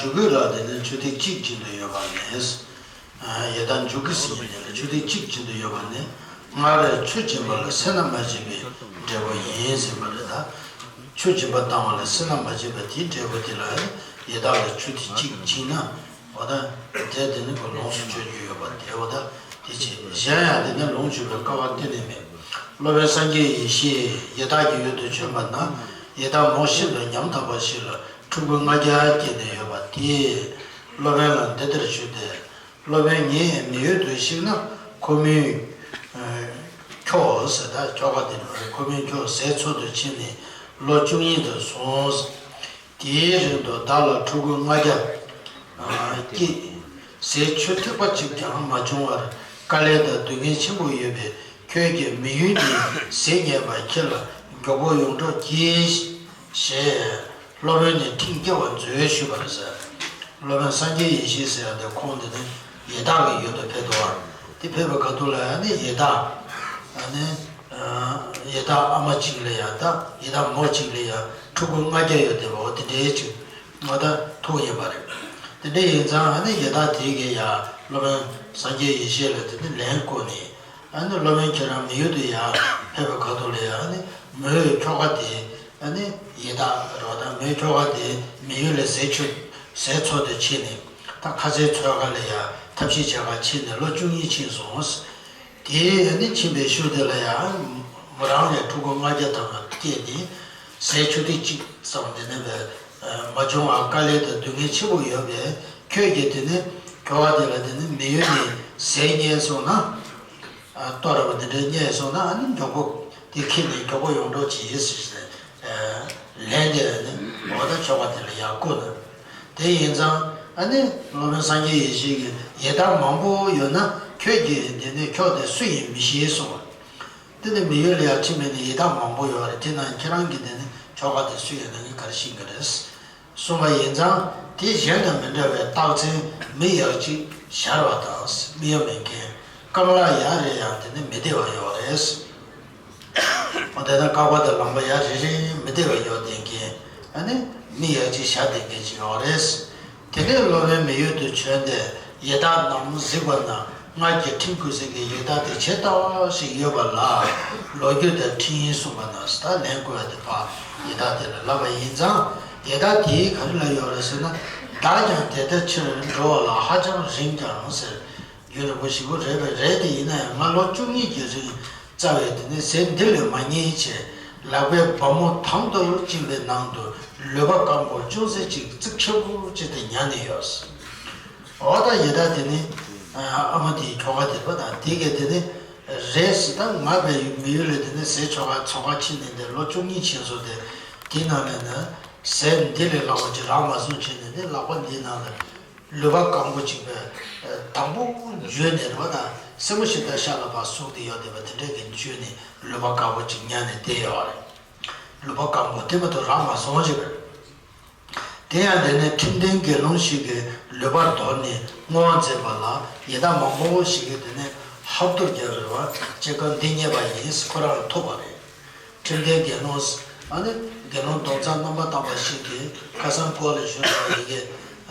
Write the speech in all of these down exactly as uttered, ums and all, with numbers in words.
མཇུག་གུ་ལ་དེ་ནི་ཆུ་ཐིགས་གཅིག་བྱིན་དུ་ཡོད་པ་ནས། ཡི་དྭགས་མཇུག་གུ་ཟེར་མཁན་དེ་ལ་ཆུ་ཐིགས་གཅིག་བྱིན་དུ་ཡོད་པ་ནི། སྔར་ཆུ་སྦྱིན་པ་ལ་སེར་སྣ་མ་བྱེད་པའི་འབྲས་བུ་ཡིན་ཟེར་བ་རེད་ད། ཆུ་སྦྱིན་པ་བཏང་བ་ལ་སེར་སྣ་མ་བྱེད་པ་དེའི་འབྲས་བུ་དེ་ལ་ཡི་དྭགས་ལ་ཆུ་ཐིགས་གཅིག་བྱིན་ན། འོ་ད་དེ་དེ་ནི་ཁོ་ལོངས་སུ་སྤྱོད་རྒྱུ་ཡོད་པ་དེ། འོ་ད་དེ་ཆེ་གཞན་ཡང་དེ་ནི་ལོངས་སྤྱོད་པའི་སྐལ་བ་གཏན་ནས་མེད། སློབ་དཔོན་སངས་རྒྱས་ཡེ་ཤེས་ཡི་དྭགས་ཀྱི་ཡུལ་དུ་བྱོན་པ་ན། ཡི་དྭགས་མོ་ཤིན་ཏུ་ཉམ་ཐག་པ་ཞིག་ལ་ཕྲུ་གུ་ལྔ་བརྒྱ་སྐྱེས་ནས་ཡོད་པ་དེས་སློབ་དཔོན་ལ་འདི་ལྟར་ཞུས་ཏེ། སློབ་དཔོན་ངའི་མི་ཡུལ་དུ་གཤེགས་ན་ཁོ་མོས་ཁྱོད་ཟེར་ད་ཁྱོ་ག་དེ་ནི་ཁོ་མོས་ཁྱོད་ཟས་འཚོལ་དུ་ཕྱིན་ནས་ལོ་བཅུ་གཉིས་དུ་སོང་། དེའི་རིང་དུ་བདག་ལ་ཕྲུ་གུ་ལྔ་བརྒྱ་སྐྱེས། ཟས་ཆུ་ཐིགས་པ་གཅིག་ཀྱང་མ་བྱུང་བར་དཀའ་ལས་དང་སྡུག་བསྔལ་ཆེན་པོ་ཡོད་པས། ཁྱོད་ཀྱིས་མི་ཡུལ་ནས་ཟས་རྙེད་པ་ཁྱེད་ལ་མགྱོགས་པོ་ཡོང་གྲབས་གྱིས། ཞེས་སློབ་དཔོན་ནི་ཁྲིམས་བསྐྱེལ་བར་མཛོད་ཞུས་པ་རེད་ཟེར། སློབ་དཔོན་སངས་རྒྱས་ཡེ་ཤེས་ཟེར་ཡ་དེ་ཁོང་དེ་ནི་ཡི་དྭགས་ཀྱི་ཡུལ་དུ་ཕེབས་འདུག་བ། དེ་ཕེབས་པའི་ཁ་ཐུག་ལ་ཡང་ནི་ཡི་དྭགས་ཨ་ནི་ཡི་དྭགས་ཨ་མ་གཅིག་ལ་ཡང་ད་ཡི་དྭགས་མོ་གཅིག་ལ་ཡང་ཕྲུ་གུ་ལྔ་བརྒྱ་ཡོད་བསྡད་པ། འོ་དེ་འདྲའི་ཅིག་ང་ད་ཐུག་ཡིན་པ་རེད། དེ་འདྲ་ཡིན་ཙང་ཨ་ནི་ཡི་དྭགས་དེ་གས་ཡང་སློབ་དཔོན་སངས་རྒྱས་ཡེ་ཤེས་ལ་དེ་ནི་ལན་བསྐུར་ནས། ཨ་ནི་སློབ་དཔོན་ཁྱེད་རང་མི་ཡུལ་དུ་ཡར་ཕེབས་པའི་ཁ་ཐུག་ལ་ཡང་ཨ་ནི་མོའི་ཁྱོ་ག་དེ་ཨ་ནི་ཡི་དྭགས་རོ་དང་མོའི་ཁྱོ་ག་དེ་མི་ཡུལ་ལ་ཟས་ཆུ་ཟས་འཚོལ་དུ་ཕྱིན་ནས་ད་ཁ་ཟས་འཚོལ་ག་ལ་ཡང་ཐབས་ཤེས་བྱེད་ག་ཕྱིན་ནས་ལོ་བཅུ་གཉིས་ཕྱིན་སོང་། དེ་ཨ་ནི་ཕྱིན་པའི་ཤུལ་དེ་ལ་ཡང་མོ་རང་ལ་ཕྲུ་གུ་ལྔ་བརྒྱ་ཐམ་པ་སྐྱེས་ནས་ཟས་ཆུ་ཐིགས་གཅིག་ཙམ་དེ་ནས་པའི་མ་བྱུང་བར་དཀའ་ལས་དང་སྡུག་བསྔལ་ཆེན་པོ་ཡོད་པས། ཁྱོད་ཀྱིས་དེ་ནི་ཁྱོ་ག་དེ་ལ་དེ་ནི་མི་ཡུལ་ནས་ཟས་རྙེད་སོང་ན། ལྟོ་ར་བ་དེ་འདྲའི་རྙེད་སོང་ན་ཨ་ནི་མགྱོགས་པོ་དེ་ཁྱེར་ནས་མགྱོགས་པོ་ཡོང་གྲབས་གྱིས་ཟེར་ནས་ལན་དེ་ནི་འོ་ད་ཁྱོ་ག་དེ་ལ་ཡར་བསྐུར་ནས། དེ་ཡིན་ཙང་ཨ་ནི་སློབ་དཔོན་སངས་རྒྱས་ཡེ་ཤེས་ཀྱིས་ཡི་དྭགས་མང་པོ་ཡོད་ན་ཁྱོད་ཀྱིས་དེ་ནི་ཁྱོ་ག་དེ་སུ་ཡིན་མི་ཤེས་གསུངས་པ། དེ་ནི་མི་ཡུལ་ལ་ཡར་ཁྲིད་མེད་ནི་ཡི་དྭགས་མང་པོ་ཡོད་རེད། དེ་ན་ཁྱེད་རང་གིས་དེ་ནི་ཁྱོ་ག་དེ་སུ་ཡིན་ན་ངས་ག་རེ་ཤེས་ཀྱི་རེད། གསུངས་པ་ཡིན་ཙང་དེ་གཞན་དང་མི་འདྲ་བའི་རྟགས་མཚན་མིག་ཡ་གཅིག་ཞར་བ་དང་མིག་ཡ་མེད་མཁན་རྐང་ལག་ཡ་རེ་ཡང་དེ་ནི་མི་བདེ་བ་ཡོད་རེད། འོ་དེ་ན་རྐང་པ་དང་ལག་པ་ཡ་རེ་རེ་མི་བདེ་བ་ཡོད་བསྡད་མཁན་ཨ་ནི་མིག་ཡ་གཅིག་ཞར་བསྡད་མཁན་ཅིག་ཡོད་རེད། དེ་ནས་སློབ་དཔོན་མི་ཡུལ་དུ་བྱོན་ཏེ་ཡི་དྭགས་རྣམས་གཟིགས་པ་ན། སྔར་གྱི་ཁྲིམས་བཀོད་ས་གི་ཡི་དྭགས་དེ་ཇི་ལྟ་བ་ཞིག་ཡོད་པ་ལ་ལོ་རྒྱུས་དང་ཁྲིམས་ཡིག་གསུངས་པ་ན་ཟེར་ད་ལན་བསྐུར་བ་དེ་ཕར་ཡི་དྭགས་དེ་ལ་ལབ་པ་ཡིན་ཙང་། ཡི་དྭགས་དེས་ག་རེ་ལབ་ཡོད་རེད་ཟེར་ན། བདག་ཀྱང་དེ་ལྟར་ཕྱིར་འགྲོ་བ་ལ་ཧ་ཅང་རིང་ཀྱང་ཟེར། རྒྱུན་རིང་པོ་ཞིག་པོ་རེད་པས། རེད་དེ་ཡིན་ན་ཡང་ང་ལོ་བཅུ་གཉིས་ཀྱི་རིང་རྩ་བའི་དེ་ནས་ཟས་འདི་ལས་མ་རྙེད་ཅེས་ལག་པའི་སྦ་མོ་དང་དུ་བཅིངས་པའི་ནང་དུ་ལུད་པ་སྐམ་པོ་ཅུང་ཟད་ཅིག་ཙིག་ཆེན་པོ་ཅིག་དེ་ཉར་ནས་ཡོད། འོ་ད་ཡི་དྭགས་དེ་ནི་ཨ་མ་དེའི་ཁྱོ་ག་དེ་རེད་པ། ད་དེ་གས་དེ་ནི་རེད་ཟེར། ད་ང་བས་མི་ཡུལ་ལ་དེ་ནི་ཟས་འཚོལ་ག་འཚོལ་ག་ཕྱིན་ནས་འདིར་ལོ་བཅུ་གཉིས་ཕྱིན་སོང་སྟེ། དེའི་ནང་ནས་ནི་ཟས་འདི་ལས་ལྷག་པ་ཅིག་རག་མ་སོང་བྱས་ནས་ནི་ལག་པ་འདིའི་ནང་ལ་ལུད་པ་སྐམ་པོ་ཅིག་པའི་དང་པོ་འཇུས་ནས་རེད་པ། ད་སེན་མོ་ཞིག་ད་ཤ་ལ་ཕར་ཟུག་སྟེ་ཡོད་བསྡད་པ་དེ་འདྲས་ཀྱིས་འཇུས་ནས་ལུད་པ་དཀར་པོ་ཅིག་ཉར་ནས་བསྡད་ཡོད་རེད། ལུད་པ་སྐམ་པོ་དེ་མ་གཏོགས་རག་མ་སོང་ཅིག་པས། དེ་ཡང་དེ་ནས་ཁྲིམས་ལྡན་དགེ་སློང་ཞིག་གིས་ལུད་པ་དོར་ནས་བསྔོ་བ་མཛད་པ་ལ་ཡི་དྭགས་མང་པོ་ཞིག་གིས་དེ་ནས་ཧབ་ཐོབ་རྒྱག་རེད་པ། ཅེས་ཀ་འདི་རྙེད་པ་ཡིན་ཁོ་རང་ལ་ཐོབ་པ་རེད། ཁྲིམས་ལྡན་དགེ་སློང་། ཨ་ནི་དགེ་སློང་སྡོམ་བཟང་རྣམ་པར་དག་པ་ཞིག་གིས་ཁ་སང་སྐོར་ལ་ཞུས་པ་ཡི་གེ་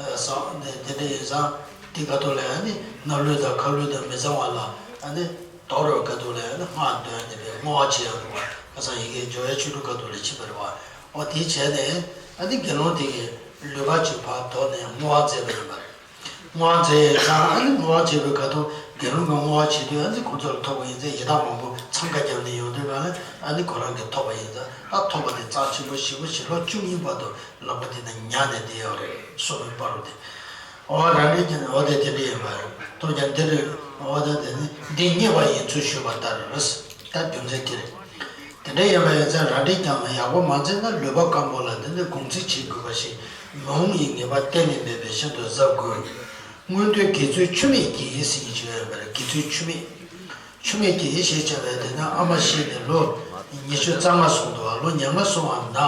ཟ་ནས་དེ་འདྲ་ཡིན་ཙང་དེ་ག་ཐོག་ལ་ཨ་ནི་སྣབས་ལུད་དང་ཁ་ལུད་དང་མི་གཙང་བ་ལ་ཨ་ནི་དོར་བའི་ག་ཐོག་ལ་ཨ་ནི་སྔགས་འདོན་ནས་པའི་བསྔོ་བ་བྱེད་ཡག་འདུག་པ། ཁ་སང་ཡི་གེ་སྦྱོར་བའི་ཆོས་དྲུག་ག་ཐོག་ལ་ཕྱིན་པ་རེད་པ། འོ་དེ་བྱས་ནས་ཨ་ནི་དགེ་སློང་དེ་གིས་ལུད་པ་ཅིག་ཕར་དོར་ནས་བསྔོ་བ་མཛད་པ་ཡིན་པ་རེད། བསྔོ་བ་མཛད་ཡོད་ཙང་ཨ་ནི་བསྔོ་བ་བྱེད་པའི་ཁ་ཐུག་དགེ་སློང་གི་བསྔོ་བ་བྱེད་དུས་ཨ་ནི་ཁོ་ཚོ་ལ་ཐོབ་པ་ཡིན་ཙང་ཡི་དྭགས་མང་པོ་འཚང་ཁ་བརྒྱབ་ནས་ཡོང་དུས་གང་ལ་ཨ་ནི་ཁོ་རང་གིས་ཐོབ་པ་ཡིན་ཙང་ཨ་ཐོབ་པ་དེ་རྩ་ཆེན་པོ་ཞེ་པོ་ཞིག་ལོ་བཅུ་གཉིས་བར་དུ་ལག་པ་དེ་ན་ཉར་ནས་བསྡད་ཡོད་རེད། སོ་པའི་བར་དུ་དེ། འོ་རང་རེ་ཀྱང་འོ་དེ་དེ་འདྲ་ཡིན་པ་རེད། ཐོབ་ཀྱང་འདི་རེད། འོ་ད་དེ་ནི་འདི་རྙེད་པ་ཡིན་ཚུལ་ཞུས་པ་ལྟར་རེད། ད་རྒྱུ་མཚན་དེ་རེད། དེ་འདྲ་ཡིན་པ་ཡིན་ཙང་རང་འགྲེལ་རྐྱང་ལ་ཡག་པོ་མ་མཛད་ན་ལུད་པ་སྐམ་པོ་ལ་འདི་ནི་དགོངས་ཚུལ་བྱེད་དགོས་པ་ཞིག་མི་འོང་ཡི་ངེས་པ་གཏན་ནས་མེད་པས་ཤིན་ཏུ་གཟབ་དགོས། སྔོན་དུས་དགེ་ཚུལ་ཆུ་མིག་གིས་ཟེར་མཁན་ཅིག་ཡོད་པ་རེད། དགེ་ཚུལ་ཆུ་མིག་ཆུ་མིག་གིས་ཞེས་བྱ་བའི་དེ་ནི་ཨ་མ་ཤི་ནས་ལོ་ཉི་ཤུ་རྩ་ལྔ་སོང་འདུག་ལོ་ཉེར་ལྔ་སོང་བ་ན།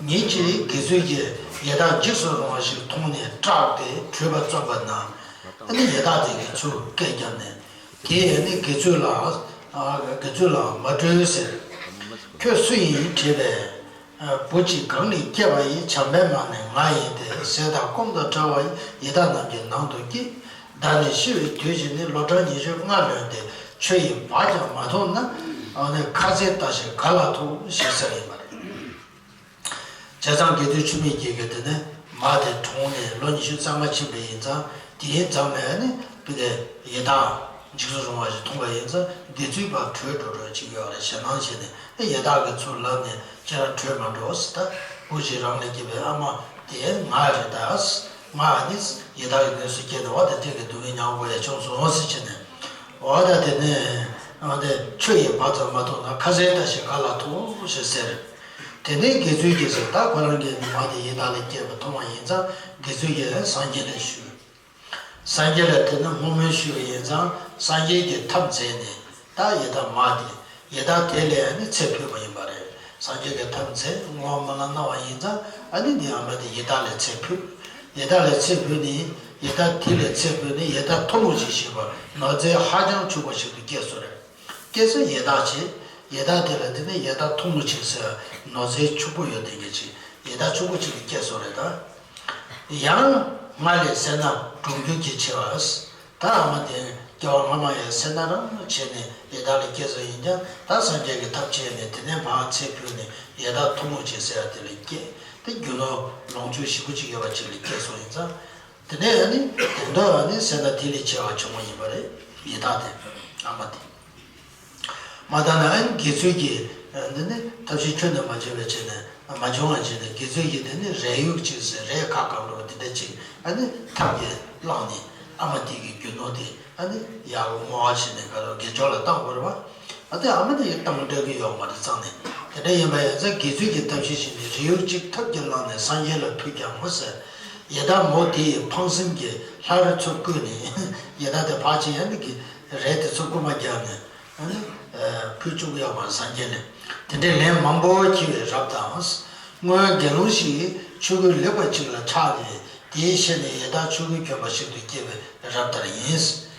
ཉིན་གཅིག་དགེ་ཚུལ་གྱིས་ཡི་དྭགས་འཇིགས་སུ་རུང་བ་ཞིག་མཐོང་ནས་སྐྲག་སྟེ་བྲོས་པ་བརྩམས་པ་ན། ཨ་ནི་ཡི་དྭགས་དེ་གིས་ཚུར་སྐད་བརྒྱབ་ནས། དེས་ནི་དགེ་ཚུལ་ལ། ཨ། དགེ་ཚུལ་ལ་མ་བྲོས་ཟེར། ཁྱོད་སུ་ཡིན་དྲིས་པས། བུ་གཅིག་གང་ལས་སྐྱེས་པ་ཡི། བྱམས་པས་མ་ནི་ང་ཡིན་ཏེ། ཟས་དང་སྐོམ་དང་བྲལ་བ་ཡི། ཡི་དྭགས་རྣམས་ཀྱི་ནང་དུ་སྐྱེས། བདག་ནི་ཤི་བའི་དུས་བཞིན་ནི། ལོ་གྲངས་ཉི་ཤུ་ལྔ་ལོན་ཏེ། ཆུ་ཡི་བག་ཀྱང་མ་མཐོང་ན། ཨ་ནི་ཁ་ཟས་ལྟ་ཞིག་ག་ལ་ཐུག་ཞེས་ཟེར་ཡིན་པ་རེད། བྱས་ཙང་དགེ་ཚུལ་ཆུ་མིག་གིས་གི་དེ་ནས་མ་དེ་གྲོངས་ནས་ལོ་ཉི་ཤུ་རྩ་ལྔ་ཕྱིན་པ་ཡིན་ཙང་དེའི་མཚམས་ལ་ནི་ཕ་གི་ཡི་དྭགས་འཇིགས་སུ་རུང་བ་ཞིག་མཐོང་བ་ཡིན་ཙང་དགེ་ཚུལ་ཕར་བྲོས་འགྲོ་འགྲོ་ཅིག་ཡོད་རེད། ཞེད་སྣང་བྱས་ནས་ཨེ་ཡི་དྭགས་ཀྱི་ཚུར་ལབ་ནས་ཁྱེད་རང་བྲོས་མ་འགྲོ་ཟེར། ད་བུ་ཞིག་རང་ལས་སྐྱེས་པའི་ཨ་མ་དེ་ང་རེད་ད། ང་ནི་ཡི་དྭགས་ཀྱི་གནས་སུ་སྐྱེས་ནས་འོ་ད་དེ་གི་སྡུག་བསྔལ་མྱང་དགོས་ཡ་བྱུང་སོང་ཟེར་བྱས་ནས་འོ་ད་དེ་ནས་འོ་དེ་ཆུ་ཡི་བག་ཙམ་མ་མཐོང་ན་ཁ་ཟས་ལྟ་ཞིག་ག་ལ་ཐུག་ཞེས་ཟེར། དེ་ནས་དགེ་ཚུལ་གྱིས་ཟེར། ད་ཁོ་རང་གིས་མ་དེ་ཡི་དྭགས་ལས་སྐྱེས་པ་མཐོང་བ་ཡིན་ཙང་དགེ་ཚུལ་གྱིས་སངས་རྒྱས་ལ་ཞུས། སངས་རྒྱས་ལ་དེ་ནས་བསྔོ་སྨོན་ཞུས་པ་ཡིན་ཙང་སངས་རྒྱས་ཀྱིས་ཐབས་མཛད་ནས་ད་ཡི་དྭགས་མ་དེ་ཡི་དྭགས་དེ་ལ་ནི་ཚེ་འཕོས་པ་ཡིན་པ་རེད། སངས་རྒྱས་ཀྱིས་ཐབས་མཛད་བསྔོ་བ་སྨོན་ལམ་གནང་བ་ཡིན་ཙང་ཨ་ནི་འདི་ཨ་མ་དེ་ཡི་དྭགས་ལ་ཚེ་འཕོས། ཡི་དྭགས་ལ་ཚེ་འཕོས་ནས་ཡི་དྭགས་དེ་ལ་ཚེ་འཕོས་ནས་ཡི་དྭགས་ཐུན་མོང་ཞིག་ཞེས་པ་ནོར་རྫས་ཧ་ཅང་ཕྱུག་པ་ཞིག་ཏུ་སྐྱེས་སོ་རེད། སྐྱེས་ཚེ་ཡི་དྭགས་བྱས། ཡི་དྭགས་དེ་ལ་དེ་ནས་ཡི་དྭགས་ཐུན་མོང་ཆེ་ཟེར་ནོར་རྫས་ཕྱུག་པོ་ཡོད་དེ་འགའ་ཅིག་ཡི་དྭགས་ཕྱུག་པོ་ཅིག་ཏུ་སྐྱེས་སོང་རེད་ད། ཡང་སྔར་ལས་སེར་སྣ་གྲོང་ཁྱེར་གྱིས་ཆེ་བ། ད་ཨ་མ་དེ་སྐྱེ་བ་སྔ་མ་ཡང་སེར་སྣ་རང་བྱས་ནས་ཡི་དྭགས་ལ་སྐྱེས་སོ་ཡིན་ཀྱང་ད་སངས་རྒྱས་ཀྱི་ཐབས་བྱས་ནས་དེ་ནས་ཕར་ཚེ་འཕོས་ནས་ཡི་དྭགས་ཐུན་མོང་ཆེ་ཟེར་བ་དེ་ལ་སྐྱེས་ཏེ་རྒྱུ་ནོར་ལོངས་སྤྱོད་ཞེ་པོ་ཅིག་ཡོད་པ་ཅིག་ལ་སྐྱེས་སོ་ཡིན་ཙང་། དེ་ནས་ཨ་ནི་དེ་འདྲ་ཨ་ནི་སེར་སྣ་དེ་ལས་ཆེ་བ་བྱུང་བ་ཡིན་པ་རེད། ཡི་དྭགས་དེ་ཨ་མ་དེ། མ་ད་ནི་ཨ་ནི་དགེ་ཚུལ་གྱིས་འདི་ནི་ཐབས་ཤེས་ཁྱོན་ནས་མ་བྱུང་བའི་ཆེད་ནས་མ་བྱུང་བ་བྱས་ནས་དགེ་ཚུལ་གྱིས་དེ་ནི་རས་ཡུག་ཅིག་ཟེར་རས་ཁ་བཀབ་འགྲོ་བ་དེ་འདྲ་ཅིག་ཨ་ནི་ཐབས་ཀྱིས་བླངས་ནས་ཨ་མ་དེ་གི་རྒྱུ་ནོར་དེ་ཨ་ནི་ཡག་པོ་བསྔོ་བ་བྱས་ནས་ག་རེ་དགེ་སྦྱོར་ལ་བཏང་དགོས་རེད་བ། ཨ་དེ་ཨ་མ་དེ་ཡི་བཏང་སྤྲད་ཀྱི་ཡོད་མ་རེད་ཙང་ནས་དེ་འདྲ་ཡིན་པ་ཡིན་ཙང་དགེ་ཚུལ་གྱིས་ཐབས་ཤེས་བྱས་ནས་རས་ཡུག་ཅིག་ཐབས་ཀྱིས་བླངས་ནས་སངས་རྒྱས་ལ་ཕུལ་ཀྱང་ངོ་ཟེར། ཡི་དྭགས་མོ་དེ་ཡི་ཕངས་སེམས་ཀྱིས་ལྷ་རུ་ཚུར་བཀུར་ནས་ཡི་དྭགས་དེ་ཕར་ཕྱིན་ཡང་ནི་གི་རས་དེ་ཚུར་རྐུ་མ་བརྒྱབ་ནས་ཨ་ནི་ཕུལ་བཅུག་ཡོད་པར་སངས་རྒྱས་ནས་དེ་འདྲའི་ལན་མང་པོ་འཁྱེར་བའི་རབ་དང་། སྔོན་དགེ་སློང་ཞིག་ཆོས་གོས་ལེགས་པ་ཅིག་ལ་ཆགས་ནས་དེའི་ཕྱིར་ནས་ཡི་དྭགས་ཆོས་གོས་གྱོན་པ་ཞིག་ཏུ་སྐྱེས་པའི་རབ་ལྟར་ཡིན།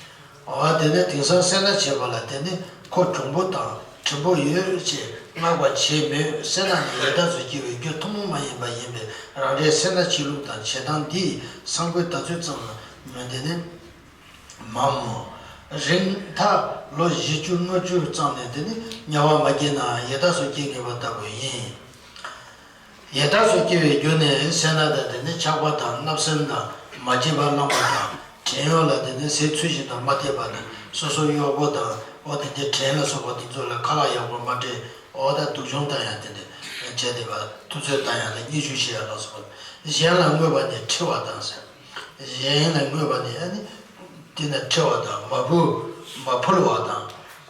འོ་དེ་ནས་དེང་སང་སེར་སྣ་བྱེད་པ་ལ་དེ་ནི་ཁོ་གྱོང་པོ་དང་གྲིམ་པོ་ཡོད་ཅེས་བསྔགས་པ་བྱེད་མོད། སེར་སྣ་ནི་ཡི་དྭགས་སུ་སྐྱེ་བའི་རྒྱུ་ཐུན་མོང་མ་ཡིན་པ་ཡིན་པས་རང་རེའི་སེར་སྣ་བྱེད་ལུགས་དང་བྱེད་སྟངས་འདི་ཡི་ས་བགོས་ད་ཚོད་ཙམ་མོད། དེ་ནི་མ་མོ། རིང་མཐའ་ལོ་བཞི་བཅུ་ལྔ་བཅུ་ཙམ་ནས་དེ་ནི་དམྱལ་བར་མ་སྐྱེས་ན་ཡི་དྭགས་སུ་སྐྱེ་ངེས་པ་ལྟ་བུ་ཡིན། ཡི་དྭགས་སུ་སྐྱེ་བའི་རྒྱུ་ནི་སེར་སྣ་དང་དེ་ནི་ཆགས་པ་དང་བརྣབ་སེམས་དང་མ་སྐྱིད་པ་བླངས་པ་དང་བྲན་གཡོག་ལ་དེ་ནི་ཟས་ཚུལ་བཞིན་དུ་མ་སྟེར་བ་དང་སོ་སོའི་གཡོག་པོ་དང་འོ་དེ་འདྲའི་བྲན་ལ་སོགས་པ་དེ་ཚོ་ལ་ཁ་ལག་ཡག་པོ་མ་སྤྲད། འོ་ད་སྡུག་སྦྱོང་དང་ཡང་དེ་འདྲ་བྱས་ཏེ་བ་ཐུབ་ཚོད་དང་ཡང་དེ་བརྙས་བཅོས་བྱེད་ཡ་ལ་སོགས་པ་གཞན་ལ་བསྔོས་པ་ནི་ཁྲི་བ་དང་ཟེར། གཞན་ལ་བསྔོས་པ་ནི་ཨ་ནི་དེ་ན་ཁྲི་བ་དང་མ་ཕུལ་མ་ཕུལ་བ་དང་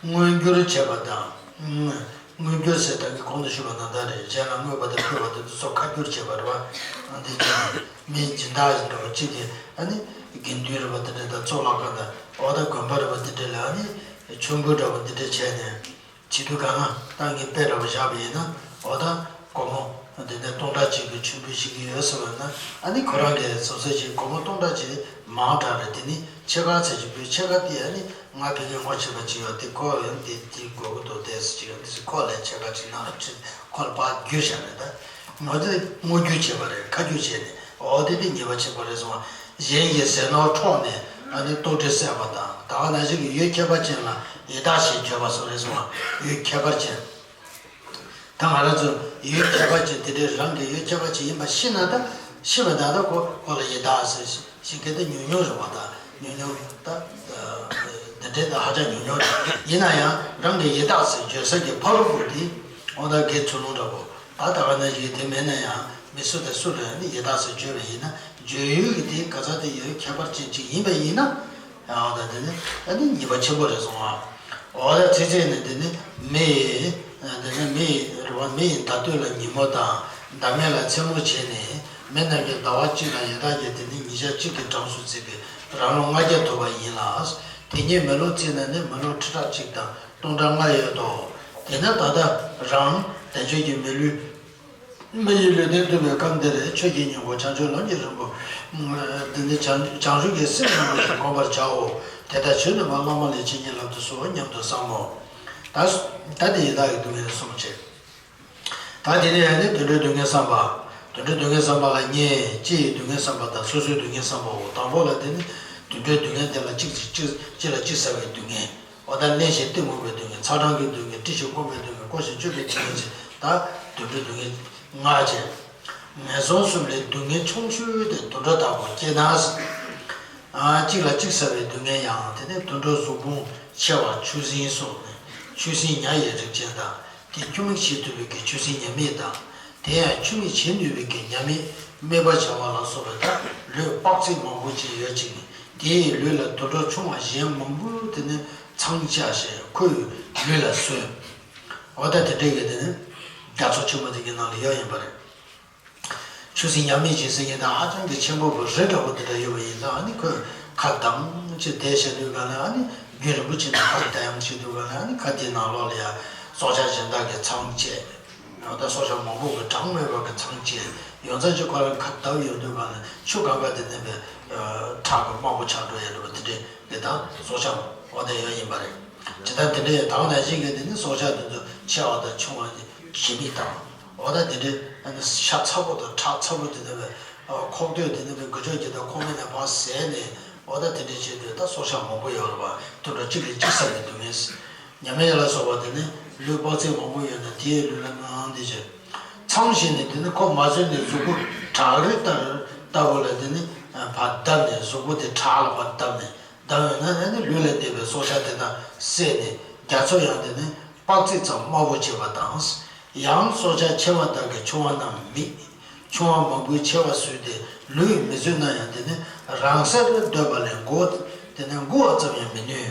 མངོན་འགྱུར་བྱས་པ་དང་། མངོན་འགྱུར་ཟེར་ད་གི་གོང་དུ་ཞུས་པ་ནང་ལྟར་རེད། གཞན་ལ་བསྔོས་པ་དང་ཕུལ་བ་དེ་ཚོ་ཁ་བསྒྱུར་བྱས་པ་རེད་བ། འདི་ཅི་མི་སྦྱིན་བདག་ཡིན་འདྲ་བ་གཅིག་གིས་ཨ་ནི་དགེ་འདུན་རེད་བ་དེ་འདྲ་དང་གཙུག་ལག་ཁང་དང་འོ་ད་དགོན་པ་རེད་བ་དེ་འདྲ་ལ་ཨ་ནི་མཆོད་འབུལ་འདྲ་བ་འདི་འདྲ་བྱས་ནས་བྱེད་དུས་གང་ན་ད་ངས་དཔེ་འདྲ་བ་བཞག་པ་ཡིན་ན་འོ་ད་སྒོར་མོ་འདི་ནས་སྟོང་ཕྲག་གཅིག་གི་མཆོད་འབུལ་ཞིག་ཡོད་ཟེར་བ་ན་ཨ་ནི་ཁོ་རང་གིས་བཟོ་ས་ཞིག་སྒོར་མོ་སྟོང་ཕྲག་གཅིག་མང་དྲགས་རེད། དེ་ནི་ཕྱེད་ཀ་ཙམ་ཞིག་འབུལ། ཕྱེད་ཀ་དེ་ཨ་ནི། ང་ཕ་གིར་ངོ་ཤེས་པ་ཅིག་ཡོད་དེ། ཁོ་ཡང་དེ་དེ་དགོས་ཀྱི་འདུག་དེ་ཟེར་ཅིག་ཡོད་དེ་ཁོ་ལ་ཕྱེད་ཀ་ཅིག་གནང་རོགས་བྱེད། ཁོ་ལ་ཕར་བསྒྱུར་བཞག་རེད་ད། ངོ་དེ་བསྔོ་རྒྱུ་བྱས་པ་རེད། ཁ་རྒྱུ་བྱས་ནས་འོ་དེ་དེ་ཉེས་པ་ཆེན་པོ་རེད་སོང་བ། གཞན་གྱི་ཟས་ནོར་འཕྲོག་ནས་ཨ་ནི་ལྟོགས་གྲིས་བསལ་བ་དང་ད་ག་ནང་བཞིན་གྱི་ཡུལ་ཁྱད་པར་ཅན་ལ་ཡི་དྭགས་ཞེས་བརྗོད་པ་སོགས་རེད་སོང་བ། ཡུལ་ཁྱད་པར་ཅན། ད་ང་རང་ཚོ་ཡུལ་ཁྱད་པར་ཅན་དེ་འདྲའི་རང་གི་ཡུལ་ཁྱད་པར་ཅན་ཡིན་པ་ཤེས་ན་ད་ཤེས་པ་ད་ལྟ་ཁོ་ཁོ་ལ་ཡི་དྭགས་ཟེར་ཞིག་གི་ད་ཉུང་ཉུང་རེད་བ། ད་ཉུང་ཉུང་ད་འདི་འདྲའི་ད་ཧ་ཅང་ཉུང་ཉུང་རེད། ཡིན་ན་ཡང་རང་གི་ཡི་དྭགས་ཟེར་བརྗོད་ས་གི་ཕ་རོལ་པོ་དེ་འོ་ད་དགེ་ཚུལ་སློང་འདྲ་པོ་ད་ད་ག་ནང་བཞིན་དེ་མེད་ན་ཡང་མི་སུ་དང་སུ་ལ་ནི་ཡི་དྭགས་ཟེར་བརྗོད་པ་ཡིན་ན་བརྗོད་ཡུལ་གྱི་དེ་ག་ས་དེ་ཡུལ་ཁྱད་པར་ཅན་ཅིག་ཡིན་པ་ཡིན་ན། ཡང་ད་དེ་ནི་ཨ་ནི་ཉེས་པ་ཆེན་པོ་རེད་སོང་ཨ། འོ་ད་ཚེ་ཚད་ནི་དེ་ནི་མི་ཡི་དེ་ནི་མི་ཡི་རེད་བ། མི་ཡི་ཟླ་སྟོད་ལ་ཉིན་མོ་དང་ཟླ་མེད་ལ་མཚན་མོ་བྱས་ནས་མི་རྣམས་ཀྱི་ཟླ་བ་གཅིག་དང་ཡི་དྭགས་ཀྱི་དེ་ནི་ཉིན་ཞག་གཅིག་གི་གྲངས་སུ་བརྩིས་པའི་རང་ལོ་ལྔ་བརྒྱ་ཐུབ་པ་ཡིན་ལ། དེ་ཉིད་མི་ལོ་བརྩིས་ན་ནི་མི་ལོ་ཁྲི་ཕྲག་གཅིག་དང་སྟོང་ཕྲག་ལྔ་ཡོད་དོ། དེས་ན་ད་ལྟ་རང་དལ་འབྱོར་གྱི་མི་ལུས། མི་ཡི་ལུས་རྟེན་ཐོབ་པའི་སྐབས་འདིར་ཆོས་ཀྱི་སྙིང་པོ་བྱང་ཆུབ་ལམ་གྱི་རིམ་པ། འདི་ནི་བྱང་བྱང་ཆུབ་ཀྱི་སེམས་རིན་པོ་ཆེ་བསྒོམ་པར་བྱའོ། དེ་ལྟར་ཆོས་འདུན་པ་བླ་མ་ལས་བྱིན་གྱིས་བརླབ་ཏུ་གསོལ་སྙམ་དུ་བསམ་མོ། ད་ད་དེ་ཡི་དྭགས་ཀྱི་སྡུག་བསྔལ་གསུམ་བྱས། ད་དེ་ནས་ནི་དུད་འགྲོའི་སྡུག་བསྔལ་བསམ་པ། དུད་འགྲོའི་སྡུག་བསྔལ་བསམ་པ་ལ་གཉིས། སྤྱི་ཡི་སྡུག་བསྔལ་བསམ་པ་དང་སོ་སོའི་སྡུག་བསྔལ་བསམ་པའོ། དང་པོ་ལ་དེ་ནི་དུད་འགྲོའི་སྡུག་བསྔལ་དེ་ལ་གཅིག་གཅིག་གཅིག་ལ་གཅིག་ཟ་བའི་སྡུག་བསྔལ། འོ་ད་གླེན་ཞིང་གཏི་མུག་པའི་སྡུག་བསྔལ། ཚ་གྲང་གི་སྡུག་བསྔལ། བཀྲེས་ཤིང་སྐོམ་པའི་སྡུག་བསྔལ། བཀོ་ཞིང་སྤྱོད་པའི་སྡུག་བསྔལ་བཅས། ད་དུད་འགྲོའི་སྡུག་བསྔལ་ལྔ་བྱས། ངན་སོང་གསུམ་ལས་སྡུག་བསྔལ་ཆུང་ཤོས་དེ་དུད་འགྲོ་ལྟ་བུར་སྐྱེས་ན། ཨ། གཅིག་ལ་གཅིག་ཟ་བའི་སྡུག་བསྔལ་ཡང་དེ་ནི་དུད་འགྲོ་གཟུགས་ཕུང་མཆེ་བ་ཆུ་སྲིན་སོགས་ནི་ཆུ་སྲིན་ཉ་ཡི་རིགས་ཅན་དང་། དེ་ཁྱུར་མིད་བྱེད་ཐུབ་པའི་གི་ཆུ་སྲིན་ཉ་མིད་དང་། དེ་ཡང་ཁྱུར་མིད་བྱེད་ནུས་པའི་གི་ཉ་མིད། སྨད་པ་བྱ་བ་ལ་སོགས་པའི་ད་ལུས་དཔག་ཚད་མང་པོ་ཅིག་ཡོད་ཅིང་། དེའི་ལུས་ལ་དུད་འགྲོ་ཆུང་བ་གཞན་མང་པོས་དེ་ནི་ཚང་བཅའ་ཞིང་ཁོའི་ལུས་ལ་ཟོས། འོ་ད་དེ་འདྲའི་གི་དེ་ནི་རྒྱ་མཚོ་ཆེན་པོ་དེ་གི་ནང་ལ་ཡོད་ཡིན་པ་རེད། ཆུ་སྲིན་ཉ་མིད་ཅེས་ཟེར་མཁན་དེ་ཧ་ཅང་གི་ཆེན་པོ་གི་རི་འདྲ་པོ་དེ་འདྲ་ཡོད་པ་ཡིན་ཙང་། ཨ་ནི་ཁོས་ཁ་བསྡམས་ཅིག་བསྡད་བཞག་དུས་ག་ལ། ཨ་ནི་རྒྱུན་རིང་པོ་ཕྱིན་ནས་ཁ་བསྡམས་ཡང་བྱེད་དུས་ག་ལ། ཨ་ནི་ཁ་དེའི་ནང་ལོགས་ལ་ཡ་སྲོག་ཆགས་གཞན་དག་གིས་ཚང་བཅས། འོ་ད་སྲོག་ཆགས་མང་པོ་གི་གྲངས་མེད་པ་གིས་ཚང་བཅས་ཡོང་ཙང་། ཅིག་ཁོ་རང་ཁ་བསྡམས་ཡོང་དུས་ག་ལ་ཆུ་གང་ག་དེ་ནས་པའི་ཁྲག་གིས་དམར་པོ་ཆགས་འགྲོ་ཡ་འདྲ་པོ་དེ་འདྲའི་གི་ད་སྲོག་ཆགས་འོ་དེ་ཡོད་ཡིན་པ་རེད། ཇི་ལྟར་དེ་འདྲའི་དེ་ནང་བཞིན་གྱི་དེ་ནི་སྲོག་ཆགས་དེ་ཚོ་ཆེ་བ་དང་ཆུང་བ་ཞེ་མེད་དང་། འོ་ད་དེ་འདྲའི་ཤ་ཚ་པོ་དང་ཁྲག་ཚ་པོ་དེ་འདྲ་བའི་ཁོག་སྟོད་དེ་འདྲ་བའི་འགུལ་སྐྱོད་ཀྱི་དང་ཁོག་སྨད་ནས་ཕར་ཟད་ནས། འོ་ད་དེ་འདྲའི་བྱེད་དུས་ད་སྲོག་ཆགས་མང་པོ་ཡོད་རེད་པ། དུད་འགྲོ་གཅིག་ལས་གཅིག་ཟ་བའི་སྡུག་བསྔལ། ཉ་མིད་ལ་སོགས་པ་དེ་ནི་ལུས་དཔག་ཚད་མང་པོ་ཡོད་ན་དེའི་ལུས་ལ་ནང་དེ་བྱེད། ཚང་བྱས་ནས་དེ་ནི་ཁོ་མ་ཟོས་ནས་གཟུགས་པོ་བྲག་རི་ལྟར་ལྟ་བུ་ལ་དེ་ནི་ཕར་བརྡབས་ནས། གཟུགས་པོ་དེ་བྲག་ལ་ཕར་བརྡབས་ནས། བརྡབས་ཡོང་ན་ཨ་ནི་ལུས་ལ་གནས་པའི་སྲོག་ཆགས་དེ་དག་བསད་ནས། རྒྱ་མཚོ་ཡང་དེ་ནི་དཔག་ཚད་ཙམ་དམར་པོ་བྱེད་པ་དང་། ཡང་སྲོག་ཆགས་ཆེ་བ་དག་གིས་ཆུང་བ་རྣམས་མིད། ཆུང་བ་མང་པོས་ཆེ་བ་ཟོས་ཏེ་ལུས་མི་ཟོས་ན་ཡང་དེ་ནི་རང་སར་སྡོད་པ་ལས་མགོ་དེ་ནི་མགུ་བ་ཙམ་ཡང་མི་ནོན།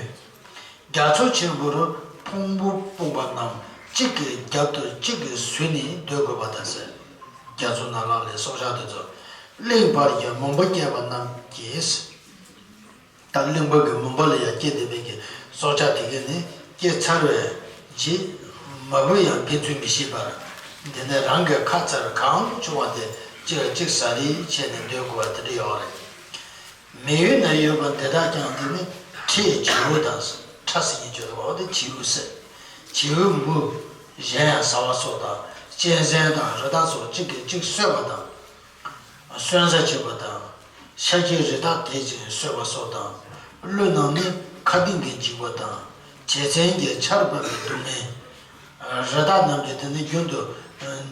རྒྱ་མཚོ་ཆེན་པོར་ཕུང་པོ་སྤུངས་པ་རྣམས་གཅིག་གི་རྒྱབ་ཏུ་གཅིག་གིས་ཟོས་ནས་སྡོད་དགོས་པ་དང་ཟེར། རྒྱ་མཚོ་ནང་ལོགས་ལ་སྲོག་ཆགས་དེ་ཚོ། གླིང་བར་གྱི་མུན་པ་སྐྱེས་པ་རྣམས་ཀྱིས། ད་གླིང་བར་གྱི་མུན་པ་ལ་ཡང་སྐྱེས་བསྡད་པའི་གི་སྲོག་ཆགས་དེ་གས་ནི་སྐྱེས་ཚར་བའི་རྗེས་མ་བུ་ཡང་འགན་འཛུལ་མི་ཤེས་པར། དེ་ནས་རང་གི་ཁ་རྩར་གང་བྱུང་བ་དེ་གཅིག་ལ་གཅིག་ཟ་རེས་བྱས་ནས་སྡོད་དགོས་པ་དེ་འདྲ་ཡོད་རེད། མི་ཡུལ་ན་ཡོད་པ་འདི་དག་ཀྱང་དེ་ནི་ཁྲེ་བྱིའུ་དང་། ཁྲ་ཟེར་མཁན་ཅིག་ཡོད་རེད་པ། འོ་དེ་བྱིའུ་ཟེར། བྱིའུ་འབུ། གཞན་ཡང་ཟ་བ་སོགས་དང་། གཅན་གཟན་དང་རི་དྭགས་སོགས་གཅིག་གིས་གཅིག་གསོད་པ་དང་། གསོན་བཟའ་བྱེད་པ་དང་། ཤ་ཁྱི་རི་དྭགས་དེད་ཅིང་གསོད་པ་སོགས་དང་། ཀླུ་རྣམས་ནི་མཁའ་ལྡིང་གིས་འཇིགས་པ་དང་། བྱེ་ཚན་གྱི་ཆར་འབབ་པའི་སྡུག་བསྔལ། རི་དྭགས་རྣམས་ཀྱིས་དེ་ནི་རྒྱུན་དུ་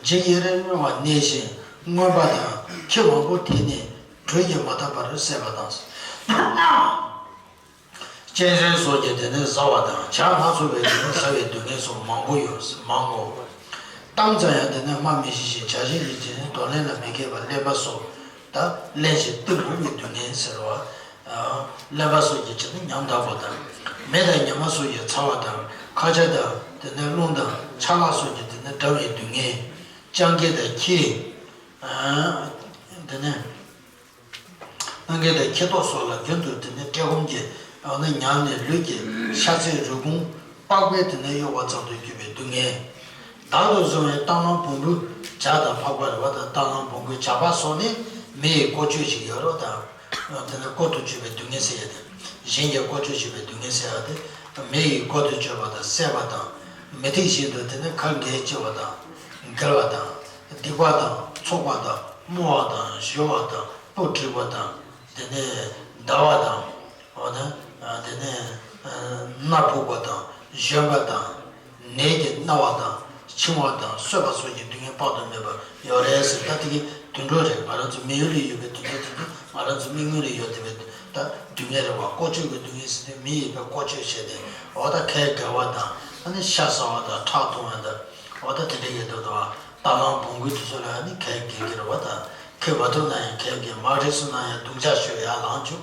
འཇིགས་ཡེར་བར་གནས་ཤིང་རྔོན་པ་དང་། ཁྱི་མང་པོ་དེད་ནས་དྲོད་ཀྱིས་མ་དག་པར་བསད་པ་དང་། གཅན་གཟན་སོགས་ཀྱིས་དེ་ནི་ཟ་བ་དང་། བྱ་སྣ་ཚོགས་པས་དེ་ནི་ཟ་བའི་སྡུག་བསྔལ་སོགས་མང་པོ་ཡོད། མང་ངོ་། གཏམ་ཙམ་ཡང་དེ་ནི་སྨྲ་མི་ཤེས་ཤིང་། བྱ་བཞིན་ཡིད་ཀྱིས་ནི་གདོང་ལེན་ལ་མི་མཁས་པ་གླེན་པ་སོགས། ད་གླེན་ཞིང་གཏི་མུག་པའི་སྡུག་བསྔལ་ཟེར་བ། གླེན་པ་སོགས་ཀྱིས་ཀྱང་ནི་ཉམ་ཐག་པོ་དང་། མི་དང་ཉ་མ་སོགས་ཀྱིས་ཚ་བ་དང་། ཁ་ཆར་དང་དེ་ནི་རླུང་དང་ཆ་ལག་སོགས་ཀྱིས་དེ་ནི་འགྲང་བའི་སྡུག་བསྔལ། སྤྱང་ཀི་དང་ཁྱི། དེ་ནི། སྤྱང་ཀི་དང་ཁྱི་ཏོག་སོགས་ལ་རྒྱུན་དུ་དེ་ནི་བཀྲེས་སྐོམ་གྱིས་ཨ་ནི་མྱངས་ནས། ལུས་ཀྱི་ཤ་ཚའི་རུས་ཁུངས་པགས་པས་དེ་ནི་གཡོགས་པ་ཙམ་དུ་གྱུར་པའི་སྡུག་བསྔལ། བདག་ཏུ་བཟུང་བའི་རྟ་གླང་བོང་བུ་ཇག་དང་ཕག་པ་རེད་པ། དང་རྟ་གླང་བོང་བུ་ཇག་པ་སོགས་ནི་མི་ཡིས་བཀོལ་སྤྱོད་བྱེད་ཀྱི་ཡོད་རེད་པ། དང་དེ་ནི་བཀོལ་དུ་སྤྱོད་པའི་སྡུག་བསྔལ་ཟེར་ཡ་དེ། གཞན་གྱིས་བཀོལ་སྤྱོད་བྱེད་པའི་སྡུག་བསྔལ་ཟེར་ཡ་དེ། མི་ཡིས་བཀོལ་དུ་སྤྱོད་པ་དང་། བསད་པ་དང་། མི་ཐེག་བཞིན་དུ་དེ་ནི་ཁ་འགེལ་བྱེད་པ་དང་། འགེལ་བ་དང་། སྡིག་པ་དང་། འཚོགས་པ་དང་། རྨོ་བ་དང་། གཞོལ་བ་དང་། སྤུ་འགྲིག་པ་དང་། དེ་ནས་འདར་བ་དང་། འོ་ན། དེ་ནས་སྣ་ཕུག་པ་དང་། གཞོན་པ་དང་། ནད་ཀྱིས་མནར་བ་དང་། འཆིང་བ་དང་། གསོད་པ་སོགས་ཀྱི་སྡུག་བསྔལ་དཔག་ཏུ་མེད་པ་ཡོད་རེད་ཟེར། ད་དེ་གི་དུད་འགྲོ་རེད། ང་རང་ཚོ་མི་ཡུལ་ལ་ཡོད་པའི་དུད་འགྲོ་དེ་ཚོ་ང་རང་ཚོ་མི་ངོས་ལ་ཡོད་བསྡད་པའི་ད་སྡུག་བསྔལ་རེད་པ། བཀོལ་སྤྱོད་ཀྱི་སྡུག་བསྔལ་ཟེར་དུས་མི་ཡིས་ཕར་བཀོལ་སྤྱོད་བྱས་ཏེ། འོ་ད་ཁའི་འགེལ་བ་དང་། ཨ་ནི་ཤ་ཟ་བ་དང་། ཁྲག་འཐུང་བ་དང་། འོ་ད་དེ་འདྲ་ཡོད་དུས་དང་། རྟ་གླང་བོང་གུ་དེ་ཚོ་ལ་ཨ་ནི་ཁའི་འགེལ་གྱི་རེད་པ། ད་ཁེ་མ་ཐུབ་ན་ཡང་ཁའི་འགེལ། མར་རེག་སོང་ན་ཡང་རྡུང་ཆག་ཤོར་ཡར་ལངས་བཅུག་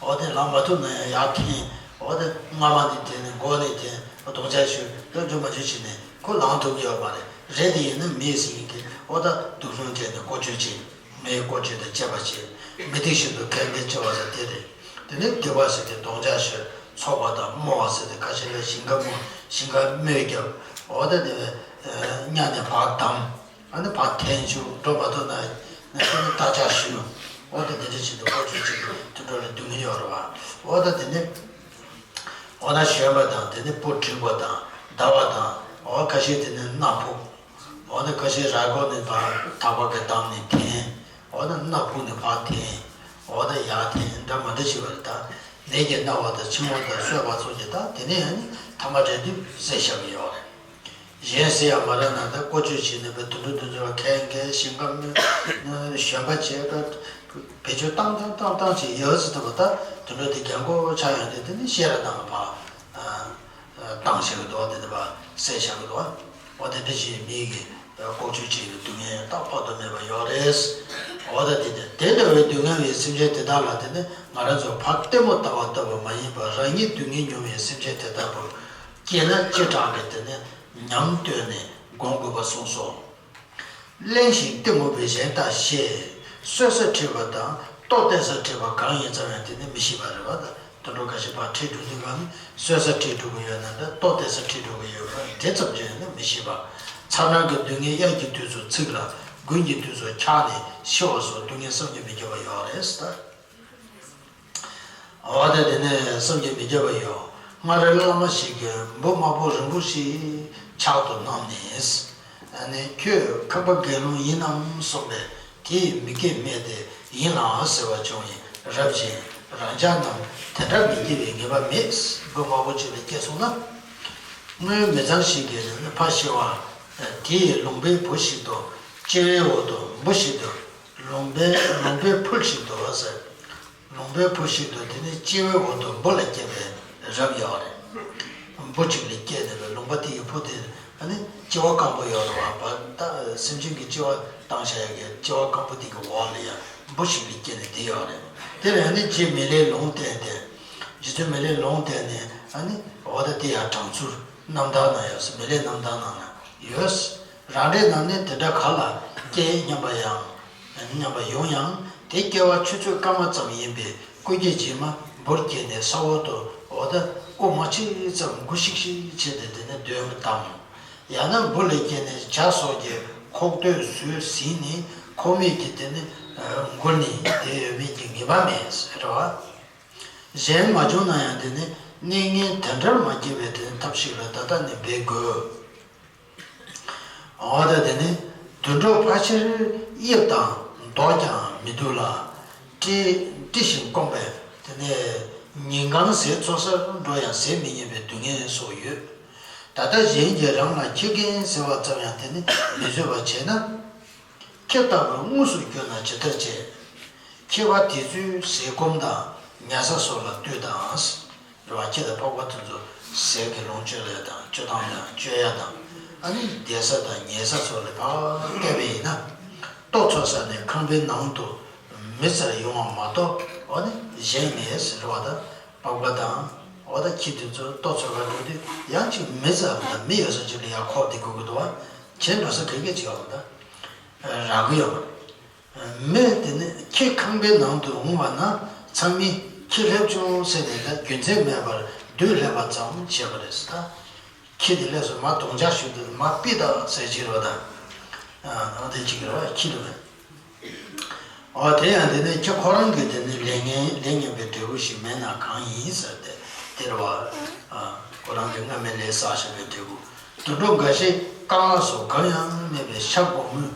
འོ་དེ་ལངས་མ་ཐུབ་ན་ཡང་ཡར་འཐེན། འོ་དེ་རྔ་མ་ནས་འཐེན་ནས་མགོ་ནས་འཐེན། རྡུང་ཆག་ཤོར། ད་འཇུ་མ་འཇུ་བྱས་ནས་ཁོ་ལངས་ཐུབ་ཀྱི་ཡོད་མ་རེད། རེད་དེ་ཡིན་ན་མི་ཡིས་ཟིན་གྱི། འོ་ད་དུག་སྦྲང་སྤྲད་ནས་བཀོལ་སྤྱོད་བྱེད། མིའི་བཀོལ་སྤྱོད་དང་བཅས་པ་བྱེད། མི་ཐེག་བཞིན་དུ་ཁའི་འགེལ་བྱེད་པ་ཟེར་དེ་རེད། དེ་ནས་སྡིག་པ་ཟེར་དེ་རྡུང་ཆག་ཤོར། འཚོགས་པ་དང་རྨོ་བ་ཟེར་དེ་ཁ་ཤས་ལ་ཞིང་ཁ་རྨོ། ཞིང་ཁར་རྨོས་རྒྱབ། འོ་ད་དེ་བས་གཉའ་ནས་བག་བསྡམས། ཨ་ནི་ཕར་འཐེན་བཅུག་འགྲོ་མ་ཐུབ་ན་ནི་ཁོ་ནི་རྟ་ལྕག་གཞུ། འོ་དེ་འདི་འདྲ་བྱེད་དུས་བཀོལ་སྤྱོད་བྱེད་དུས་དུད་འགྲོ་ལ་སྡུག་བསྔལ་ཡོད་རེད་པ། འོ་ད་དེ་ནི། འོ་ན་གཞོན་པ་དང་། དེ་ནི་སྤུ་འགྲིག་པ་དང་། འདར་བ་དང་། འོ་ཁ་ཤས་དེ་ནི་སྣ་ཕུག་འོ་ན་ཁ་ཤས་ར་སྐོར་ནས་ཕར་ཐག་པ་གིས་བསྡམས་ནས་འཐེན། འོ་ན་སྣ་ཁུག་ནས་ཕར་འཐེན། འོ་ན་ཡར་འཐེན། འདྲ་མི་འདྲ་བྱེད་པ་རེད། ད་ནད་ཀྱིས་མནར་བ་དང་འཆིང་བ་དང་གསོད་པ་སོགས་ཀྱི་ད་དེ་ནས་ཡང་ནི་ཐ་མག་འདྲེན་དུས་བསད་བཞག་གི་ཡོད་རེད། གཞན་བསད་ཡ་མ་རག་ན་ད་བཀོལ་སྤྱོད་བྱས་ནས་བས་དུད་འགྲོ་དེ་ཚོ་ལ་ཁལ་འགེལ། ཞིང་ཁ་རྨོས། ཞོན་པ་བྱས། ད་བེད་སྤྱོད་བཏང་བཏང་བཏང་བཏང་བྱས་ཡོད་ཟེར་དུས་པ། ད་དུད་འགྲོ་དེ་རྒན་གོག་ཆགས་ཡོང་དུས་དེ་ནི་བཤས་ར་བཏང་བ། བཏང་བཞག་གི་འདུག་བ། དེ་འདྲ་བ་བསད་བཞག་གི་འདུག་བ། འོ་དེ་འདྲ་ཞིག་མིའི་གི་ལྐོག་ཇུས་བྱས་པའི་སྡུག་བསྔལ་ཡང་དག་དཔག་ཏུ་མེད་པ་ཡོད་རེད། འོ་ད་དེ་དེ་དེ་འདྲ་བའི་སྡུག་བསྔལ་བའི་སེམས་ཅན་དེ་དག་ལ་དེ་ནི་ང་རང་ཚོ་ཕར་ལྟད་མོ་ལྟ་བ་ལྟ་བུ་མ་ཡིན་པར། རང་ཉིད་སྡུག་བསྔལ་མྱོང་བའི་སེམས་ཅན་དེ་ལྟ་བུར་སྐྱེས་ན་ཅི་དྲག་གི་དེ་ནི་ཉམས་བཏོན་ནས་སྒོམ་དགོས་པར་གསུངས་སོ། གླེན་ཞིང་གཏི་མུག་པས་གཞན་ལྟ་ཞེས། གསོད་སར་ཁྲིད་པ་དང་ལྟོ་བསྟེན་སར་ཁྲིད་པ་གང་ཡིན་ཙམ་ཡང་དེ་ནི་མི་ཤེས་པ་རེད་བ། ད་དུད་འགྲོ་ཁ་ཤས་ཕར་ཁྲིད་འགྲོ་དུས་སྒང་ནི་གསོད་སར་ཁྲིད་འགྲོ་གི་ཡོད་ན་འདྲ། ལྟོ་བསྟེན་སར་ཁྲིད་འགྲོ་གི་ཡོད་པ་དེ་ཙམ་ཅིག་ཡང་ནི་མི་ཤེས་པ། ཚ་གྲང་གི་སྡུག་བསྔལ། དབྱར་གྱི་དུས་སུ་ཚིགས་ལ། དགུན་གྱི་དུས་སུ་འཁྱག་ནས་ཤི་བ་སོགས་སྡུག་བསྔལ་བསམ་གྱིས་མི་ཁྱབ་པ་ཡོད་རེད་ད། འོ་ད་དེ་ནས་བསམ་གྱིས་མི་ཁྱབ་པ་ཡོད། སྔར་བླ་མ་ཞིག་གིས་འབུ་དམར་པོ་རིང་པོ་ཞིག་ཕྱག་ཏུ་བསྣམས་ནས། ཨ་ནི་ཁྱོད་ཁང་པ་དགེ་སློང་ཡིན་ནམ་གསུངས་པས། དེས་མི་སྐད་སྨྲས་ཏེ། ཡིན་ལགས་ཟེར་བ་བྱུང་བས། རབ་ཅིང་རང་ཅག་རྣམས་དེ་འདྲ་མི་སྐྱེ་བའི་ངེས་པ་མེད། འབུ་དམར་པོ་ཅིག་ལ་སྐྱེས་སོང་ན། སྔོན་མི་ཚང་ཞིག་གིས་ཕར་ཤི་བ་དེའི་ལུང་པའི་བུ་ཞིག་ཏུ། སྐྱེ་བའི་འོག་ཏུ་འབུ་ཞིག་ཏུ། ལུང་པའི་ལུང་པའི་ཕུལ་ཞིག་ཏུ་ཟེར། ལུང་པའི་བུ་ཞིག་ཏུ། དེ་ནི་སྐྱེ་བའི་འོག་ཏུ་འབུ་ལ་སྐྱེས་པའི་རབས་ཡོད་རེད། འབུ་གཅིག་ལ་སྐྱེས་ནས་པའི་ལུང་པ་དེ་ཡི་བུ་དེ་ཨ་ནི་སྐྱེ་བ་སྐམ་པོ་ཡོད་རེད་བ། ད་སེམས་ཅན་གྱི་སྐྱེ་བ་བཏང་བྱ་ཡ་གི་སྐྱེ་བ་སྐམ་པོ་དེ་གི་འོག་ལ་ཡང་འབུ་ཞིག་ལ་སྐྱེས་ནས་དེ་ཡོད་རེད། དེ་ལ་ཨ་ནི་རྗེ་མི་ལའི་ལུང་བསྟན་ཏེ། རྗེ་བཙུན་མི་ལའི་ལུང་བསྟན་ནས་ཨ་ནི་འོ་ད་དེ་ཡང་དྲང་ཚུལ་རྣམ་ཐར་ན་ཡོད་ཟེར། མི་ལའི་རྣམ་ཐར་ནང་ན་ཡོད་ཟེར། རང་རེ་རྣམས་ནི་དེ་འདྲ་ག་ལ་སྐྱེ་སྙམ་པ་ཡང་། སྙམ་པ་ཡོང་ཡང་། དེ་སྐྱེ་བ་ཆུ་ཚོད་སྐར་མ་ཙམ་ཡིན་པས་སྐུ་སྐྱེ་རྗེས་མ་འབུར་སྐྱེས་ནས་ས་འོག་ཏུ་འོ་ད་དབུགས་མ་ཆད་ཙམ་མགུ་ཤིག་ཤིག་བྱས་ཏེ་དེ་ནས་སྡོད་པ་དང་། ཡང་ན་འབུ་ལས་སྐྱེས་ནས་བྱ་སོགས་ཀྱིས་ཁོག་སྟོད་ཟོས་ཟིན་ནས་ཁོག་སྨད་ཀྱི་དེ་ནས་མགུར་ནས་བསྡད་ཡོད་མིན་གྱི་ངེས་པ་མེད་ཟེར་བ། གཞན་མ་བྱུང་ན་ཡང་དེ་ནི་གནས་ངན་དེ་འདྲར་མ་སྐྱེ་བའི་དེ་ནི་ཐབས་ཤིག་ལ་ད་ལྟ་ནས་འབད་དགོས། འོ་ད་དེ་ནི་དུད་འགྲོ་ཕལ་ཆེར་དབྱིབས་དང་མདོག་ཀྱང་མི་སྡུག་ལ། བཀྲེས་བཀྲེས་ཤིང་སྐོམ་པས་དེ་ནི་ཉིན་གང་ཟས་འཚོ་སར་འགྲོ་ཡང་ཟས་མི་རྙེད་པའི་སྡུག་བསྔལ་སོགས་ཡོད། ད་ལྟ་གཞན་གྱིས་རང་ལ་ཁྱི་རྒན་ཟེར་བ་ཙམ་ཡང་དེ་ནི་མི་བཟོད་པར་བྱས་ན། ཁྱི་ལྟ་བུར་དངོས་སུ་གྱུར་ན་ཇི་ལྟར་བྱེད། ཁྱི་བ་དེ་ཚོའི་ཟས་སྐོམ་དང་ཉལ་ས་སོགས་ལ་ལྟོས་དང་། རེད་བ། ཁྱི་དང་ཕག་པ་དེ་ཚོ་ཟས་ཀྱི་ལོངས་སྤྱོད་ལས་དང་སྤྱོད་སྟངས་དང་སྤྱོད་ཡ་དང་། ཨ་ནི་བསྡད་ས་དང་ཉལ་ས་སོགས་ལ་ཕར་བལྟས་པ་ཡིན་ན། ལྟོ་འཚོ་ས་ནས་ཁང་པའི་ནང་དུ་མི་ཙམ་ཡོང་བ་མ་གཏོགས་ཨ་ནི་གཞན་མེད་ཟེར་བ་དང་། ཕག་པ་དང་འོ་ད་ཁྱི་དེ་ཚོ་ལྟོ་འཚོ་གར་འགྲོ་དུས་ཡང་ཅིག་མི་ཙམ་དང་མི་ཡོད་ས་ཅིག་ལ་ཡར་ཁོག་བསྡད་དགོས་ཀྱི་འདུག་བ། གཞན་འགྲོ་ས་ག་གེ་ཅིག་ཡོད་མ་རེད། རག་གི་ཡོད་མ་རེད། མི་དེ་ནི་ཁྱི་ཁང་པའི་ནང་དུ་འོང་བ་ན་ཚང་མས་ཁྱི་སླེབས་བྱུང་ཟེར་ནས་ད་རྒྱུ་མཚན་མེད་པར་བདུད་སླེབས་པ་ཙམ་བྱས་པ་རེད་ཟེར། ད་ཁྱི་དེ་སླེབས་སོང་མར་རྡོག་རྒྱག་ཞུ་དུས་མར་པི་ད་ཟེར་བྱེད་རོགས་དང་། ཨ་དེ་གཅིག་རེད་བ། ཁྱི་རེད་བ། འོ་དེ་ཡང་དེ་ནི་ཁྱི་ཁོ་རང་གི་དེ་ནི་ལས་ངན་ལས་ངན་པའི་འབྲས་བུ་ཞིག་མེད་ན་གང་ཡིན་ཟེར་ཏེ་དེ་རེད་བ། ཁོ་རང་གི་སྔ་མའི་ལས་བསགས་བཞག་པའི་འབྲས་བུ། དུད་འགྲོ་འགའ་ཞིག་རྐང་ལག་སོགས་གང་ཡང་མེད་པའི་ཤ་སྒོར་མོའི་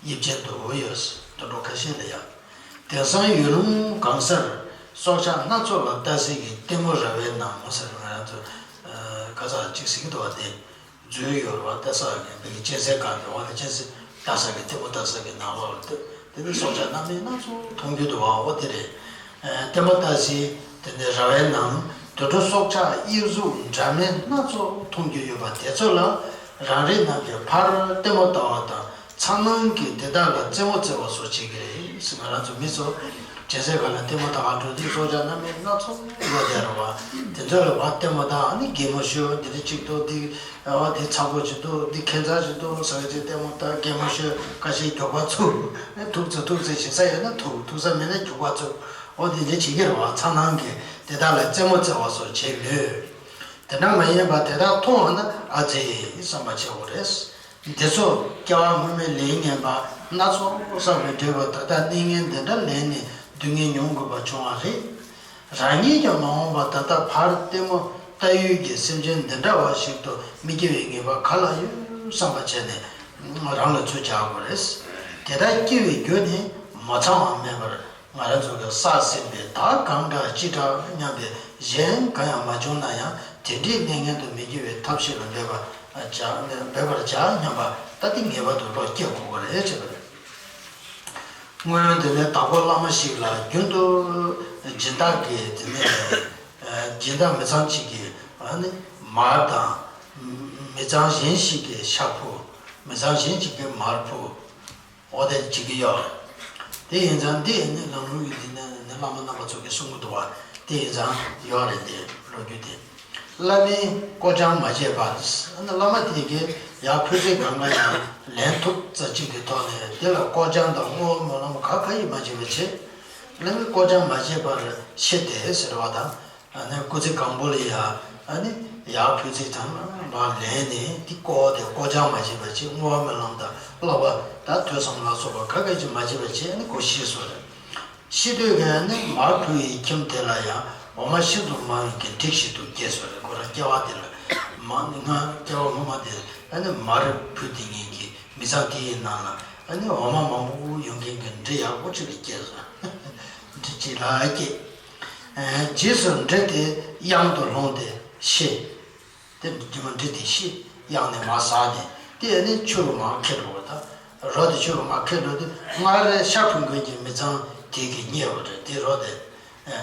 དབྱིབས་ཅན་དུ་ཡོད། དུད་འགྲོ་ཁ་ཤས་ལ་ཡང་། དེང་སང་ཡུལ་ལུང་གང་སར་སྲོག་ཆགས་སྣ་ཚོགས་ལ་ལྟ་སའི་གི་ལྟད་མོ་ར་བའི་ནང་ཟེར། ང་རང་ཚོ་ཁ་སང་གཅིག་ཟེར་གི་འདུག་བ། དེ་འཛུལ་ཡོད་རེད་བ། ལྟ་ས་གི་བོད་ཀྱི་གཅན་གཟན་སྒང་དེ་འོག་ལ་གཅན་གཟན་ལྟ་ས་གི་ལྟད་མོ་ལྟ་ས་གི་ནང་ལོགས་ལ་དེ་དེ་ནི་སྲོག་ཆགས་སྣ་མིན་སྣ་ཚོགས་མཐོང་རྒྱུ་འདུག་བ། འོ་དེ་རེད། ལྟད་མོ་ལྟ་སའི་དེ་ནི་ར་བའི་ནང་དུད་འགྲོ་སྲོག་ཆགས་དབྱིབས་གཟུགས་འདྲ་མིན་སྣ་ཚོགས་མཐོང་རྒྱུ་ཡོད་པ་དེ་ཚོ་ལ་རང་རེ་རྣམས་ཀྱིས་ཕར་ལྟད་མོ་ལྟ་བ་དང་། མཚར་སྣང་གིས་དེ་དག་ལ་རྩེད་མོ་རྩེ་བ་སོགས་བྱེད་ཀྱི་རེད། ང་རང་ཚོ་མི་ཚོ་གཅན་གཟན་སྒང་ལ་ལྟད་མོ་ལྟ་ག་འགྲོ་དུས་སྲོག་ཆགས་སྣ་མིན་སྣ་ཚོགས་ཡོད་དེ་རེད་བ། དེ་ཚོ་ལ་བ་ལྟད་མོ་ལྟ། ཨ་ནི་གད་མོ་ཤོར། འདི་རེ་གཅིག་འདུག་འདི་བ་འདི་ཚ་པོ་ཅིག་འདུག་འདི་ཁྱད་མཚར་ཅིག་འདུག་ཟེར་གྱི་ལྟད་མོ་ལྟ། གད་མོ་ཤོར། ཁ་ཤས་མགྱོགས་པ་ཚུགས། ཐུག་ཚེ་ཐུག་ཚེ་ཞིག་ས་ཡོད་ན་ཐུག་ཐུག་ས་མེད་ན་མགྱོགས་པ་ཚུགས། འོ་འདི་འདྲ་བྱེད་ཀྱི་རེད་བ། མཚར་སྣང་གིས་དེ་དག་ལ་རྩེད་མོ་རྩེ་བ་སོགས་བྱེད་མོད། དེ་འདྲ་མ་ཡིན་པ་དེ་དག་མཐོང་བ་ན་ཨ་ཙི་བསམ་པ་བྱེད་དགོས་རེད། འདི་ཚོ་སྐྱེ་བ་སྔོན་མའི་ལས་ངན་པ་སྣ་ཚོགས་བསགས་པའི་འབྲས་བུ། ད་ལྟ་གནས་ངན་འདི་འདྲ་ལེན་ནས་སྡུག་བསྔལ་མྱོང་དགོས་པ་བྱུང་བ་རེད། རང་ཉིད་ཀྱང་མ་འོངས་པ་ད་ལྟ་ཕར་ལྟད་མོ་ལྟ་ཡུལ་གྱི་སེམས་ཅན་འདི་འདྲ་བ་ཞིག་ཏུ་མི་སྐྱེ་བའི་ངེས་པ་ག་ལ་ཡོད་བསམ་པ་བྱས་ནས་ རང་ལ་ཚུར་བྱ་དགོས་རེད། དེ་ལྟར་སྐྱེ་བའི་རྒྱུ་ནི་མ་ཚང་བ་མེད་པར་ང་རང་ཚོ་གི་བསགས་ཟིན་པའི་བདག་གང་འདྲ་ཅི་འདྲ་སྙམ་པའི་གཞན་གང་ཡང་མ་བྱུང་ན་ཡང་དེ་འདྲའི་གནས་ངན་དུ་མི་འགྱུར་བའི་ཐབས་ཤེས་ལ་འབད་པར་བྱ་འབད་པར་བྱ་སྙམ་པ་ལྟ་སྟེ་ངེས་པར་དུ་བློ་སྐྱེ་དགོས་པ་རེད་ཅེས་པ་རེད། སྔོན་དེ་ནས་བདག་པོ་བླ་མ་ཞིག་ལ་རྒྱུན་དུ་སྦྱིན་བདག་གིས་དེ་ནས་སྦྱིན་བདག་མི་ཚང་གཅིག་གིས་ཨ་ནི་མར་དང་། མི་ཚང་གཞན་ཞིག་གིས་ཤ་ཕུལ། མི་ཚང་གཞན་གཅིག་གིས་མར་ཕུལ། འོ་དེ་བྱེད་ཀྱི་ཡོད་རེད། དེ་ཡིན་ཙང་འདི་ནི་ལམ་ལུགས་ཡིན་དེ་ནི་ནི་བླ་མ་རྣམ་པ་ཚོ་གིས་གསུང་གི་འདུག་བ། དེ་ཡིན་ཙང་ཡོད་རེད་དེ་ལོ་རྒྱུས་དེ། བླ་མས་བསྐོ་སྦྱང་མ་བྱས་པར། ཨ་ནི་བླ་མ་དེ་གིས་ཡར་ཕུལ་ཚིག་གང་ག་ཡང་ལེན་ཐུབ་ཙམ་ཅིག་གི་ཐོག་ནས་དེ་ལ་བསྐོ་སྦྱང་དང་བསྔོ་བ་སྨོན་ལམ་ག་ག་ཡིས་མ་བྱས་པ་བྱས། བླ་མས་བསྐོ་སྦྱང་མ་བྱས་པར་ཤི་སྟེ་ཟེར་བ་དང་། ཨ་ནི་སྐུ་ཚེ་གང་པོ་ལ་ཡ། ཨ་ནི་ཡར་ཕུལ་ཚིག་དང་མར་ལེན་ནས་དེ་བསྐོ་བ་དེ་བསྐོ་སྦྱང་མ་བྱས་པ་བྱས། བསྔོ་བ་སྨོན་ལམ་དང་བསླབ་པ་དང་ཐོས་བསམ་ལ་སོགས་པ་ག་ག་ཅིག་མ་བྱས་པ་བྱས་ནས་ཁོ་ཤི་སོང་རེད། ཤི་དུས་ཀྱང་ནི་མར་ཕུལ་བའི་ཁྱིམ་དེ་ལ་ཡང་འོ་མ་ཤིན་ཏུ་མང་བའི་གི་འབྲུ་ཞིག་ཏུ་སྐྱེས་སོང་རེད། ཁོ་རང་སྐྱེ་བ་དེ་ལ་མ་ནི་སྔ་སྐྱེ་བ་སྔོན་མ་དེ་ཨ་ནི་མར་ཕུལ་དེ་ངེད་ཀྱི་མི་ཚང་དེ་ཡི་ནང་ལ་ཨ་ནི་འོ་མ་མང་པོ་ཡོང་མཁན་གྱི་འབྲུ་ཡག་པོ་ཅིག་ལ་སྐྱེས་སོང་། འབྲུ་གཅིག་ལ་སྐྱེས། རྗེས་སུ་འབྲུ་དེ་གཡང་དུ་ལྷུང་སྟེ་ཤི། དེ་རྗེས་མ་འབྲུ་དེ་ཤི། གཡང་ནས་མར་ཟག་ནས་དེ་ནི་ཆུ་རུ་མར་ཁྱེར་འགྲོ་བ་དང་། རོ་དེ་ཆུ་རུ་མར་ཁྱེར་འགྲོ་དུས་སྔར་ཤ་ཕུལ་མཁན་གྱི་མི་ཚང་དེ་གིས་རྙེད་པ་རེད། དེ་རོ་དེ།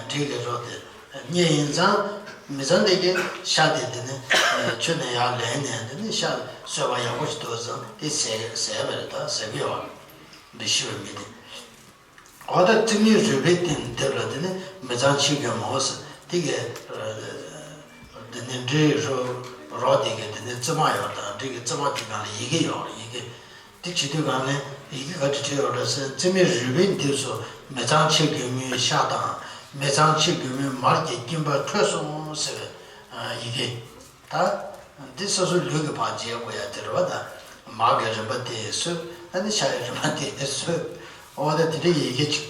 འབྲུ་གི་རོ་དེ་རྙེད་ཡིན་ཙང་མི་ཚང་དེ་གིས་ཤ་དེ་དེ་ནི་ཆུ་ནས་ཡར་ལེན་ནས་དེ་ནི་ཤ་གསོད་པ་ཡག་པོ་ཞིག་འདུག་ཙང་དེ་ཟས་ཟས་པ་རེད། ད་ཟས་གི་ཡོད་རེད། འབྲུ་ཤི་བའི་མི་དེ། འོ་ད་རྩིབས་མའི་རུས་པའི་སྟེང་དེ་ལ་དེ་ནི་མི་ཚང་ཆེ་གེ་མོ་ཟེར་དེ་གའི། དེ་ནི་འབྲུའི་རོ་རོ་དེ་གའི་དེ་ནི་རྩིབ་མ་ཡོད་དང་འབྲུ་གི་རྩིབ་མ་དེ་ནང་ལ་ཡི་གེ་ཡོད་རེད། ཡི་གེ་དེ་བྱེད་དུས་གང་ནས་ཡི་གེ་ག་འདྲ་བྲིས་ཡོད་རེད་ཟེར། རྩིབས་མའི་རུས་པའི་མདུན་དུ་མི་ཚང་ཆེ་གེ་མོའི་ཤ་དང་མི་ཚང་ཆེ་གེ་མོའི་མར་གྱི་སྐྱིན་པ་འཕྲོས་སོང་ཟེར་བའི་ཡི་གེ། ད། འདི་སོ་སོའི་ལུས་ཀྱི་བག་བྱེད་དགོས་ཡ་དེ་རེད་བ། ད། མར་གྱི་རིམ་པ་དེ་སོས། ཨ་ནི་ཤ་ཡི་རིམ་པ་དེ་སོས། འོ་ད་དེ་འདྲ་ཡི་གེ་ཅིག་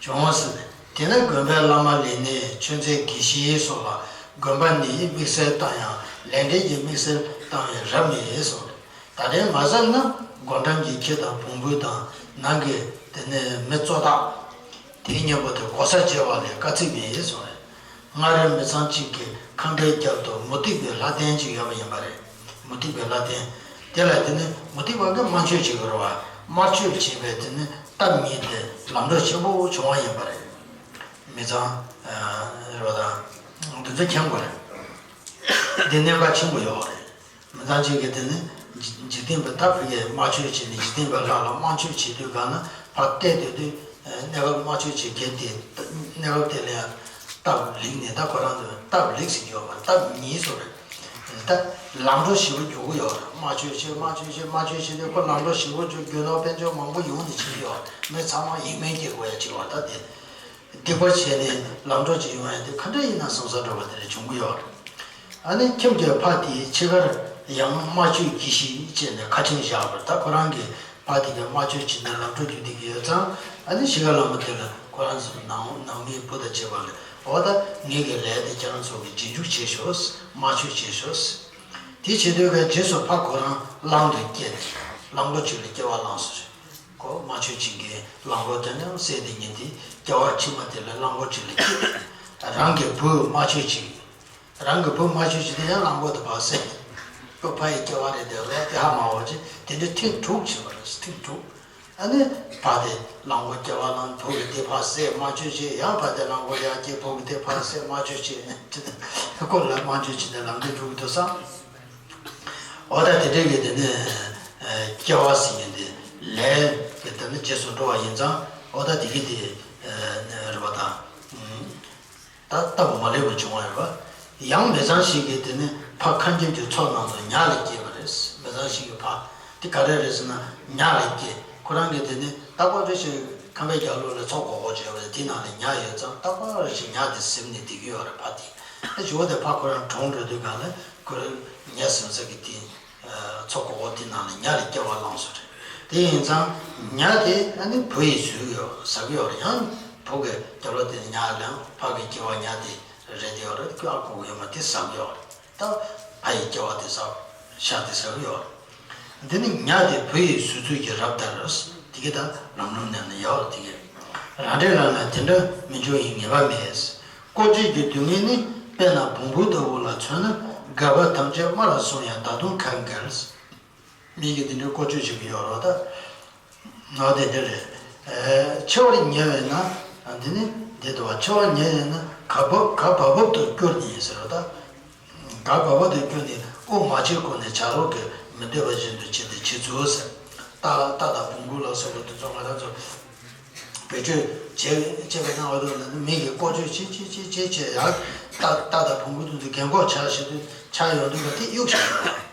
བྱུང་བ་ཟེར། དེ་ནས་དགོན་པའི་བླ་མ་ལས་ནི་ཆོས་མཛད་དགེ་བཤེས་སོགས་ལ་དགོན་པ་ནི་དམིགས་བསལ་བཏང་ཡང་ལས་འབྲེལ་གྱི་དམིགས་བསལ་བཏང་བའི་རབས་མེད་གསུངས། ད་ལན་མ་བཟབ་ན་སྒོ་འགྲམ་གྱི་ཁྱི་དང་བོང་བུ་དང་ནང་གི་དེ་ནས་མི་བཙོ་བདག་དེའི་སྙིང་པོ་དེ་གོ་ས་བརྗེ་བ་ལས་དཀའ་ཚེགས་མེད་གསུངས་རེད། སྔར་མི་ཚང་གཅིག་གི་ཁང་པའི་རྒྱབ་ཏུ་མུ་ཏིག་པའི་ལྷ་རྟེན་ཅིག་ཡོད་པ་ཡིན་པ་རེད། མུ་ཏིག་པའི་ལྷ་རྟེན། དེ་ལ་དེ་ནི་མུ་ཏིག་པ་གིས་དམར་མཆོད་བྱེད་ཀྱི་རེད་བ། དམར་མཆོད་བྱེད་པའི་དེ་ནི་སྟབས་ཉེས་ཏེ་ལམ་འགྲོ་ཆེན་པོ་བྱུང་བ་ཡིན་པ་རེད། མི་ཚང་རེད་བ་དང་། འདི་ཚོ་མཁྱེན་དགོས་རེད། འདི་གནད་འགག་ཆེན་པོ་ཡོད་རེད། མི་ཚང་གཅིག་གིས་དེ་ནི་འཇིག་འཇིག་རྟེན་པའི་ད་བུ་གས་དམར་མཆོད་བྱས་ནས་འཇིག་རྟེན་པའི་ལྷ་ལ་དམར་མཆོད་བྱེད་དུས་གང་ན་ཕར་བལྟས་སྡོད་དུས། གནས་སྐབས་དམར་མཆོད་བྱེད་མཁན་དེ་གནས་སྐབས་དེ་ལ་ཡང་སྟབས་ལེགས་ནས། ད་ཁོ་རང་ཚོ་སྟབས་ལེགས་ཟེར་གྱི་ཡོད་མ་རེད། སྟབས་ཉེས་བཟོ་རེད། ད་ལམ་འགྲོ་ཞེ་པོ་འགྱོ་གི་ཡོད་རེད། དམར་མཆོད་བྱེད་དམར་མཆོད་བྱེད་དམར་མཆོད་བྱེད་དུས་ཁོ་ལམ་འགྲོ་ཞེ་པོ་འགྱོ། རྒྱུ་ནོར་དཔལ་འབྱོར་མང་པོ་ཡོང་ནས་བྱེད་ཀྱི་ཡོད་རེད། མི་ཚང་མ་ཡིད་སྨོན་སྐྱེ་དགོས་ཡ་ཅིག་ཡོད་རེད། ད་དེ། སྡིག་པ་བྱས་ནས་ལམ་འགྲོ་ཅིག་ཡོང་ཡ་དེ་ག་འདྲ་ཡིན་ན་བསམ་ས་འདྲ་བ་དེ་འདྲ་བྱུང་གི་ཡོད་རེད། ཨ་ནི་ཁྱིམ་གྱི་ཕ་དེའི་ཕྱི་ཁར་ཡང་དམར་མཆོད་གྱིས་ཤིག་ཅེས་ནས་ཁ་ཆེམས་བཞག་པར། ད་ཁོ་རང་གི་ཕ་དེ་གའི་དམར་མཆོད་བྱས་ནས་ལམ་འགྲོ་རྒྱུག་བསྡད་ཀྱི་ཡོད་ཙང་། ཨ་ནི་གཞིས་ཀ་བླ་མ་དེ་ལ་ཁོ་རང་ཚོའི་ནང་ནང་མིའི་བུ་དང་བཅས་པ་ལ། འོ་ད་ངེད་ཀྱི་ལས་དེ་ཁྱེད་རང་ཚོ་གིས་རྗེས་འཇུག་བྱེད་ཤོག་དམར་མཆོད་བྱེད་ཤོག་དེ་བྱེད་དུས་ཀྱི་རྗེས་སུ་ཕ་ཁོ་རང་གླང་དུ་སྐྱེས་ནས་གླང་པོ་ཆེ་ལ་སྐྱེ་བ་བླངས་སོ། ཁོ་དམར་མཆོད་བྱེད་མཁན་གླང་པོ་དེ་ནི་བསད་དེ་ཉིན་དེ་སྐྱེ་བ་ཕྱི་མ་དེ་ལ་གླང་པོ་ཆེ་ལ་སྐྱེས། རང་གི་བུ་དམར་མཆོད་བྱེད། རང་གི་བུ་དམར་མཆོད་བྱེད་དེ་ཡང་གླང་པོ་དེ་ཕར་བསད། ཁོ་ཕ་ཡི་སྐྱེ་བ་རེད་དེ་རོ་དེ་ཧ་མ་འོ་ཅེ་དེ་འདྲའི་ཐེངས་དྲུག་བྱས་པ་རེད། ཐེངས་དྲུག་ཨ་ནི་ཕ་དེ་གླང་པོ་སྐྱེ་བ་བླངས། བུ་གི་དེ་ཕར་བསད་དམར་མཆོད་བྱེད། ཡང་ཕ་དེ་གླང་པོ་ཡར་སྐྱེས། བུ་གི་དེ་ཕར་བསད་དམར་མཆོད་བྱེད། ཁོ་ལ་དམར་མཆོད་བྱེད་དེ་ལམ་འགྲོ་འགྲོ་གི་འདུག་བསམ། འོ་ད་དེ་འདྲའི་གི་དེ་ནི་སྐྱེ་བ་ཟེར་མཁན་དེ་ལས་ཀྱི་དེ་ནི་རྗེས་སུ་འགྲོ་བ་ཡིན་ཙང་། འོ་ད་དེ་གི་དེ་རེད་པ་དང་། ད་སྟབས་མ་ལེགས་པ་བྱུང་བ་རེད་པ། ཡང་མི་ཚང་ཞིག་གིས་དེ་ནི་ཕ་ཁ་འཁྱམ་གྱི་མཚོ་ནང་དུ་ཉ་ལ་སྐྱེས་པ་རེད། མི་ཚང་ཞིག་གི་ཕ་དེ་ག་རེ་རེད་ཟེར་ན་ཉ་ལ་སྐྱེས། ཁོ་རང་གིས་དེ་ནི་རྟག་པར་རེ་ཞིག་ཁང་པའི་རྒྱབ་ལོགས་ལ་མཚོ་སྒོར་སྒོར་བྱས་པ་རེད། དེ་ནང་ལ་ཉ་ཡོད་ཙང་རྟག་པར་རེ་ཞིག་ཉ་དེ་གཟིམ་ནས་བསྡད་ཀྱི་ཡོད་རེད། ཕ་དེ། ཨ་ཇོ་བོ་དེ་ཕ་ཁོ་རང་གྲོངས་འགྲོ་དུས་གང་ལ་ཁོ་རང་ཉ་ཟིན་ས་གི་དེ་མཚོ་སྒོར་སྒོར་དེ་ནང་ལ་ཉ་ལ་སྐྱེ་བ་བླངས་སོང་རེད། དེ་ཡིན་ཙང་ཉ་དེ་ཨ་ནི་བུ་ཡིས་ཟོས་ཡོད་ཟ་གི་ཡོད་རེད། ཡང་བུ་གི་རྒྱབ་ལོགས་དེ་ཉ་ལ་ཕ་གི་སྐྱེ་བ་ཉ་དེ་རེད་དེ་ཡོད་རེད། ཁོས་ཨ་ཁུ་གི་ཡོད་མ་དེ་ཟ་གི་ཡོད་རེད། ད་ཕ་ཡི་སྐྱེ་བ་དེ་ཟ་ཤ་དེ་ཟ་གི་ཡོད་རེད། འདི་ནི་ཉ་དེ་བུ་ཡི་ཟུག་ཚུལ་གྱི་རབ་ལྟར། དེ་གི་ད་ལམ་ལུགས་ནང་ན་ཡོད་དེ་གི། རང་འདྲའི་ལམ་ལ་དེ་འདྲ་མི་འབྱུང་བའི་ངེས་པ་མེད། བཀོལ་སྤྱོད་ཀྱི་སྡུག་བསྔལ་ནི་དཔེར་ན་བོང་བུ་ལྟ་བུ་ལ་མཚོན་ན་རྒད་པོ་ཐམས་ཅད་རྨ་ལ་སོང་ཡང་ད་དུང་ཁ་འགེལ། མི་གིས་དེ་འདྲའི་བཀོལ་སྤྱོད་བྱེད་ཀྱི་ཡོད་རེད་ད། ང་དེ་འདྲ་རེད། ཨེ། འཆི་བར་ཉེ་བས་ན། འདི་ནི་འདི་འདུག་བ། འཆི་བར་ཉེ་བས་ན་གར་བབ་གར་བབ་བབ་ཏུ་བསྐྱུར་ནས་ཟེར་བ་ད། གར་བབ་བབ་ཏུ་བསྐྱུར་ནས་དབུགས་མ་ཆད་གོང་ནས་བྱ་རོག་གིས་མི་འདོད་པ་བཞིན་དུ་བྱེད་དེ་བྱེད་ཚུལ་ཟེར། རྟ་རྟ་དང་བོང་བུ་ལ་སོགས་པ་དེ་ཚོ་ང་རང་ཚོ་བེད་སྤྱོད་བྱེད་བྱེད་པ་ན་འོ་དེ་ལ་ནི་མི་གིས་བཀོལ་སྤྱོད་བྱེད་བྱེད་བྱེད་བྱེད་བྱེད་ཡང་རྟ་རྟ་དང་བོང་བུ་དེ་ཚོ་རྒན་གོག་ཆགས་བྱེད་དུས་ཆགས་ཡོང་དུས་ལ་དེ་གཡུག་བཞག་པ།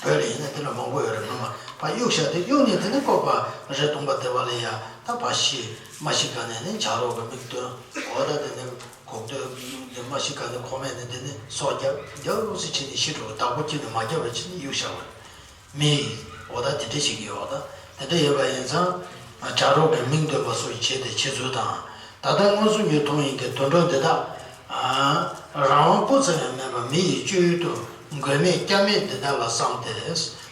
བོད་ལ་ཡིན་ན་དེ་འདྲ་མང་པོ་ཡོད་རེད། སྔོན་མ་ཕར་གཡུག་བཞག་དེ་གཡུག་ནས་དེ་ནས་ལྐོག་པ་རི་སྟོང་པ་སྡེ་བ་ལ་ཡ་ད་ཕར་ཤི་མ་ཤི་ག་ནས་ནི་བྱ་རོག་གི་མིག་སྟོན་འོ་ད་དེ་ནས་གོག་སྟོན་དེ་མ་ཤི་ག་ནས་ཁོ་མེད་ནས་དེ་ནས་སྲོག་བསྐྱབས་རྒྱབ་ལུགས་སུ་ཕྱིན་ནས་ཤི་འགྲོ་བདག་པོ་སྐྱེས་ནས་མ་བསྐྱབས་པ་ཕྱིན་ནས་གཡུག་བཞག་པ་རེད། མི་འོ་ད་དེ་འདྲ་ཞིག་ཡོད་ད། དེ་འདྲ་ཡོད་པ་ཡིན་ཙང་བྱ་རོག་གི་མིག་འདོན་པ་སོགས་བྱས་ཏེ་བྱེད་ཚུལ་དང་། ད་ལྟ་མངོན་སུམ་གྱིས་མཐོང་ཡིན་གྱི་དུད་འགྲོ་འདི་དག་རང་དབང་སྤུ་ཙམ་ཡང་མེད་པར་མི་ཡི་སྤྱོད་ཡུལ་དུ་མགོན་མེད་སྐྱབས་མེད་འདི་དག་ལ་བསམས་ཏེ།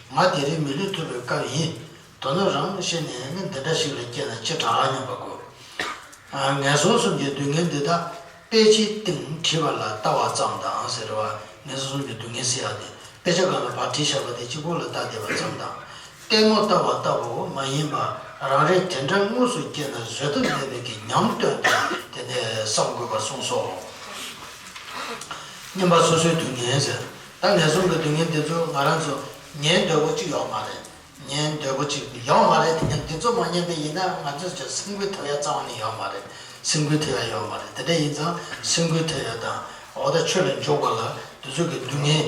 ང་དེ་རིང་མི་ལུས་ཐུབ་པའི་སྐབས་ཡིན། དོན་ནི་རང་ཤི་ནས་ནི་འདི་འདྲ་ཞིག་ལ་སྐྱེས་ན་ཅི་དྲག་སྙམ་པ་དགོས། ངན་སོང་གསུམ་གྱི་སྡུག་བསྔལ་འདི་དག་དཔེ་ཆའི་སྟེང་བྲིས་པ་ལ་ལྟ་བ་ཙམ་དང་ཟེར་བ། ངན་སོང་གསུམ་གྱི་སྡུག་བསྔལ་ཟེར་ཡག་དེ་དཔེ་ཆ་སྒང་ལ་ཕར་བྲིས་བཞག་པ་དེ་གཅིག་པོ་ལ་ལྟ་བསྡད་པ་ཙམ་དང་། ལྟད་མོ་ལྟ་བ་ལྟ་བུ་མ་ཡིན་པར་རང་རེ་དེ་འདྲ་དངོས་སུ་སྐྱེས་ན་བཟོད་ཐབས་མེད་པའི་གི་ཉམས་སྟོན་ཏེ་དེ་ནས་བསམ་དགོས་པར་གསུངས་སོ། སྙམ་པ་སོ་སོའི་སྡུག་བསྔལ་ཟེར། ད་ངན་སོང་གི་སྡུག་བསྔལ་འདི་ཚོ་ང་རང་ཚོ་ཉན་འདོད་པོ་གཅིག་ཡོད་མ་རེད། ཉན་འདོད་པོ་གཅིག་ཡོད་མ་རེད་དེ། ཉན་འདི་ཚོ་མ་ཉན་པ་ཡིན་ན་ང་ཚོས་ཀྱང་སེམས་འགུལ་ཐེབས་ཡ་རྩ་བ་ནས་ཡོད་མ་རེད། སེམས་འགུལ་ཐེབས་ཡ་ཡོད་མ་རེད། དེ་འདྲ་ཡིན་ཙང་སེམས་འགུལ་ཐེབས་ཡ་དང་འོ་ད་ཆོས་ལ་འཇུག་པ་ལ་འདི་ཚོ་གི་སྡུག་བསྔལ་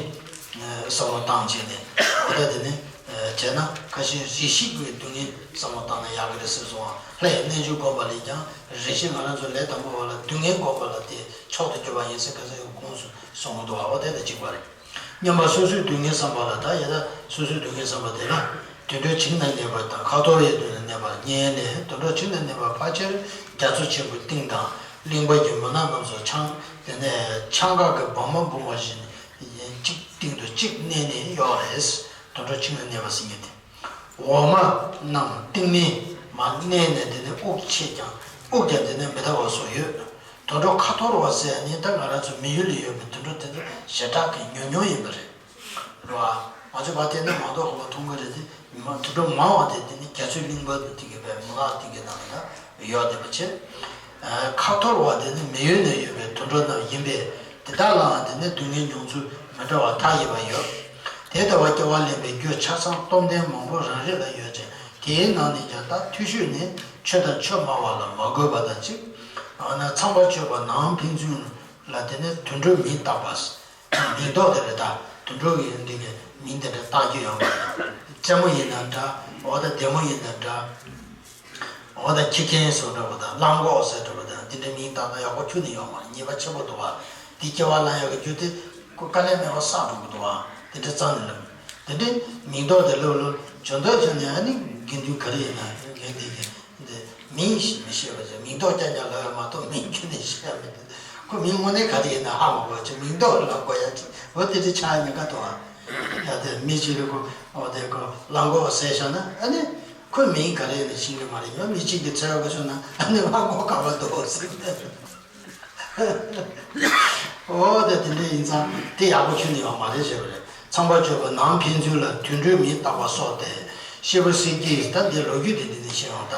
བསམ་བློ་བཏང་བྱས་ནས་འོ་ད་དེ་ནི་བྱས་ན་ཁ་ཤས་རེ་ཞིག་གི་སྡུག་བསྔལ་བསམ་བློ་བཏང་ན་ཡག་གི་རེད་ཟེར་སོང་བ། ལྷ་ཡི་རྣལ་འབྱོར་སྒོམ་པ་ལས་ཀྱང་རེ་ཞིག་ང་རང་ཚོ་ལས་དང་པོ་བ་ལ་སྡུག་བསྔལ་སྒོམ་པ་ལ་དེ་མཆོག་ཏུ་གྱུར་པ་ཡིན་ཟེར་ཁ་སང་ཡང་དགོངས་སུ་གསུང་གི་འདུག་བ། འོ་དེ་དང་གཅིག་པ་རེད། སྙམ་པ་སོ་སོའི་སྡུག་བསྔལ་བསམ་པ་ལ། ད་ཡ་ད་སོ་སོའི་སྡུག་བསྔལ་བསམ་པ་དེ་ལ་དུད་འགྲོའི་བྱིངས་ན་གནས་པ་དང་ཁ་འཐོར་བའི་དུས་ན་གནས་པ་གཉིས་ལས། དུད་འགྲོ་བྱིངས་ན་གནས་པ་ཕལ་ཆེར་རྒྱ་མཚོ་ཆེན་པོའི་གཏིང་དང་གླིང་བར་གྱི་མུན་ནག་རྣམས་སུ་འཕྱང་། དེ་ནས་འཕྱང་འགག་གི་སྦང་མ་འབུང་བ་བཞིན་གཅིག་སྟེང་དུ་གཅིག་གནས་ནས་ཡོད་རེད། དུད་འགྲོ་བྱིངས་ན་གནས་པ་ཟེར་མཁན་དེ། འོག་མ་རྣམས་གཏིང་མའི་མར་གནས་ནས་དེ་ནས་དབུགས་ཆད་ཀྱང་དབུགས་ཀྱང་དེ་ནས་མི་ཐར་བ་སོགས་ཡོད། དུད་འགྲོ་ཁ་འཐོར་བ་ཟེར་ནི་ད་ང་རང་ཚོ་མི་ཡུལ་ལ་ཡོད་པའི་དུད་འགྲོ་དེ་ཚོ་ཞེ་དྲག་གི་ཉུང་ཉུང་ཡིན་པ་རེད། རེད་བ། ང་ཚོས་ཕར་བལྟས་ན་མང་དུ་ཧོ་མ་མཐོང་གི་རེད་དེ། མི་མང་དུད་འགྲོ་མང་བ་དེ་དེ་ནི་རྒྱ་མཚོའི་གླིང་བར་དུ་དེ་གི་བའི་མུན་ནག་དེ་གི་ནང་ལ་ཡོད་བསྡད་པ་བྱས། ཁ་འཐོར་བ་དེ་ནི་མི་ཡུལ་ན་ཡོད་པའི་དུད་འགྲོ་རྣམས་ཡིན་པས་དེ་དག་ལའང་དེ་ནི་སྡུག་བསྔལ་མྱོང་ཚུལ་མི་འདྲ་བ་མཐའ་ཡས་པ་ཡོད། དེ་ལྟ་བུ་སྐྱེ་བ་ལེན་པའི་རྒྱུ་ཆ་ཚང་སྟོབས་ལྡན་མང་པོ་རང་རེ་ལ་ཡོད་ཅིང་། དེའི་ནང་ནས་ཀྱང་ད་མཐོ་ཤོས་ནི་ཆོས་དང་ཆོས་སྨྲ་བ་ལ་མ་གུས་པ་དང་གཅིག། འོ་ན་ཚངས་པར་སྤྱོད་པ་ནང་ཕན་ཚུན་ལ་དེ་ནི་དུད་འགྲོའི་མིང་བཏགས་པ། མིང་འདོགས་དེ་རེད་ད། དུད་འགྲོ་གི་འདི་གི་མིང་དེ་འདྲ་བཏགས་རྒྱུ་ཡོད་མ་རེད། རྩེད་མོ་ཡིན་ན་འདྲ། འོ་ད་བདེ་མོ་ཡིན་ན་འདྲ། འོ་ད་ཁྱི་རྒན་སོགས་འདྲ་པོ་དང་གླང་གོག་ཟེར་འདྲ་པོ་དང་དེ་འདྲའི་མིང་བཏགས་ན་ཡག་པོ་ཁྱོན་ནས་ཡོད་མ་རེད། ཉེས་པ་ཆེན་པོ་འདུག་བ། དེ་སྐྱེ་བ་ལེན་ཡག་གི་རྒྱུ་དེ་ཁོ་དཀའ་ལས་མེད་པ་བསགས་འགྲོ་གི་འདུག་བ། དེ་འདྲ་རྩ་ནས་ལབ། དེ་འདྲའི་མིང་འདོགས་དེ་ལབ་ལབ་བྱོན་འདོགས་བྱོན་ནས་ཨ་ནི་དགེ་འདུན་ག་རེ་ཡིན་ན་དགེ་འདུན་གྱི་འདི་མིང་ཞིག་མི་ཤེས་པ་བྱས། མིང་འདོགས་རྐྱང་རྐྱང་ལབ་ཡག་མ་གཏོགས་མིང་ཁྱོན་ནས་ཤེས་ཡག་མི་འདུག་ཁོ་མིང་དངོས་གནས་ག་རེ་ཡིན་ན་ཧ་མ་གོ་བ་བྱས། མིང་འདོགས་ལབ་དགོས་ཡག་ཅིག་འོ་དེ་འདྲ་ཆགས་ཉེན་ཁ་འདུག་བ། ཡ་དེ་མི་གཅིག་ལ་ཁོ་འོ་དེ་ཁོ་གླང་གོག་ཟེར་བཞག་ན་ཨ་ནི། ཁོའི་མིང་ག་རེ་ཡིན་ན་ཤེས་ཀྱི་མ་རེད། ཡང་མི་གཅིག་གིས་འཚོལ་དགོས་བྱུང་ན་ཨ་ནི་གླང་གོག་ག་པར་འདུག་ཟེར་གི་འདུག་འོ་དེ་དེ་འདྲ་ཡིན་ཙང་དེ་ཡག་པོ་ཁྱོན་ནས་ཡོད་མ་རེད་ཟེར་བ་རེད། ཚངས་པར་སྤྱོད་པ་ནང་ཕན་ཚུན་ལ་དུད་འགྲོའི་མིང་བཏགས་པ་སོགས་ཏེ། སྐྱེས་བུ་སྲས་བརྒྱད་ད་འདི་ལོ་རྒྱུས་དེ་འདི་ནས་ཤེས་ཡོང་ད།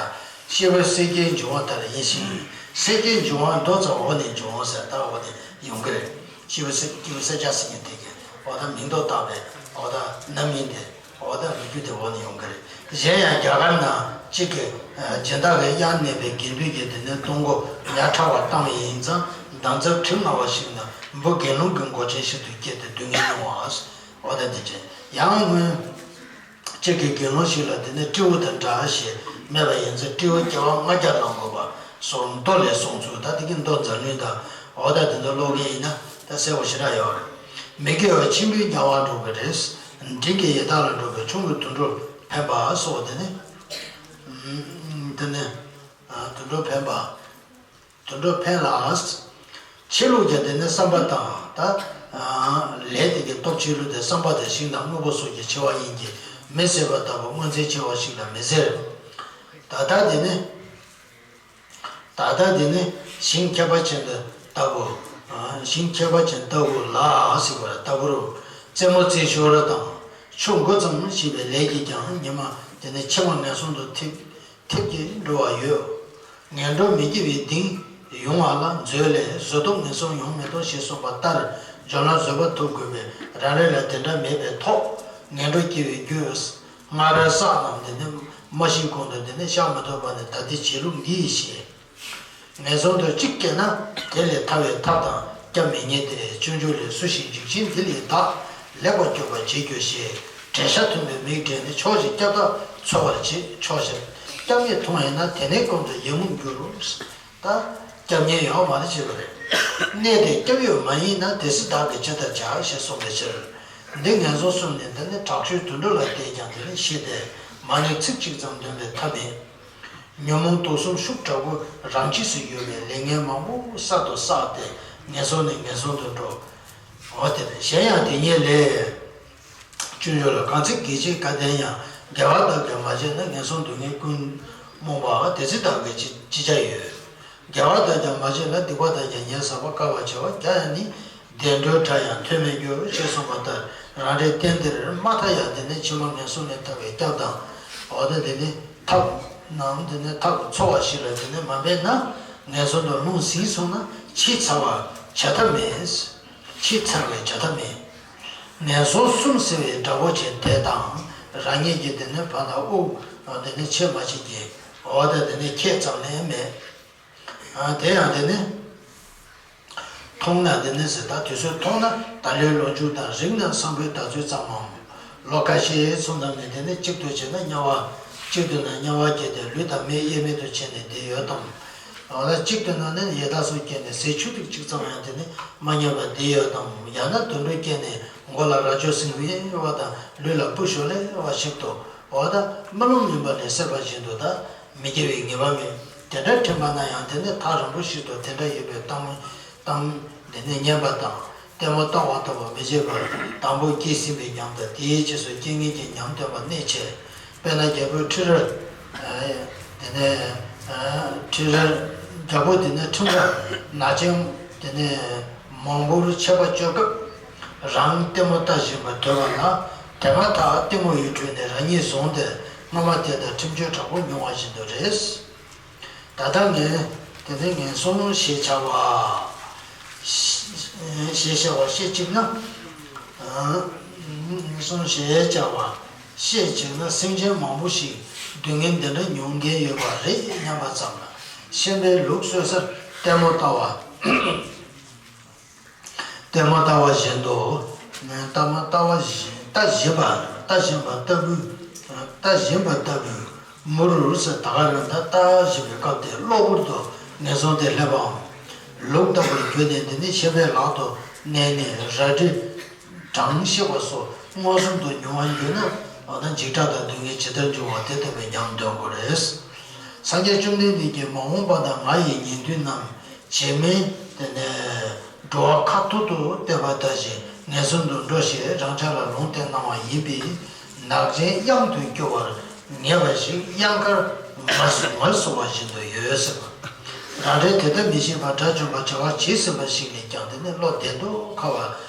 སྐྱེས་བུ་སྲས་བརྒྱད་འབྱུང་བ་ལྟར་ཡིན་ཞིང་། སྲས་བརྒྱད་འབྱུང་བ་མདོ་ཙམ་འོག་ནས་འབྱུང་ཟེར་ད་འོག་ནས་ཡོང་གི་རེད། སྐྱེས་བུ་སྲས་སྐྱེས་བུ་སྲས་བརྒྱད་ཟེར་མཁན་དེ་གི་འོ་ད་མིང་འདོགས་བཏགས་པའི་འོ་ད་རྣམ་སྨིན་དེ། འོ་ད་ལོ་རྒྱུས་དེ་འོག་ནས་ཡོང་གི་རེད། གཞན་ཡང་རྒྱ་གར་ན་གཅིག་གི་སྦྱིན་བདག་གིས་གཡང་གནས་པའི་དགེ་འདུན་གྱིས་དེ་ནས་སྟོང་སྒོ་ཉག་ཕྲ་བ་བཏང་བ་ཡིན་ཙང་འདམ་རྫབ་གྲིབ་ན་བ་ཞིག་ན་འབུ་དགེ་སློང་གི་མགོ་ཅན་ཞིག་ཏུ་སྐྱེས་ཏེ་སྡུག་བསྔལ་མྱོང་བ། འོ་ད་དེ་ཅན་ཡང་སྔོན་གཅིག་གི་དགེ་སློང་ཞིག་ལ་དེ་ནས་སྤྲེའུ་དང་འདྲ་ཞེས་སྨྲས་པ་ཡིན་ཙང་སྤྲེའུ་སྐྱེ་བ་ལྔ་བརྒྱ་བླང་དགོས་པ་སོགས་མདོ་ལས་གསུངས་ཚུལ། ད་དེ་གི་མདོ་མཛངས་བླུན་དང་འོ་ད་དེ་ཚོ་ཀློག་མཁན་ཡིན་ན་ད་གསལ་པོ་ཞེ་དྲག་ཡོད་རེད། མི་དགེ་བ་ཆེན་པོའི་དམྱལ་བར་འགྲོ་གི་རེད། འབྲིང་གི་ཡི་དྭགས་ལ་འགྲོ་བའི་ཆུང་གི་དུད་འགྲོར་ཕན་པ་སོགས་དེ་ནི། དེ་ནི། དུད་འགྲོར་ཕན་པ། དུད་འགྲོར་ཕན་ལ། ཆོས་ལུགས་ཀྱང་དེ་ནི་བསམ་པ་དང་ད། ལས་དེ་གའི་སྟོབས་ཆེ་ལུགས་དེ་བསམ་པ་དང་ཤིང་དང་དངོས་པོ་སོགས་ཀྱིས་ཕྱེ་བ་ཡིན་གྱི། མི་ཟེར་བ་ལྟ་བུ་མངོན་ཚེ་ཆེ་བ་ཞིག་ལ་མི་ཟེར། ད་ལྟ་དེ་ནི། ད་ལྟ་དེ་ནི་ཞིང་ཁྱད་པར་ཅན་དུ་ལྟ་བུ། ཨ། ཞིང་ཁྱད་པར་ཅན་ལྟ་བུ་ལ་ཟེར་བ་ལྟ་བུར། རྩེད་མོ་རྩེ་ཞོར་དང་ཆུ་འགོ་ཙམ་ཞེས་པའི་ལས་ཀྱིས་ཀྱང་ཉི་མ་དེ་ནི་ཕྱི་མ་ངན་སོང་དུ་ཐིབས་ཐིབས་ཀྱིས་འགྲོ་བ་ཡོད། ངན་འགྲོར་མི་སྐྱེ་བའི་གདིང་ཡོང་བ་ལ་མཛོད་ལས་བཟོད་ལྡོག་ངན་སོང་ཡོང་མི་ལྡོག་ཞེས་གསུངས་པ་ལྟར་སྦྱོར་ལམ་བཟོད་པ་ཐོབ་དགོས་པས། རང་རེ་ལ་དེ་འདྲ་མེད་པའི་ཐོག་ངན་འགྲོར་སྐྱེ་བའི་རྒྱུ་སྔར་བསགས་རྣམས་དེ་ནི་མ་ཤིའི་གོང་དུ་དེ་ནི་བཤགས་མི་ཐུབ་པ་ནི། ད་ལྟའི་བྱེད་ལུགས་འདི་ཡིས་ཤེས། ངན་སོང་དུ་གཅིག་སྐྱེས་ན་དེ་ལས་ཐར་བའི་ཐབས་དང་སྐྱབས་མི་རྙེད་དེ། སྤྱོད་འཇུག་ལས་སུ་ཞིག་འཇིགས་ཆེན་འདི་ལས་བདག་ལེགས་པར་སྐྱོབ་པར་བྱེད་འགྱུར་ཞེས། བྲེད་ཤ་ཐོན་པའི་མིག་བགྲད་ནས་ཕྱོགས་བཞིར་སྐྱབས་དག་འཚོལ་བར་བྱེད། ཕྱོགས་བཞིར་སྐྱབས་ངེས་མཐོང་བས་ན་དེ་ནས་གོང་དུ་ཡི་མུག་འགྱུར་རོ། ད་སྐྱབས་ངེས་ཡོད་མ་རེད་བྱེད་པ་རེད། གནས་དེ་སྐྱབས་ཡུལ་མ་ཡིན་ན་དེ་སྲིད་བདག་གིས་ཅི་ལྟར་བྱ་ཞེས་གསུངས་པའི་ཕྱིར། འདི་ངན་སོང་གསུམ་ནི་འདི་ནི་དྲག་ཤོས་དུད་འགྲོ་ལ་བལྟས་ཀྱང་དེ་ནི་ཤེས་ཏེ་མ་ཎི་ཚིག་གཅིག་ཙམ་འདོན་པའི་ཐབས་མེད། ཉོན་མོངས་དུག་གསུམ་ཤུགས་དྲག་པོ་རང་ཆས་སུ་ཡོད་པའི་ལས་ངན་མང་པོ་གསར་དུ་བསགས་ཏེ་ངན་སོང་ནས་ངན་སོང་དུ་འགྲོ། འོ་དེ་ལས་གཞན་ཡང་དེ་ཉིད་ལས། སྤྱོད་འཇུག་ལ། གང་ཚེ་དགེ་བྱེད་སྐལ་ལྡན་ཡང་། དགེ་བ་དག་ཀྱང་མ་བྱས་ན། ངན་སོང་སྡུག་བསྔལ་ཀུན་རྨོངས་པ། དེ་ཚེ་བདག་གིས་ཅི་ཅི་བྱ་ཡོད། དགེ་བ་དག་ཀྱང་མ་བྱས་ལ། སྡིག་པ་དག་ཀྱང་ཉེས་བསགས་པ། དཀའ་བར་བྱ་བ་བརྒྱ་ཡང་ནི། བདེ་འགྲོའི་དགྲ་ཡང་ཐོས་མེད་འགྱུར། ཞེས་གསུངས་པ་ལྟར་རང་རེའི་རྟེན་འདིར་མ་ཐར་ཡང་དེ་ནས་ཕྱི་མ་ངན་སོང་ནས་ཐར་བའི་སྐྱབས་དང་། འོ་ད་དེ་ནི་ཐབས་རྣམས་དེ་ནི་ཐབས་འཚོལ་བ་ཞིག་ལ་དེ་ནི་མ་འབད་ན་ངན་སོང་དུ་ལྷུང་ཟིན་སོང་ན་ཕྱིར་ཚར་བར་བྱ་ཐབས་མེད། ཕྱིར་ཚར་བའི་བྱ་ཐབས་མེད། ངན་སོང་གསུམ་སེལ་བའི་དགྲ་བོ་ཆེ་དེ་དང་རང་ཉིད་ཀྱི་དེ་ནི་བར་ན་དབུགས་དེ་ནི་ཆད་མ་བྱེད་ཀྱི། འོ་ད་དེ་ནི་ཁྱད་ཙམ་ལས་མེད། ཨ། དེ་ཡང་དེ་ནི་མཐོང་ན་དེ་ནི་ཟེར། ད་དུས་ཚོད་མཐོང་ན་ད་ལོའི་ལོ་མཇུག་དང་རིང་ན་སང་ཕོད་ད་ཚོད་ཙམ་མམ། ལོ་ཁ་ཤས་སོང་ཙམ་ནས་དེ་ནི་གཅིག་ཏུ་བྱས་ན་དམྱལ་བ། གཅིག་ཏུ་ན་དམྱལ་བ་སྐྱེས་ཏེ་ལུས་དང་མིག་དབྱེར་མེད་དུ་ཕྱེ་ནས་བསྡད་ཡོད་དམ། འོ་ན་གཅིག་ཏུ་ན་ནི་ཡི་དྭགས་སུ་སྐྱེས་ནས་ཟས་ཆུ་ཐིགས་གཅིག་ཙམ་ཡང་དེ་ནི་མ་རྙེད་པར་བསྡད་ཡོད་དམ། ཡང་ན་དུད་འགྲོ་སྐྱེས་ནས་མགོ་ལ་རྭ་ཅོ་ཟིང་བའི་དབྱེ་བ་དང་ལུས་ལ་སྤུ་ཤོ་ལེ་བ་ཞིག་ཏུ། འོ་ད་རྨི་ལམ་ཡིན་པ་ལས་སད་པ་བཞིན་དུ་ད་མི་སྐྱེ་བའི་ངེས་པ་མེད། དེ་འདྲ་དྲན་པ་ན་ཡང་དེ་ནི་ཐག་རིང་པོ་ཞིག་ཏུ་དེ་འདྲ་ཡོད་པའི་གཏམ་གཏམ་འདི་ནི་སྙན་པ་དང་ལྟད་མོ་ལྟ་བ་ལྟ་བུ་མི་བྱེད་པར་དང་པོ་སྐྱེས་ཟིན་པའི་ཉམས་དང་དེའི་རྗེས་སུ་སྐྱེ་ངེས་ཀྱི་ཉམས་སྟོན་པ་གནད་ཆེ། དཔེར་ན་རྒྱལ་པོའི་ཁྲི་རལ། དེ་ནས་ཁྲི་རལ། རྒྱལ་པོ་དེ་ནས་ཁྲིམས་ར་ནག་ཅན་དེ་ནས་མང་པོར་ཆད་པ་གཅོད་སྐབས་རང་ལྟད་མོ་ལྟ་བཞིན་པར་འདོད་པ་ལ། དེ་མ་ཐག་ལྟད་མོ་ཡི་ཁྲོད་ནས་རང་ཉིད་བཟུང་སྟེ་སྔ་མ་དེ་དང་ཁྲིམས་གཅོད་དྲག་པོ་མྱོང་བ་བཞིན་དུ་རེད། ད་ལྟ་ངས་དེ་ནས་ངན་སོང་ཞེས་བྱ་བ་ཞེས་བྱ་བ་ཤེས་བཅུག་ན། ངན་སོང་ཞེས་བྱ་བ་ཤེས་བཅུག་ན་སེམས་ཅན་མང་པོ་ཞིག་སྡུག་བསྔལ་འདི་འདྲ་མྱོང་མཁན་ཡོད་པ་རེད་སྙམ་པ་ཙམ་ལ། ཤན་པའི་ལུགས་སྲོལ་སར་ལྟད་མོ་ལྟ་བ། ལྟད་མོ་ལྟ་བ་བཞིན་དུ། ལྟ་མ་ལྟ་བ་བཞིན་ལྟ་བཞིན་པ་ལྟ་བཞིན་པ་ལྟ་བུ། ལྟ་བཞིན་པ་ལྟ་བུ། མུར་ཟེར་ད་ག་རང་ད་ལྟ་བཞིན་པའི་སྐབས་དེ་གློ་བུར་དུ་ངན་སོང་དེ་སླེབས་པའམ། ལུག་ལྟ་བུར་གྱུར་ནས་འདི་ནི་ཤན་པའི་ལག་ཏུ་གནས་ནས་རལ་གྲི་བྲང་གཤེགས་པ་སོགས་མངོན་སུམ་དུ་མྱོང་བ་འགྱུར་ན། འོ་ན་འཇིགས་སྐྲག་དང་སྡུག་བསྔལ་ཇི་ལྟར་འབྱུང་བ་དེ་ལྟ་བུའི་ཉམས་འདོན་དགོས་རེད། སངས་རྒྱས་བཅོམ་ལྡན་འདས་ཀྱིས་མ་འོངས་པ་དང་ང་ཡི་ཉེ་དུ་རྣམས། བྱེ་མའི་དེ་ནས་འགྲོ་བ་ཁ་ཐོར་དུ་གཏད་པ་ལྟ་ཞིང་ངན་སོང་དུ་འགྲོ་ཞེས་རང་ཅག་ལ་ལུང་བསྟན་གནང་བ་ཡིན་པས། ནག་ཅན་གཡང་དུ་སྐྱོ་བར་ངེས་པ་ཞིག་གཡང་དཀར་ངལ་གསོ་ངལ་གསོ་བ་བཞིན་དུ་ཡོད་ཟེར་བ། རང་འདྲའི་དེ་ལྟར་མི་ཤེས་པར་དགྲ་བཅོམ་པར་བྱ་བ་བྱེད་ཟིན་པ་ཞིག་ལས་ཀྱང་དེ་ནི་བློ་བདེ་མདོག་ཁ་བ་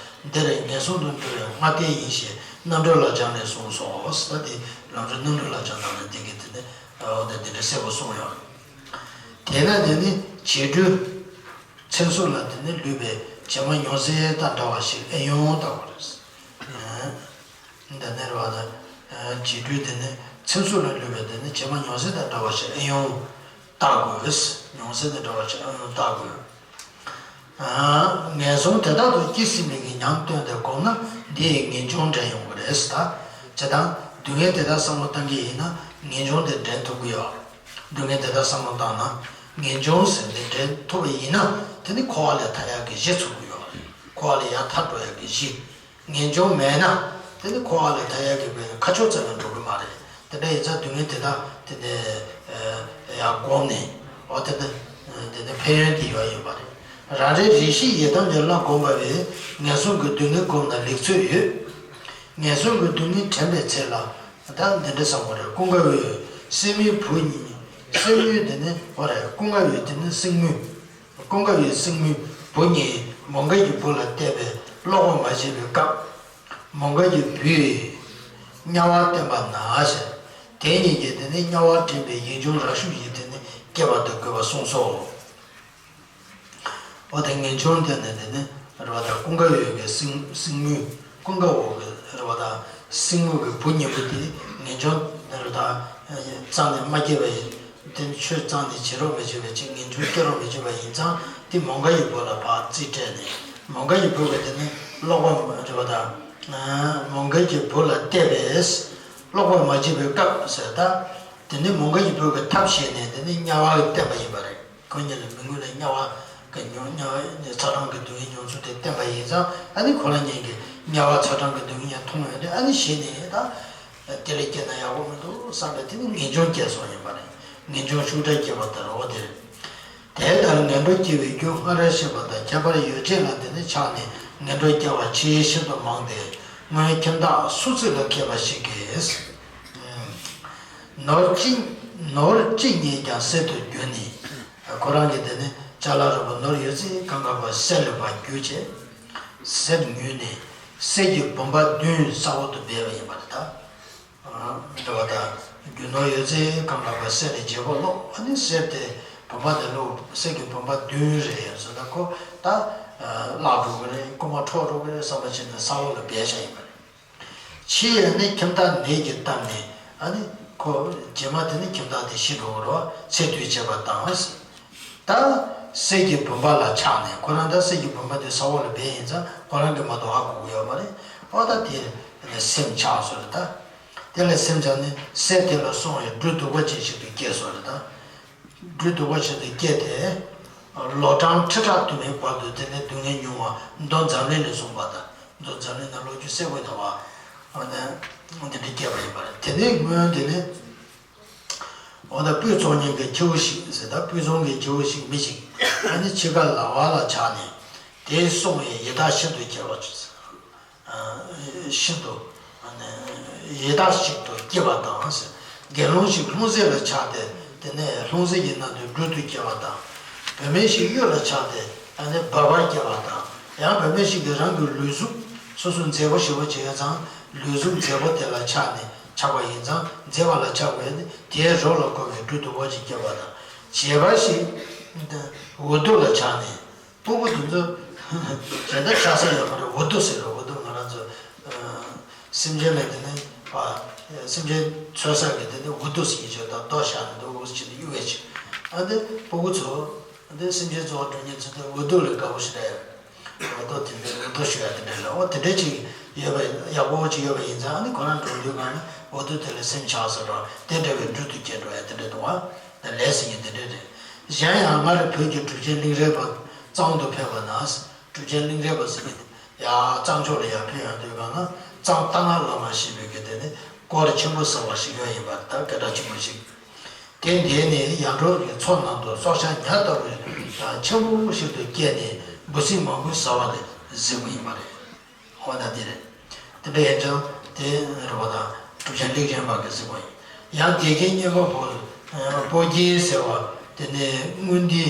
འདིར་ངན་སོང་དུ་འགྲོ་བའི་སྔ་ལྟས་ཡིན་ཞེས་རྣམ་གྲོལ་ལ་སྦྱངས་ནས་གསུངས་སོ། ད་དེ་ལམ་སྲོལ་རྣམ་གྲོལ་ལ་སྦྱངས་ནང་ལ་འདི་གི་དེ་ནི་འོ་ད་དེ་འདྲ་གསལ་པོ་གསུངས་ཡོད། དེས་ན་དེ་ནི་བྱེ་འབྲུ། ཚེ་སྲོག་ལ་དེ་ནི་ལུས་པའི་བྱེ་མ་ཉུང་ཟད་དང་འདྲ་བ་ཞིག་ཨེ་ཡོང་ལྟ་བུ་རེད། འདི་ནི་རེད་བ་ད། བྱེ་འབྲུ་དེ་ནི་ཚེ་སྲོག་ལ་ལུས་པའི་དེ་ནི་བྱེ་མ་ཉུང་ཟད་དང་འདྲ་བ་ཞིག་ཨེ་ཡོང་ལྟ་དགོས། ཉུང་ཟད་དང་འདྲ་བ་ཞིག་ཨེ་ཡོང་ལྟ་དགོས། ངན་སོང་དེ་དག་ཏུ་སྐྱེས་ཟིན་པའི་གི་ཉམས་བཏོན་ཏེ་བསྒོམས་ན་འདི་ཡི་ངེས་འབྱུང་འདྲེན་ཡོང་གི་རེད་ད། བྱེད་དང་སྡུག་བསྔལ་དེ་དག་བསམ་བློ་བཏང་གི་ཡིན་ན་ངེས་འབྱུང་དེ་འདྲེན་ཐུབ་ཀྱི་ཡོད། སྡུག་བསྔལ་དེ་དག་བསམ་བློ་བཏང་ན་ངེས་འབྱུང་ཟེར་ནས་འདྲེན་ཐུབ་པ་ཡིན་ན་དེ་ནི་འཁོར་བ་ལས་ཐར་ཡག་གི་གཞི་ཚུགས་ཀྱི་ཡོད་རེད། འཁོར་བ་ལས་ཡར་ཐར་འགྲོ་ཡག་གི་གཞི། ངེས་འབྱུང་མེད་ན་དེ་ནི་འཁོར་བ་ལས་ཐར་ཡག་གི་བས་ཁ་ཕྱོགས་ཙམ་ཡང་འགྲོ་གི་མ་རེད། དེ་འདྲ་ཡིན་ཙང་སྡུག་བསྔལ་དེ་དག་དེ་ནས་ཡར་བསྒོམས་ནས་འོ་དེ་ནི་དེ་ནི་ཕན་ཡོན་དེ་ཡོད་ཡིན་པ་རེད། རང་རེའི་རེ་ཞིག་ཡི་དམ་ལ་བསྒོམས་པ་བས་ངན་སོང་གི་སྡུག་བསྔལ་བསྒོམས་ན་ལེགས་ཚོད་ཡོད། ངན་སོང་གི་སྡུག་བསྔལ་དྲན་པའི་ཚེ་ལ་ ད་འདི་འདྲ་བསམ་པ་རེད། ཀུན་དགའ་བོས་སྲིང་མོའི་བུ་གཉིས། སྲིང་མོའི་དེ་ནི་འོ་རེད། ཀུན་དགའ་བོས་དེ་ནི་སྲིང་མོའི། ཀུན་དགའ་བོས་སྲིང་མོའི་བུ་གཉིས་མོའུ་འགལ་གྱི་བུ་ལ་གཏད་པས་ཀློག་པ་མ་བྱས་པའི་སྐབས། མོའུ་འགལ་གྱི་བུས་དམྱལ་བ་བསྟན་པ་ན་ཞེས། དེ་གཉིས་ཀྱིས་དེ་ནི་དམྱལ་བ་འདྲེན་པའི་ཡིད་འབྱུང་ར་ཤུ་ཡི་དེ་ནི་སྐྱེ་བ་དུ་བཀོད་པ་གསུངས་སོ། འོ་དེ་ངེས་འབྱུང་དེ་ནི་དེ་ནི་རེད་པ། ད་ཀུན་དགའ་བོ་གི་སྲིང་སྲིང་མོའི། ཀུན་དགའ་བོ་གི་རེད་པ། ད་སྲིང་མོ་གི་བུ་གཉིས་པོ་དེ་ངེས་འབྱུང་རེད་པ། ད་རྩ་ནས་མ་སྐྱེས་པ་ཡིན། དེ་ནི་ཆོས་རྩ་ནས་བྱེད་རོགས་མི་བྱེད་པའི་ཅིག་ངེས་འབྱུང་སྐྱེ་རོགས་མི་བྱེད་པ་ཡིན་ཙང་། དེ་མོའུ་འགལ་གྱི་བུ་ལ་ཕར་རྩིས་སྤྲད་ནས། མོའུ་འགལ་གྱི་བུ་གི་དེ་ནི་ཀློག་པ་རེད་པ། ད་མོའུ་འགལ་གྱི་བུ་ལ་གཏད་པས་ཀློག་པ་མ་བྱས་པའི་སྐབས་ཟེར། ད་དེ་ནི་མོའུ་འགལ་གྱི་བུ་གི་ཐབས་བྱས་ནས་དེ་ནི་དམྱལ་བ་གི་བསྟན་པ་ཡིན་པ་རེད། ཁོ་གཉིས་ལ་མི་མངོན་ལ་དམྱལ་བ་གི་མྱོང་། དམྱལ་བ་ཚ་གྲང་གི་སྡུག་བསྔལ་མྱོང་ཚུལ་དེ་བསྟན་པ་ཡིན་ཙང་། ཨ་ནི་ཁོ་རང་གཉིས་ཀྱིས་དམྱལ་བ་ཚ་གྲང་གི་སྡུག་བསྔལ་མཐོང་ཡོད་དེ། ཨ་ནི་གཞི་ནས་ད་དེ་ལས་སྐྱེས་ན་ཡག་པོ་མི་འདུག་བསམ་པའི་དེ་ནི་ངེས་འབྱུང་སྐྱེས་སོང་ཡིན་པ་རེད། ངེས་འབྱུང་ཤུགས་དྲག་སྐྱེས་པ་ལྟར། འོ་དེ་རེད། དེ་ལྟར་ངན་འགྲོར་སྐྱེ་བའི་རྒྱུ་སྔར་བཤད་པ་དང་ཁྱད་པར་ཡོ་བྱད་ལ་དེ་ནི་ཆགས་ནས་ངན་འགྲོར་སྐྱེ་བ་ཆེས་ཤིན་ཏུ་མང་སྟེ། སྔོན་ཁྱིམ་བདག་སུ་ཚིག་ལ་མཁས་པ་ཞིག་གིས། ནོར་ཅི་ནོར་ཅི་རྙེད་ཀྱང་གསེར་དུ་འགྱུར་ནས། ཁོ་རང་གིས་དེ་ནི་ཅ་ལག་རིན་པོ་ནོར་ཡོད་ཚད་གང་ག་པ་གསེར་ལ་ཕར་བསྒྱུར་བྱས། གསེར་ཉོས་ནས་གསེར་གྱི་བུམ་པ་བདུན་ས་འོག་ཏུ་སྦས་པ་ཡིན་པ་རེད་ད། རེད་པ། ད་རྒྱུ་ནོར་ཡོད་ཚད་གང་ག་པ་གསེར་དེ་བརྗེ་པོ་སློག་ཨ་ནི་གསེར་དེ་བུམ་པ་དེ་ལོ་གསེར་གྱི་བུམ་པ་བདུན་རེ་ཡོད་ཟེར། ད་ཁོ་ད་བརླག་འགྲོ་གི་རེད། རྐུན་མ་འཕྲོག་འགྲོ་གི་རེད་བསམ་པ་བྱས་ནས་ས་འོག་ལ་སྦས་བཞག་ཡིན་པ་རེད། ཕྱིས་ནི་ཁྱིམ་བདག་ནད་ཀྱིས་བཏབ་ནས། ཨ་ནི་ཁོ་རྗེས་མ་དེ་ནི་ཁྱིམ་བདག་དེ་ཤི་འགྲོ་གི་རེད་པ། ཚེ་དུས་བྱས་པ་དང་། ད་གསེར་གྱི་བུམ་པ་ལ་ཆགས་ནས། ཁོ་རང་ད་གསེར་གྱི་བུམ་པ་དེ་ས་འོག་ལ་སྦས་ཡིན་ཙང་ཁོ་རང་གིས་མ་གཏོགས་ཧ་གོ་གི་ཡོད་མ་རེད། འོ་ད་དེ་ལ་སེམས་ཆགས་སོང་རེད་ད། དེ་ལ་སེམས་ཆགས་ནས་གསེར་དེ་ལ་སོང་བས་སྦྲུལ་གདུག་པ་ཅན་ཞིག་ཏུ་སྐྱེས་སོང་རེད་ད། སྦྲུལ་གདུག་པ་ཅན་དུ་སྐྱེས་ཏེ། ལོ་གྲངས་ཁྲི་ཕྲག་དུ་མའི་བར་དུ་དེ་ནས་སྡུག་བསྔལ་མྱོང་བ་མདོ་འཛམ་གླིང་ལས་གསུངས་པ་དང་། མདོ་འཛམ་གླིང་ན་ལོ་རྒྱུས་གསལ་པོ་ཡོད་པ། འོ་ན་འདི་འདྲ་སྐྱེས་པ་ཡིན་པ་རེད། དེ་ནས་སྔོན་དེ་ནས། འོ་ན་སྤོས་བཙོང་མཁན་གྱི་ཁྱེའུ་ཞིག་ཟེར། ད་སྤོས་བཙོང་གི་ཁྱེའུ་ཞིག་མི་ཞིག་ཨ་ནི་འཆི་ཁ་ལ་བ་ལ་ཆགས་ནས། དེ་སོང་བས་ཡི་དྭགས་ཤིན་ཏུ་ཁྱད་པར་ཆེ། ཤིན་ཏུ་ཡི་དྭགས་ཤིན་ཏུ་སྐྱེ་བ་དང་། དགེ་སློང་ཞིག་ལྷུང་བཟེད་ལ་ཆགས་ཏེ། དེ་ནས་ལྷུང་བཟེད་ཀྱི་ནང་དུ་སྦྲུལ་དུ་སྐྱེ་བ་དང་། བུད་མེད་ཞིག་གཡུ་ལ་ཆགས་ཏེ་ཨ་ནི་འབར་བར་སྐྱེ་བ་དང་། ཡང་བུད་མེད་ཞིག་གིས་རང་གི་ལུས་གཟུགས་སོ་སོ་མཛེས་པོ་ཞེ་པོ་ཅིག་ཡོད་ཙང་། ལུས་གཟུགས་མཛེས་པོ་དེ་ལ་ཆགས་ནས་ཆགས་པ་ཡིན་ཙང་། མཛེས་པ་ལ་ཆགས་པས་ནི་དེའི་རོ་ལ་འགོ་བའི་སྦྲུལ་དུ་འོ་ཅིག་སྐྱེ་བ་དང་། བྱིས་པ་ཞིག་འུ་སྡུག་ལ་ཆགས་ནས། སྤུ་གུ་དེ་ཚོ་གཞན་དག་ཆགས་ས་ཡོད་མ་རེད། འུ་སྡུག་ཟེར་རོ། འུ་སྡུག་ང་རང་ཚོ་སེམས་ཅན་ལ་དེ་ནི་པ། སེམས་ཅན་འཚོ་ས་གི་དེ་ནི་འུ་སྡུག་ཟེར་གྱི་ཆོག་ད་རྡོ་བཞག་ནས་འདུག་འུ་ཟེར་གྱི་གཡུག་གི་ཆོག་ཨ་འདི་སྤུ་གུ་ཚོ་འདི་སེམས་ཅན་གཙོ་བོ་འགྲོ་མཁན་ཚོ་དེ་འུ་སྡུག་ལས་དགའ་པོ་ཞིག་རེད། འུ་སྡུག་དེ་འདྲ་འུ་སྡུག་ཞུ་ཡ་དེ་འདྲ་རེད། འོ་དེ་འདྲ་ཅིག་ཡོད་པ་ཡག་པོ་ཅིག་ཡོད་པ་ཡིན་ཙང་། ཨ་ནི་ཁོ་རང་འགྲོ་དུས་སྒང་ནས་འུ་སྡུག་དེ་ལ་སེམས་ཆགས་སོང་རོགས། དེ་འདྲ་བའི་སྦྲུལ་དུ་སྐྱེ་འགྲོ་ཡ་དེ་འདྲ་འདུག་བ། ད་ལས་ཟེར་མཁན་དེ་འདྲ་རེད། གཞན་ཡང་སྔར་བོད་ཀྱི་གྲུབ་ཆེན་གླིང་རས་པ་གཙང་དུ་ཕེབས་པ་ན། གྲུབ་ཆེན་གླིང་རས་པ་ཟེར་མཁན་དེ་ཡར་གཙང་ཕྱོགས་ལ་ཡར་ཕེབས་ཡོང་དུས་སྒང་ན། གཙང་རྟ་ནག་བླ་མ་ཞེས་པའི་གི་དེ་ནི་དཀོར་ཆེན་པོ་ཟ་བ་ཞིག་ཡོད་ཡིན་པ། ད་སྐད་གྲགས་ཆེན་པོ་ཞིག་དེ་འདས་ནས་ཡར་འབྲོག་གི་མཚོ་ནང་དུ་སྲོག་ཆགས་ཉ་ལྟ་བུའི་ཆེན་པོ་ཞིག་ཏུ་སྐྱེས་ནས་འབུ་སྲིན་མང་པོས་ཟ་བ་དེ་གཟིགས་པ་ཡིན་པ་རེད། འོ་ན་དེ་རེད། དེ་འདྲ་ཡིན་ཙང་དེ་རེད་པ། ད་གྲུབ་ཆེན་གླིང་རས་པ་གིས་གཟིགས་པ་ཡིན། ཡང་དགེ་རྒན་གཉེར་པ་པོ་པོ་རྒྱན་ཟེར་བ་དེ་ནི་སྔོན་དེ་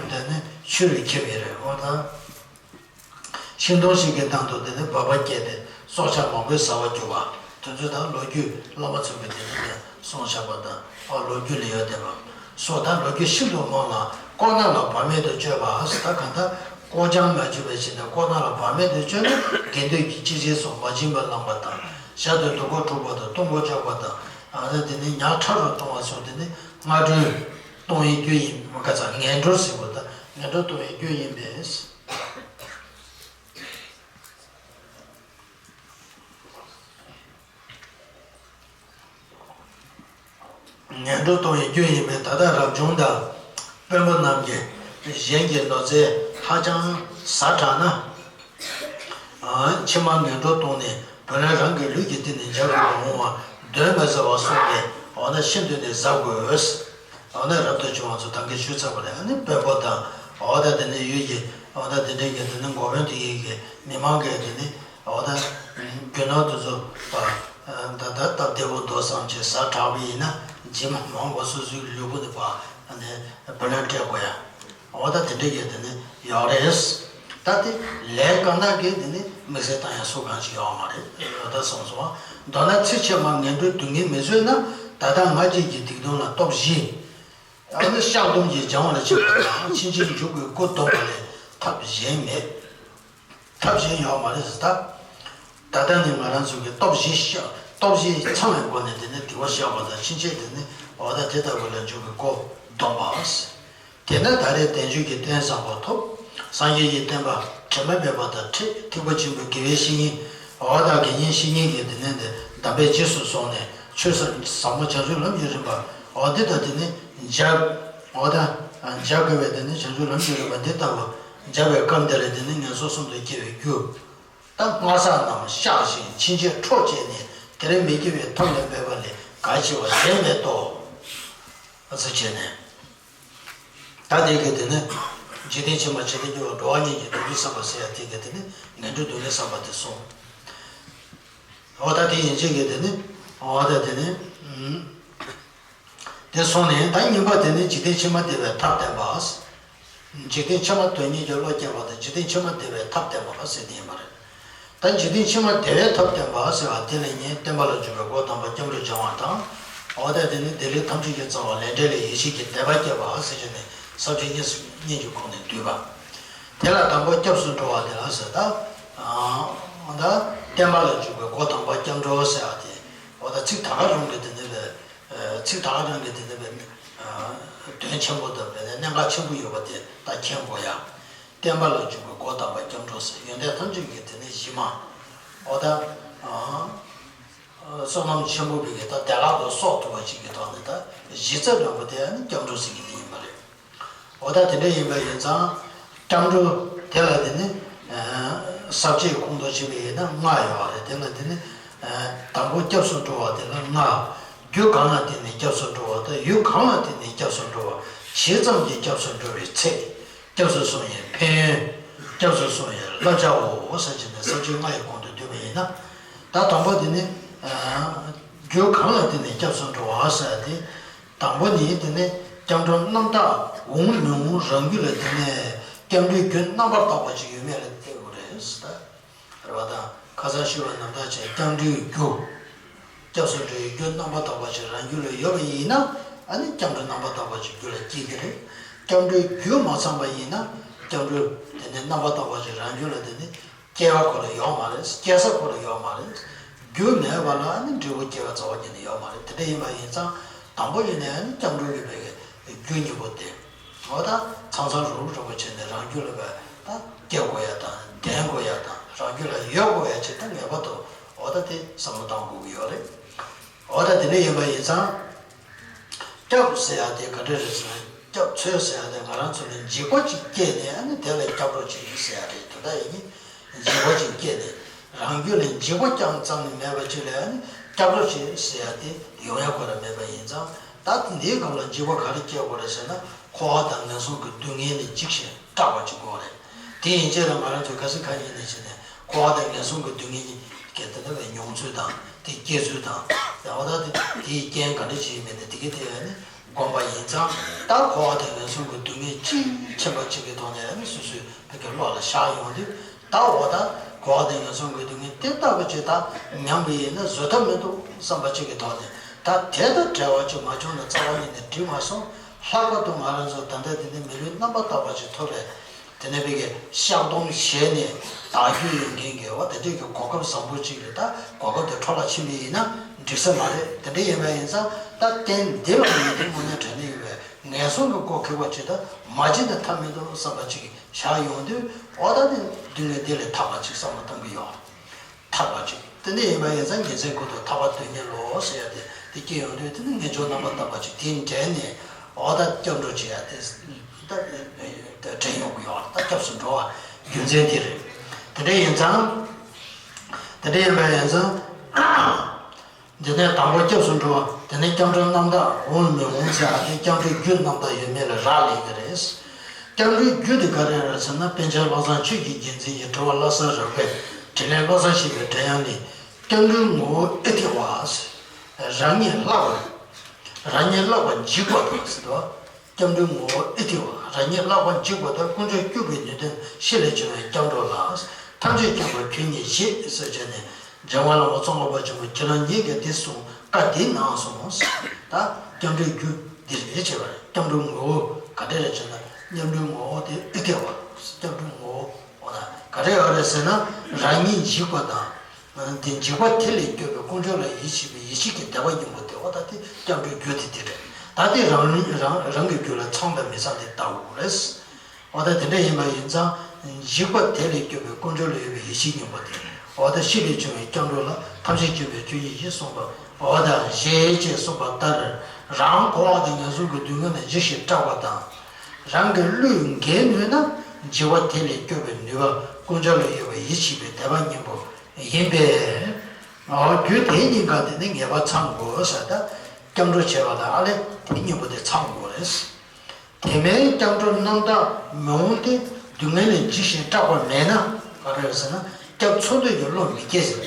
འདི་ནི་ཆོས་རུ་ཁྱབ་ཡོད་རེད། འོ་ད། ཤིང་སྡོང་ཞིག་གི་ནང་དུ་དེ་ནི་འབར་བ་སྐྱེས་ཏེ་སྲོག་ཆགས་མང་པོས་ཟ་བར་གྱུར་པ། དེ་ཚོ་ད་ལོ་རྒྱུས་བླ་མ་ཚོ་གིས་དེ་ནི་གསུངས་བཞག་པ་དང་། ཨ་ལོ་རྒྱུས་ལ་ཡོད་བསྡད་པ་སོགས། ད་ལོ་རྒྱུས་ཤིན་ཏུ་མང་ལ། ལྐོག་ན་ལ་བར་མེད་དུ་གཅོད་པ་ཟེར། ད་གང་ལྟར་ལྐོག་བྱང་མ་གཅོད་པའི་ཕྱིར་ན། ལྐོག་ན་ལ་བར་མེད་དུ་གཅོད་ན། དགེ་འདུན་གྱིས་ཅི་བྱས་སུ་མ་བྱིན་པར་བླངས་པ་དང་། ཞལ་དུ་བདུག་སྐོར་འཁྲུགས་པ་དང་། གཏུམ་པོ་གཅོག་པ་དང་། ཨ་ནི་དེ་ནི་ཉག་ཕྲ་རུ་གཏོང་བ་སོགས་དེ་ནི་སྔ་དྲོའི་གཏོང་བའི་རྒྱུ་ཡིན། མ་ཁ་ཚ་ངན་འགྲོར་ཟེར་བ་དང་ངན་འགྲོར་གཏོང་བའི་རྒྱུ་ཡིན་པས། ངན་འགྲོར་གཏོང་བའི་རྒྱུ་ཡིན་པས། ད་ལྟ་རབ་བྱུང་དང་དཔོན་པོ་རྣམས་ཀྱིས་གཞན་གྱི་ནོར་རྫས་ཧ་ཅང་ཟ་དྲགས་ན། ཕྱི་མ་ངན་འགྲོར་ལྟུང་ནས་བུ་ལོན་རང་གི་ལུས་ཀྱི་སྟེང་ནས་འཇལ་དགོས་པ་འོང་བ་གདོན་མི་ཟ་བ་སོགས་ཀྱིས་འོ་ན་ཤིན་ཏུ་ནས་གཟབ་དགོས། འོ་ན་རབ་ཏུ་བྱུང་བ་ཚོ་ད་གིན་ཞུས་ཚར་བ་རེད། ཨ་ནི་དཔོན་པོ་དང་འོ་ད་དེ་ནས་ཡུལ་གྱི་འོ་ད་དེ་འདྲའི་གི་དེ་ནི་འགོ་དཔོན་དེ་ཡི་གི་མི་མང་གི་དེ་ནི་འོ་ད་རྒྱུ་ནོར་དེ་ཚོ་པ། ད་ལྟ་སྟབས་བདེ་པོ་འདུག་བསམ་བྱས་ཟ་དྲགས་པ་ཡིན་ན་རྗེས་མ་མང་པོ་སོ་སོའི་ལུས་པོ་དེ་ཕར་ནས་བུ་ལོན་སྤྲད་དགོས་ཡ། འོ་ད་དེ་འདྲ་གི་དེ་ནི་ཡོད་རེད། ད་དེ་ལས་དཀར་ནག་གི་དེ་ནི་དམིགས་བསལ་བཏང་ཡ་སུ་གང་ཞིག་ཡོད་མ་རེད། འོ་ད་སོང་སོང་བ། མདོར་ན་ཚེ་ཕྱི་མ་ངན་འགྲོའི་སྡུག་བསྔལ་མི་བཟོད་ན་ད་ལྟ་ང་བཅས་ཀྱི་སྡིག་ལྟུང་ལ་སྟོབས་བཞི། ཨ་ནི་བཤགས་སྡོམ་གྱིས་སྦྱང་བར་བྱེད་པ་དང་ཕྱིན་ཆད་འཇུག་པའི་སྒོ་སྡོམ་པ་ལས་ཐབས་གཞན་མེད། ཐབས་གཞན་ཡོད་མ་རེད་ཟེར་ད། ད་ལྟ་ནི་ང་རང་ཚོ་གི་སྟོབས་བཞི་བཤགས་སྟོབས་བཞི་ཚང་བའི་སྒོ་ནས་དེ་ནི་སྡིག་པ་བཤགས་པ་དང་ཕྱིན་ཆད་དེ་ནི་འོ་ད་དེ་ལྟ་བུ་ལ་འཇུག་པའི་སྒོ་སྡོམ་པ། དེས་ན་ད་རེས་བསྟན་བཅོས་ཀྱི་རྟེན་བཟང་པོ་ཐོབ། སངས་རྒྱས་ཀྱི་བསྟན་པ་དྲི་མ་མེད་པ་དང་འཕྲད། ཐེག་པ་ཆེན་པོའི་དགེ་བའི་བཤེས་གཉེན། འོ་ད་དགེ་བསྙེན་བཤེས་གཉེན་གྱི་དེ་ནས་དེ་གདམས་པའི་རྗེས་སུ་སོང་ནས་ཆོས་ཟབ་ཟབ་མོ་བྱང་ཆུབ་ལམ་གྱི་རིམ་པ་འོ་དེ་དང་དེ་ནི་འཇལ། འོ་ད་འཇལ་དགོས་པའི་དེ་ནི་བྱང་ཆུབ་ལམ་གྱི་རིམ་པ་འདི་ལྟ་བུ་འཇལ་བའི་སྐབས་འདི་ལ་དེ་ནི་ངན་སོང་གསུམ་དུ་སྐྱེ་བའི་རྒྱུ། ད་སྔར་བསགས་རྣམས་བཤགས་ཤིང་ཕྱིན་ཆད་འཕྲོ་བཅད་ནས་དེར་མི་སྐྱེ་བའི་ཐབས་ལ་འབད་པ་ལས་གལ་ཆེ་བ་གཞན་མེད་དོ། ཨ་ཙི་བྱས་ནས། ད་དེ་གི་དེ་ནི་འཇིག་རྟེན་ཕྱི་མ་ཇི་ལྟར་སྐྱེ་བ་འགྲོ་བ་ཉིད་ཀྱི་སྡུག་བསྔལ་བསམ་པ་ཟེར་ཡ་དེ་གི་དེ་ནི་ངན་འགྲོའི་སྡུག་བསྔལ་བསམ་པ་དེ་སོང་། འོ་ད་དེ་ཡིན་ཅིག་གི་དེ་ནི་འོ་ད་དེ་ནི་ཨུམ། དེ་སོང་ནས་ད་གཉིས་པ་དེ་ནི་འཇིག་རྟེན་ཕྱི་མ་བདེ་བའི་ཐབས་བསྟན་པ། འཇིག་རྟེན་ཕྱི་མ་དོན་གཉེར་གྱི་བློ་སྐྱེ་བ་དང་འཇིག་རྟེན་ཕྱི་མ་བདེ་བའི་ཐབས་བསྟན་པ་ཟེར་དེ་ཡིན་པ་རེད། ད་འཇིག་རྟེན་ཕྱི་མ་བདེ་བའི་ཐབས་བསྟན་པ་ཟེར་བ་དེ་ལ་ཉན་བསྟན་པ་ལ་འཇུག་པའི་སྒོ་དམ་པ་སྐྱབས་འགྲོ་སྦྱང་བ་དང་། འོ་ད་དེ་ནི་བདེ་ལེགས་ཐམས་ཅད་ཀྱི་རྩ་བ་ལས་འབྲས་ལ་ཡིད་ཆེས་ཀྱི་དད་པ་སྐྱེ་བ་ཟེར་གྱི་ནས་ས་བཅད་གཉིས་སུ་གཉིས་ཀྱི་ཁོངས་ནས་བསྡུས་པ། དེ་ལ་དང་པོ་སྐྱབས་སུ་འགྲོ་བ་དེ་ལ་ཟེར་ད། འོ་ད་བསྟན་པ་ལ་འཇུག་པའི་སྒོ་དམ་པ་སྐྱབས་འགྲོ་ཟེར་བ་དེ། འོ་ད་ཚིག་ད་ག་རང་གི་དེ་ནི་བས། ཚིག་ད་ག་རང་གི་དེ་ནི་བས། དོན་ཆེན་པོ་དང་བས་ནས་གནད་འགག་ཆེན་པོ་ཡོད་པ་དེ་ད་མཁྱེན་དགོས་ཡ། བསྟན་པ་ལ་འཇུག་པའི་སྒོ་དམ་པ་སྐྱབས་འགྲོ་ཟེར་ཡོན་ཏན་ཐམས་ཅད་ཀྱི་དེ་ནི་གཞི་མ། འོ་ད། བསོད་ནམས་ཆེན་པོ་བས་ཀྱི་ད་བདེ་བླག་ཏུ་གསོག་ཐུབ་པ་ཅིག་གི་ཐོག་ནས་ད་གཞི་རྩ་རིང་པོ་དེ་ནི་སྐྱབས་འགྲོ་ཟེར་གྱི་དེ་ཡིན་པ་རེད། འོ་ད་དེ་འདྲ་ཡིན་པ་ཡིན་ཙང་། སྐྱབས་འགྲོ་དེ་ལ་དེ་ནི། ས་བཅད་ཁོང་དུ་ཆུད་པ་ཡིན་ན་ལྔ་ཡོད་པ་རེད། དེ་ལ་དེ་ནི། དང་པོ་སྐྱབས་སུ་འགྲོ་བ་དེ་ལ་ལྔ། རྒྱུ་གང་ལ་བརྟེན་ནས་སྐྱབས་སུ་འགྲོ་བ་དང་ཡུལ་གང་ལ་བརྟེན་ནས་སྐྱབས་སུ་འགྲོ་བ། ཇི་ཙམ་གྱིས་སྐྱབས་སུ་འགྲོ་བའི་ཚེ། སྐྱབས་སུ་སོང་བའི་ཕན་ཡོན། སྐྱབས་སུ་སོང་བའི་བསླབ་བྱའོ་ཟེར་གྱི་ནས་ས་བཅད་ལྔ་ཡི་ཁོང་དུ་བསྡུས་པ་ཡིན་ན། ད་དང་པོ་དེ་ནི། རྒྱུ་གང་ལ་བརྟེན་ནས་སྐྱབས་སུ་འགྲོ་བ་ཟེར་ཏེ། དང་པོ་ནི་དེ་ནི་སྐྱབས་འགྲོ་རྣམ་དག་འོང་མི་འོང་རང་རྒྱུད་ལ་དེ་ནས་སྐྱབས་འགྲོའི་རྒྱུ་རྣམ་པར་དག་པ་ཅིག་ཡོད་མེད་ལ་བལྟ་དགོས་རེད་ཟེར། རེད་བ་དང་ཁ་སང་ཞུས་པ་རྣམ་དག་བྱས་སྐྱབས་འགྲོའི་རྒྱུ། སྐྱབས་སུ་འགྲོ་བའི་རྒྱུ་རྣམ་པར་དག་པ་ཅིག་རང་རྒྱུད་ལ་ཡོད་པ་ཡིན་ན་ཨ་ནི་སྐྱབས་འགྲོ་རྣམ་པར་དག་པ་ཅིག་རྒྱུད་ལ་སྐྱེ་གི་རེད། སྐྱབས་འགྲོའི་རྒྱུ་མ་ཚང་པ་ཡིན་ན་སྐྱབས་འགྲོ་དེ་ནི་རྣམ་པར་དག་པ་ཅིག་རང་རྒྱུད་ལ་དེ་ནི། སྐྱེ་བ་ཁོ་རང་ཡོད་མ་རེད། སྐྱེ་ས་ཁོ་རང་ཡོད་མ་རེད། རྒྱུ་མེད་པ་ལ་ནི་འབྲས་བུ་སྐྱེ་བའི་རྩ་བ་ཉིད་ནས་ཡོད་མ་རེད། དེ་འདྲ་ཡིན་པ་ཡིན་ཙང་དང་པོ་ཡིན་ནའི་ནི་སྐྱབས་འགྲོ་གི་བས་རྒྱུ་གཉིས་པོ་དེ། འོ་ད་ཚང་ཚང་རུག་རུག་རུག་པ་བྱས་ནས་རང་རྒྱུད་ལ་བས་ད་སྐྱེ་དགོས་ཡ་དང་ལྡན་དགོས་ཡ་དང་རང་རྒྱུད་ལ་ཡོད་དགོས་ཡ་ཅིག་ད་ངེས་པར་དུ་འོ་ད་དེ་བསམ་བློ་གཏོང་དགོས་ཀྱི་ཡོད་རེད། འོ་ད་དེ་འདྲ་ཡིན་པ་ཡིན་ཙང་། སྐྱབས་ཟེར་ཡ་དེ་ག་འདྲ་རེད་ཟེར་ན། སྐྱབས་འཚོལ་ཟེར་ཡ་དེ་ང་རང་ཚོ་ལ་འཇིགས་པ་ཅིག་སྐྱེས་ནས་ཨ་ནི་དེ་ལ་སྐྱབས་འགྲོ་བྱེད་ཀྱི་ཟེར་ཡ་རེད། དེ་ལྟ་ཡིན་གྱི། འཇིགས་པ་ཅིག་སྐྱེས་ནས་རང་རྒྱུད་ལ་འཇིགས་པ་རྐྱང་ཙམ་ནི་མེད་པ་ཅིག་ལ་ཨ་ནི་སྐྱབས་འགྲོ་བྱེད་ཟེར་ཡ་དེ་ཡོང་ཡ་ཁོ་རང་མེད་པ་ཡིན་ཙང་ད་འདིའི་སྐབས་ལ་འཇིགས་པ་ག་རེ་སྐྱེ་དགོས་རེད་ཟེར་ན་འཁོར་བ་དང་ངན་སོང་གི་སྡུག་བསྔལ་ནི་འཇིགས་ཤིང་སྐྲག་པ་ཅིག་དགོས་རེད། དེ་ཡན་ཆད་ལ་ང་རང་ཚོས་ག་ས་ག་ཡིན་ནས་བྱས་ནས་འཁོར་བ་དང་ངན་སོང་གི་སྡུག་བསྔལ་གྱི་སྐད་དེ་ལ་བའི་མྱོང་ཚུལ་དང་དེ་སྐྱེ་ཚུལ་དང་ཡང་བ་དག་དེ་དེའི་རྐྱེན་ག་འདྲ་ཞིག་ཡིན་མིན་དེ་དེ་གའི་དེ་བས་ནི་སྒོམ་པ་ཡིན་ཙང་ད་འཁོར་བ་དང་ངན་སོང་གི་སྡུག་བསྔལ་ཅིའི་ཕྱིན་པ་ཅིག་གི་ཐོག་ནས་ནི་སོ་སོའི་བོད་ཀྱི་བློ་ལ་བཞག་ཡོང་དུས་ད་འོ་ད་འཁོར་བ་དང་ངན་སོང་གི་སྡུག་བསྔལ་དེ་ལྟ་བུ་ཅིག་ད་མྱངས་པ་ཡིན་ན་བཟོད་ཐབས་མི་འདུག་བསམ་པ་ཅིག་གི་ཐོག་ནས་ད་དེ་དང་བྲལ་བ་ཅིག་མ་བྱུང་ན་རྩ་བ་ཉིད་ནས་འགྲིག་མ་སོང་། ལྷག་པར་དུ་ང་རང་ཚོ་ད་ལྟ་དེ་ནི་མི་ལུས་རྣམ་པར་དག་པ་ཅིག་ཐོབ་པས། དེ་ནས་བོད་ཀྱི་བཤགས་སྡོམ་བྱས་ནས་བདག་རྒྱུད་ཡོད་མཁན་གྱི་བ་དེ་འདྲས་ཀྱི་གོ་སྐབས་བཟང་པོ་ཅིག་རེད། ད་གོ་སྐབས་དེ་འཕྲོ་བརླག་ཕྱིན་པ་ཡིན་ན་འགྲིག་ས་མ་རེད། དེ་འདྲ་ཡིན་པ་ཡིན་ཙང་ད་རྟེན་འདི་ལ་ཡིན་དེ་དངོས་གནས་དྲང་གནས་ཡོད་པའི་ངན་སོང་གི་སྒོ་ཁེགས་པ་ཅིག་ད་མ་བྱེད་ན་ཐབས་མི་འདུག་བསམ་པ་ཅིག་བཞག་ཡོང་དུས་འོ་ད་དེ་སྡུག་བསྔལ་འདི་ལས་ཐར་བ་ཅིག་བསམ་བློ་གཏོང་གི་ཡོད། ཐར་པ་ཅིག་དེ་འདྲ་ཡིན་པ་ཡིན་ཙང་ཉིན་མཚན་ཀུན་ཏུ་ཐར་པ་དོན་གཉེར་ལོ་ཟེར་ཡ་དེ་དེ་སྐྱེ་ཡོང་དུས་དེ་ནི་ངེས་འབྱུང་རྣམ་པར་དག་པ་ཅིག་དེ་འདྲེན་ནས་འོ་ད་སྐྱབས་འགྲོ་བྱེད་ཡ་དེ་ད་དྲན་ཡོང་གི་ཡོད་རེད། ད་སྐྱབས་སུ་འགྲོ་བ་རྒྱུ་མཚན་དེ་རེད། དེ་འདྲ་ཡིན་ཙང་། དེ་འདྲ་ཡིན་པ་ཡིན་ཙང་། འདི་ནས་དང་པོ་སྐྱབས་སུ་འགྲོ་བ་དེ་ནི་སྐྱབས་འགྲོ་རྣམ་དག་འོང་མི་འོང་ཟེར་ཡ་དེ་སྐྱབས་འགྲོའི་རྒྱུ་རྣམ་དག་ཡོད་མེད་ལ་རག་ལས་ཀྱི་རེད། སྐྱབས་འགྲོའི་རྒྱུ་དེ་ག་རེ་རེད་ཟེར་ན་པཎ་ཆེན་བློ་བཟང་ཆོས་ཀྱི་རྒྱལ་མཚན་གྱི་དྲི་བ་བློ་གསལ་རབ་དགའི་དྲིས་ལན་བློ་གསལ་ཞེས་པའི་འགྲེལ་ཡང་ལས། སྐྱབས་འགྲོའི་ངོ་བོ་ཨེ་ཐི་བ། རང་ཉིད་བརླག་པ། རང་ཉིད་བརླག་པ་འཇིགས་པ་དང་ཟེར་དོ། སྐྱབས་འགྲོའི་ངོ་བོ་ཨེ་ཐི་བ། རང་ཉིད་བརླག་པ་འཇིགས་པ་དང་དཀོན་མཆོག་སྐྱོབ་པའི་ནུས་ལྡན་ཕྱི་ལས་བྱུང་བའི་སྐྱབས་འགྲོ་ལ། ཐམས་ཅད་མཁྱེན་པ་ཁྱོད་ཉིད་ཞེས་ཟེར་བྱས་ནས། འཇམ་དབྱངས་བླ་མ་ཙོང་ཁ་པ་ཆེན་པོ་ཁྱེད་རང་ཉིད་ཀྱིས་འདི་གསུངས། བཀའ་འདི་གནང་གསུངས། ད་སྐྱབས་འགྲོའི་རྒྱུ་འདི་རེད་བྱས་པ་རེད། སྐྱབས་འགྲོའི་ངོ་བོ་ག་འདྲ་རེད་ཟེར་ན། སྐྱབས་འགྲོའི་ངོ་བོ་དེ་ཨེ་ཐི་བ། སྐྱབས་འགྲོའི་ངོ་བོ་འོ་ན་ག་རེ་ཡོད་རེད་ཟེར་ན། རང་ཉིད་འཇིགས་པ་དང་། དེ་འཇིགས་པ་དེ་ལས་སྐྱོབ་པའི་དཀོན་མཆོག་ལ་ཡིད་ཆེས་པའི་ཡིད་ཆེས་ཀྱི་དད་པ་སྙིང་པོ་དེ། འོ་ད་དེ་སྐྱབས་འགྲོའི་རྒྱུ་དེ་དེ་རེད། ད་དེ་རང་རང་རང་གི་རྒྱུད་ལ་ཚང་དང་མི་ཚང་དེ་ལྟ་དགོས་རེད། འོ་ད་དེ་འདྲ་ཡིན་པ་ཡིན་ཙང་། འཇིགས་པ་དེ་ལས་སྐྱོབ་པའི་དཀོན་མཆོག་ལ་ཡོད་པའི་ཡིད་ཆེས་སྙིང་པོ་དེ། འོ་ད་ཕྱི་ལས་བྱུང་བའི་སྐྱབས་འགྲོ་ལ། ཐམས་ཅད་མཁྱེན་པའི་ཆོས་ཉིད་ཞེས་གསུངས་པ། འོ་ད་ཞེས་ཅེས་གསུངས་པ་ལྟར། རང་འཁོར་བ་དང་ངན་སོང་གི་སྡུག་བསྔལ་ལས་འཇིགས་ཤིང་སྐྲག་པ་དང་། རང་གི་བློས་འགེལ་ནུས་ན། འཇིགས་པ་དེ་ལས་སྐྱོབ་པའི་ནུས་པ་དཀོན་མཆོག་ལ་ཡོད་པའི་ཡིད་ཆེས་པའི་དད་པ་སྙིང་པོ་ཡིན་པས། འོ་རྒྱུ་དེ་གཉིས་ཀ་དེ་ནི་ངེས་པར་ཚང་དགོས་ཟེར། ད་སྐྱབས་འགྲོ་བྱས་པ་དང་ཨ་ལས་དེ་གཉིས་པོ་དེ་ཚང་དགོས་རེད། དེ་མིན་སྐྱབས་འགྲོ་རྣམ་དག་མི་འོང་སྟེ། སྡུག་བསྔལ་ལས་འཇིགས་ཤིང་སྐྲག་པ་མེད་ན། ག་རེ་རེད་ཟེར་ན། སྐྱབས་འཚོལ་འདོད་ཀྱི་བློ་མི་སྐྱེ་ཟེར།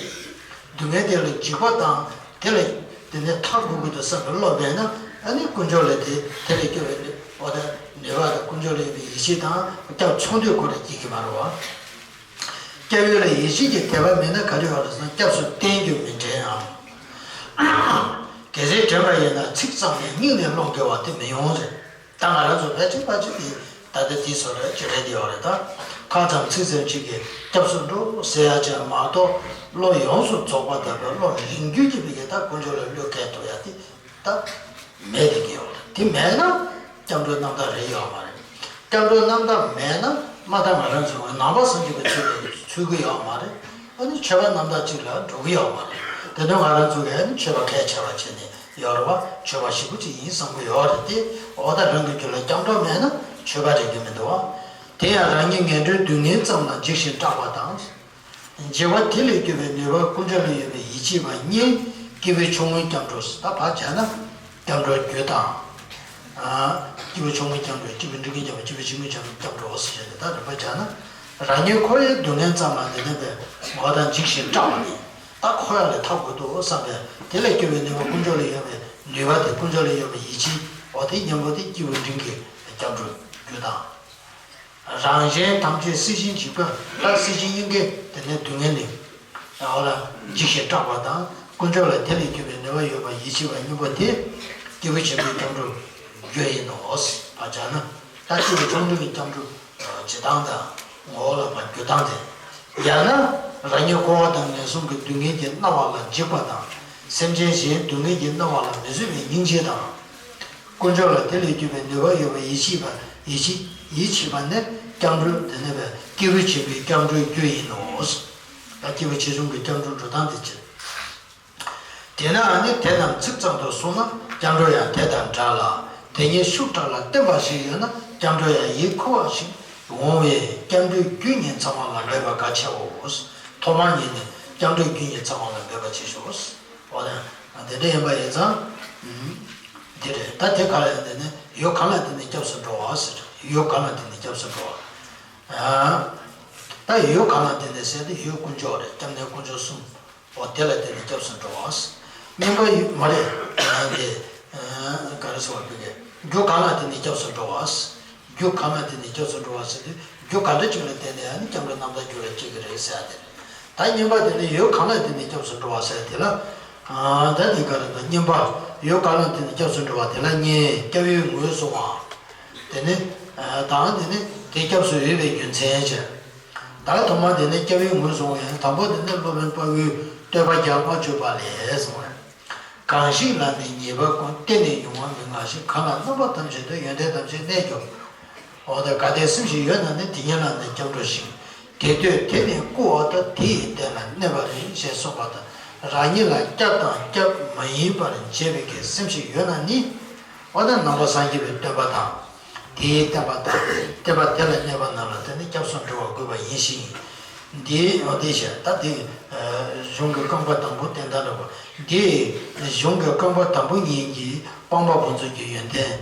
སྡུག་བསྔལ་དེ་ལ་འཇིགས་པ་དང་། དེ་ལས་དེ་ནས་ཐར་དགོས་ཀྱི་འདུག་བསམ་པའི་བློ་མེད་ན། ཨ་ནི་དཀོན་མཆོག་ལ་དེ་དེ་ལས་སྐྱོབ་པའི་ནུས་པ་དང་། ནུས་པ་དང་དཀོན་མཆོག་ལ་ཡོད་པའི་ཡིད་ཆེས་དང་སྐྱབས་འཚོལ་འདོད་ཁོ་རང་སྐྱེ་གི་མ་རེད་བ། སྐྱབས་ཡུལ་ལ་ཡིད་ཆེས་ཀྱི་དད་པ་མེད་ན་ག་རེ་ཡོད་རེད་ཟེར་ན། སྐྱབས་སུ་བསྟེན་རྒྱུ་མི་འདྲེན་ཨང་། གལ་སྲིད་དྲན་པ་ཡིན་ན། ཚིག་ཙམ་ལས་སྙིང་ནས་བློ་འགེལ་བ་དེ་མི་ཡོང་ཟེར། ད་ང་རང་ཚོ་ཕལ་ཆེར་ཕལ་ཆེར་དེ་ད་ལྟ་དེའི་བཟོ་འདྲ་ཅིག་རེད་དེ་ཡོད་རེད་ད། ཁ་ཙམ་ཚིག་ཙམ་ཅིག་གིས་སྐྱབས་སུ་འགྲོ་ཟེར་ཡ་ཅིག་མ་གཏོགས། བློ་ཡོངས་སུ་རྫོགས་པ་དང་བློ་རིང་རྒྱུད་ཀྱི་མི་གིས་ད་དཀོན་མཆོག་ལ་བློས་འགེལ་ཐུབ་ཡ་དེ་ད་མེད་དེ་གི་ཡོད་རེད། དེ་མེད་ན་སྐྱབས་འགྲོ་རྣམ་དག་རེད་ཡོད་མ་རེད། སྐྱབས་འགྲོ་རྣམ་དག་མེད་ན་མ་ད་ང་རང་ཚོ་ནང་པ་སངས་རྒྱས་པའི་ཆོས་ལ་ཚུད་གི་ཡོད་མ་རེད། ཨ་ནི་ཆོས་པ་རྣམ་དག་ཅིག་ལ་འགྲོ་གི་ཡོད་མ་རེད། དེ་དོན་ང་རང་ཚོ་གིས་ཨ་ནི་ཆོས་པ་ཁས་འཆེ་བ་བྱས་ནས་ཡོད་རེད་བ། ཆོས་པ་ཞེ་པོ་ཅིག་ཡིན་བསམ་གི་ཡོད་རེད་དེ། འོ་ད་རང་གི་རྒྱུད་ལ་སྐྱབས་འགྲོ་མེད་ན་ཆོས་པ་རེད་གི་མི་འདུག་བ། དེ་ཡང་རང་ཉིད་ངན་འགྲོའི་སྡུག་བསྔལ་ཙམ་ལ་འཇིགས་ཤིང་སྐྲག་པ་དང་། འཇིགས་པ་དེ་ལས་སྐྱོབ་པའི་ནུས་པ་དཀོན་མཆོག་ལ་ཡོད་པའི་ཡིད་ཆེས་པ་གཉིས། སྐྱེས་བུ་ཆུང་ངུའི་སྐྱབས་འགྲོ། ད་ཕར་བྱས་ན་སྐྱབས་འགྲོ་རྒྱུ་དང་། ཨ། སྐྱེས་བུ་ཆུང་ངུའི་སྐྱབས་འགྲོ། སྐྱེས་བུ་འབྲིང་གི་སྐྱབས་འགྲོ། སྐྱེས་བུ་ཆུང་ངུའི་སྐྱབས་འགྲོ་ཟེར་བྱས་ནས། ད་རིམ་པ་བྱས་ན་རང་ཉིད་འཁོར་བའི་སྡུག་བསྔལ་ཙམ་ལ་དེ་ནས་པའི་ངོ་བོ་དང་འཇིགས་ཤིང་སྐྲག་པ་ནི། ད་འཁོར་བ་ལས་ཐར་དགོས་འདུག་བསམ་པའི་དེ་ལས་སྐྱོབ་པའི་ནུས་པ་དཀོན་མཆོག་ལ་ཡོད་པའི་ནུས་པ་དེ། དཀོན་མཆོག་ལ་ཡོད་པའི་ཡིད་ཆེས། འོ་དེ་གཉེན་པོ་དེ་སྐྱེས་བུ་འབྲིང་གི་སྐྱབས་འགྲོ་རྒྱུ་དང་། རང་གཞན་ཐམས་ཅད་སྲིད་ཞིའི་འཇིགས་པ། ད་སྲིད་ཞིའི་སྙིང་གའི་དེ་ནས་སྡུག་བསྔལ་ནི། འོ་ལ་འཇིགས་ཤིང་སྐྲག་པ་དང་། དཀོན་མཆོག་ལ་དེ་ལས་སྐྱོབ་པའི་ནུས་པ་ཡོད་པ་ཡིད་ཆེས་པ་གཉིས་པོ་དེ། སྐྱེས་བུ་ཆེན་པོའི་སྐྱབས་འགྲོ་རྒྱུ་ཡིན་ནོ། ཕར་བྱས་ན་ད་སྐྱེས་བུ་ཆུང་ངུའི་སྐྱབས་འགྲོ་བྱེད་སྟངས་དང་། འོ་ལ་ཕར་རྒྱུ་སྟངས་དེ། ཡང་ན་རང་ཉིད་འཁོར་བ་དང་ངན་སོང་གི་སྡུག་བསྔལ་གྱིས་མནར་བ་ལ་འཇིགས་པ་དང་། སེམས་ཅན་གཞན་སྡུག་བསྔལ་གྱིས་མནར་བ་ལ་མི་བཟོད་པའི་སྙིང་རྗེ་དང་། དཀོན་མཆོག་ལ་དེ་ལས་སྐྱོབ་པའི་ནུས་པ་ཡོད་པ་ཡིད་ཆེས་པ། ཡིད་ཆེས། ཡིད་ཆེས་པ་ནི་སྐྱབས་འགྲོ་དེ་ནས་པའི་སྐྱེས་བུ་ཆེན་པོའི་སྐྱབས་འགྲོའི་རྒྱུ་ཡིན་ནོ། ད་སྐྱེས་བུ་ཆེ་ཆུང་གི་སྐྱབས་འགྲོ་འགྲོ་སྟངས་དེ་བྱེད། དེས་ན་ཨ་ནི་དེ་རྣམས་ཚིག་ཙམ་དུ་གསུངས་ན། སྐྱབས་འགྲོ་ཡང་དེ་དང་འདྲ་ལ། དེ་ཉིད་ཤུགས་དྲག་ལ་བརྟན་པ་ཞིག་ཡོད་ན། སྐྱབས་འགྲོ་ཡང་ཡིད་ཁུ་བ་ཞིག་འོང་བས། སྐྱབས་འགྲོའི་རྒྱུ་ཉིད་ཚང་བ་ལ་འབད་པ་གལ་ཆེའོ། ཐོག་མར་ཉིད་ནས་སྐྱབས་འགྲོའི་རྒྱུ་ཉིད་ཚང་བ་ལ་འབད་པ་བྱེད་ཤོག། འོ་ན་དེ་འདྲ་ཡིན་པ་ཡིན་ཙང་། ཨུམ། འདི་རེད། ད་དེ་ག་ལ་ཡང་དེ་ནས་ཡུལ་གང་ལ་དེ་ནས་སྐྱབས་སུ་འགྲོ་བ་ཟེར། ཡུལ་གང་ལ་དེ་ནས་སྐྱབས་སུ་འགྲོ་བ། ཨ། ད་ཡུལ་གང་ལ་དེ་ནས་ཟེར་ཏེ། ཡུལ་དཀོན་མཆོག་རེད། སྐྱབས་གནས་དཀོན་མཆོག་གསུམ། འོ་དེ་ལ་དེ་ནས་སྐྱབས་སུ་འགྲོ་བ། སྨྱོན་པ་ཡུལ་མ་རེད། ཨ། དེ། ཨ། ག་རེ་ཟེར་བ་ཕ་གིར། རྒྱུ་གང་ལ་དེ་ནས་སྐྱབས་སུ་འགྲོ་བ། རྒྱུ་གང་ལ་དེ་ནས་སྐྱབས་སུ་འགྲོ་བ་ཟེར་དུས། རྒྱུ་ག་འདྲ་ཅིག་ལ་བརྟེན་ནས་ཨ་ནི་སྐྱབས་འགྲོ་རྣམ་དག་འགྱུར་བ་སྐྱེ་གི་རེད་ཟེར་ཡ་དེ་རེད། ད་སྨྱོན་པ་དེ་ནི་ཡུལ་གང་ལ་བརྟེན་ནས་སྐྱབས་སུ་འགྲོ་བ་ཟེར་དེ་ལ། ཨ། ད་དེ་ག་རེ་འདུག་སྨྱོན་པ་ཡུལ་གང་ལ་བརྟེན་ནས་སྐྱབས་སུ་འགྲོ་བ་དེ་ལ་གཉིས། སྐྱབས་ཡུལ་ངོས་བཟུང་བ། དེ་ནི། ཨ། དང་དེ་ནི་དེ་སྐྱབས་སུ་འོས་པའི་རྒྱུ་མཚན་བྱས། ད་ཐོག་མ་དེ་ནི་སྐྱབས་ཡུལ་ངོས་བཟུང་བ་ཡང་དང་པོ་དེ་ནི་སློབ་དཔོན་དཔའ་བོས་བསྟོད་པ་རྒྱ་མ་བརྗོད་པ་ལས་གསུངས་པ། གང་ཞིག་ལ་ནི་ཉེས་པ་ཀུན། གཏན་ནས་མྱོང་བ་མི་མངའ་ཞིང་། གང་ལ་རྣམ་པ་ཐམས་ཅད་དུ། ཡོན་ཏན་ཐམས་ཅད་གནས་གྱུར། འོ་ད་གལ་ཏེ་སེམས་ཤིག་ཡོད་ན་ནི། དེ་ཉིད་ལ་ནི་སྐྱབས་འགྲོ་ཞིང་། དེ་འདོད་དེ་ནི་བསྐུལ་བ་དང་། དེ་ཡི་རྟེན་ལ་གནས་པ་རེད། ཞེས་གསུངས་པ་དང་། རང་ཉིད་ལ་སྐྱབས་དང་སྐྱབས་མ་ཡིན་པར་བྱེད་པའི་གི་སེམས་ཤིག་ཡོད་ན་ནི། འོ་ད་ནང་པ་སངས་རྒྱས་པའི་བསྟན་པ་དང་། དེའི་བསྟན་པ་དང་། བསྟན་པ་དེ་ལ་གནས་པ་རྣམས་ལ་དེ་ནི་སྐྱབས་སུ་འགྲོ་བ་དགོས་པ་ཡིན་ཞིང་། འདི། འོ་དེ་བྱས། ད་དེ་གཞུང་གི་རྐང་པ་དང་པོ་བསྟན་སྟངས་འདྲ་པོ། འདི་གཞུང་གི་རྐང་པ་དང་པོ་གཉིས་ཀྱིས་སྤངས་པ་ཕུན་ཚོགས་ཀྱི་ཡོན་ཏན།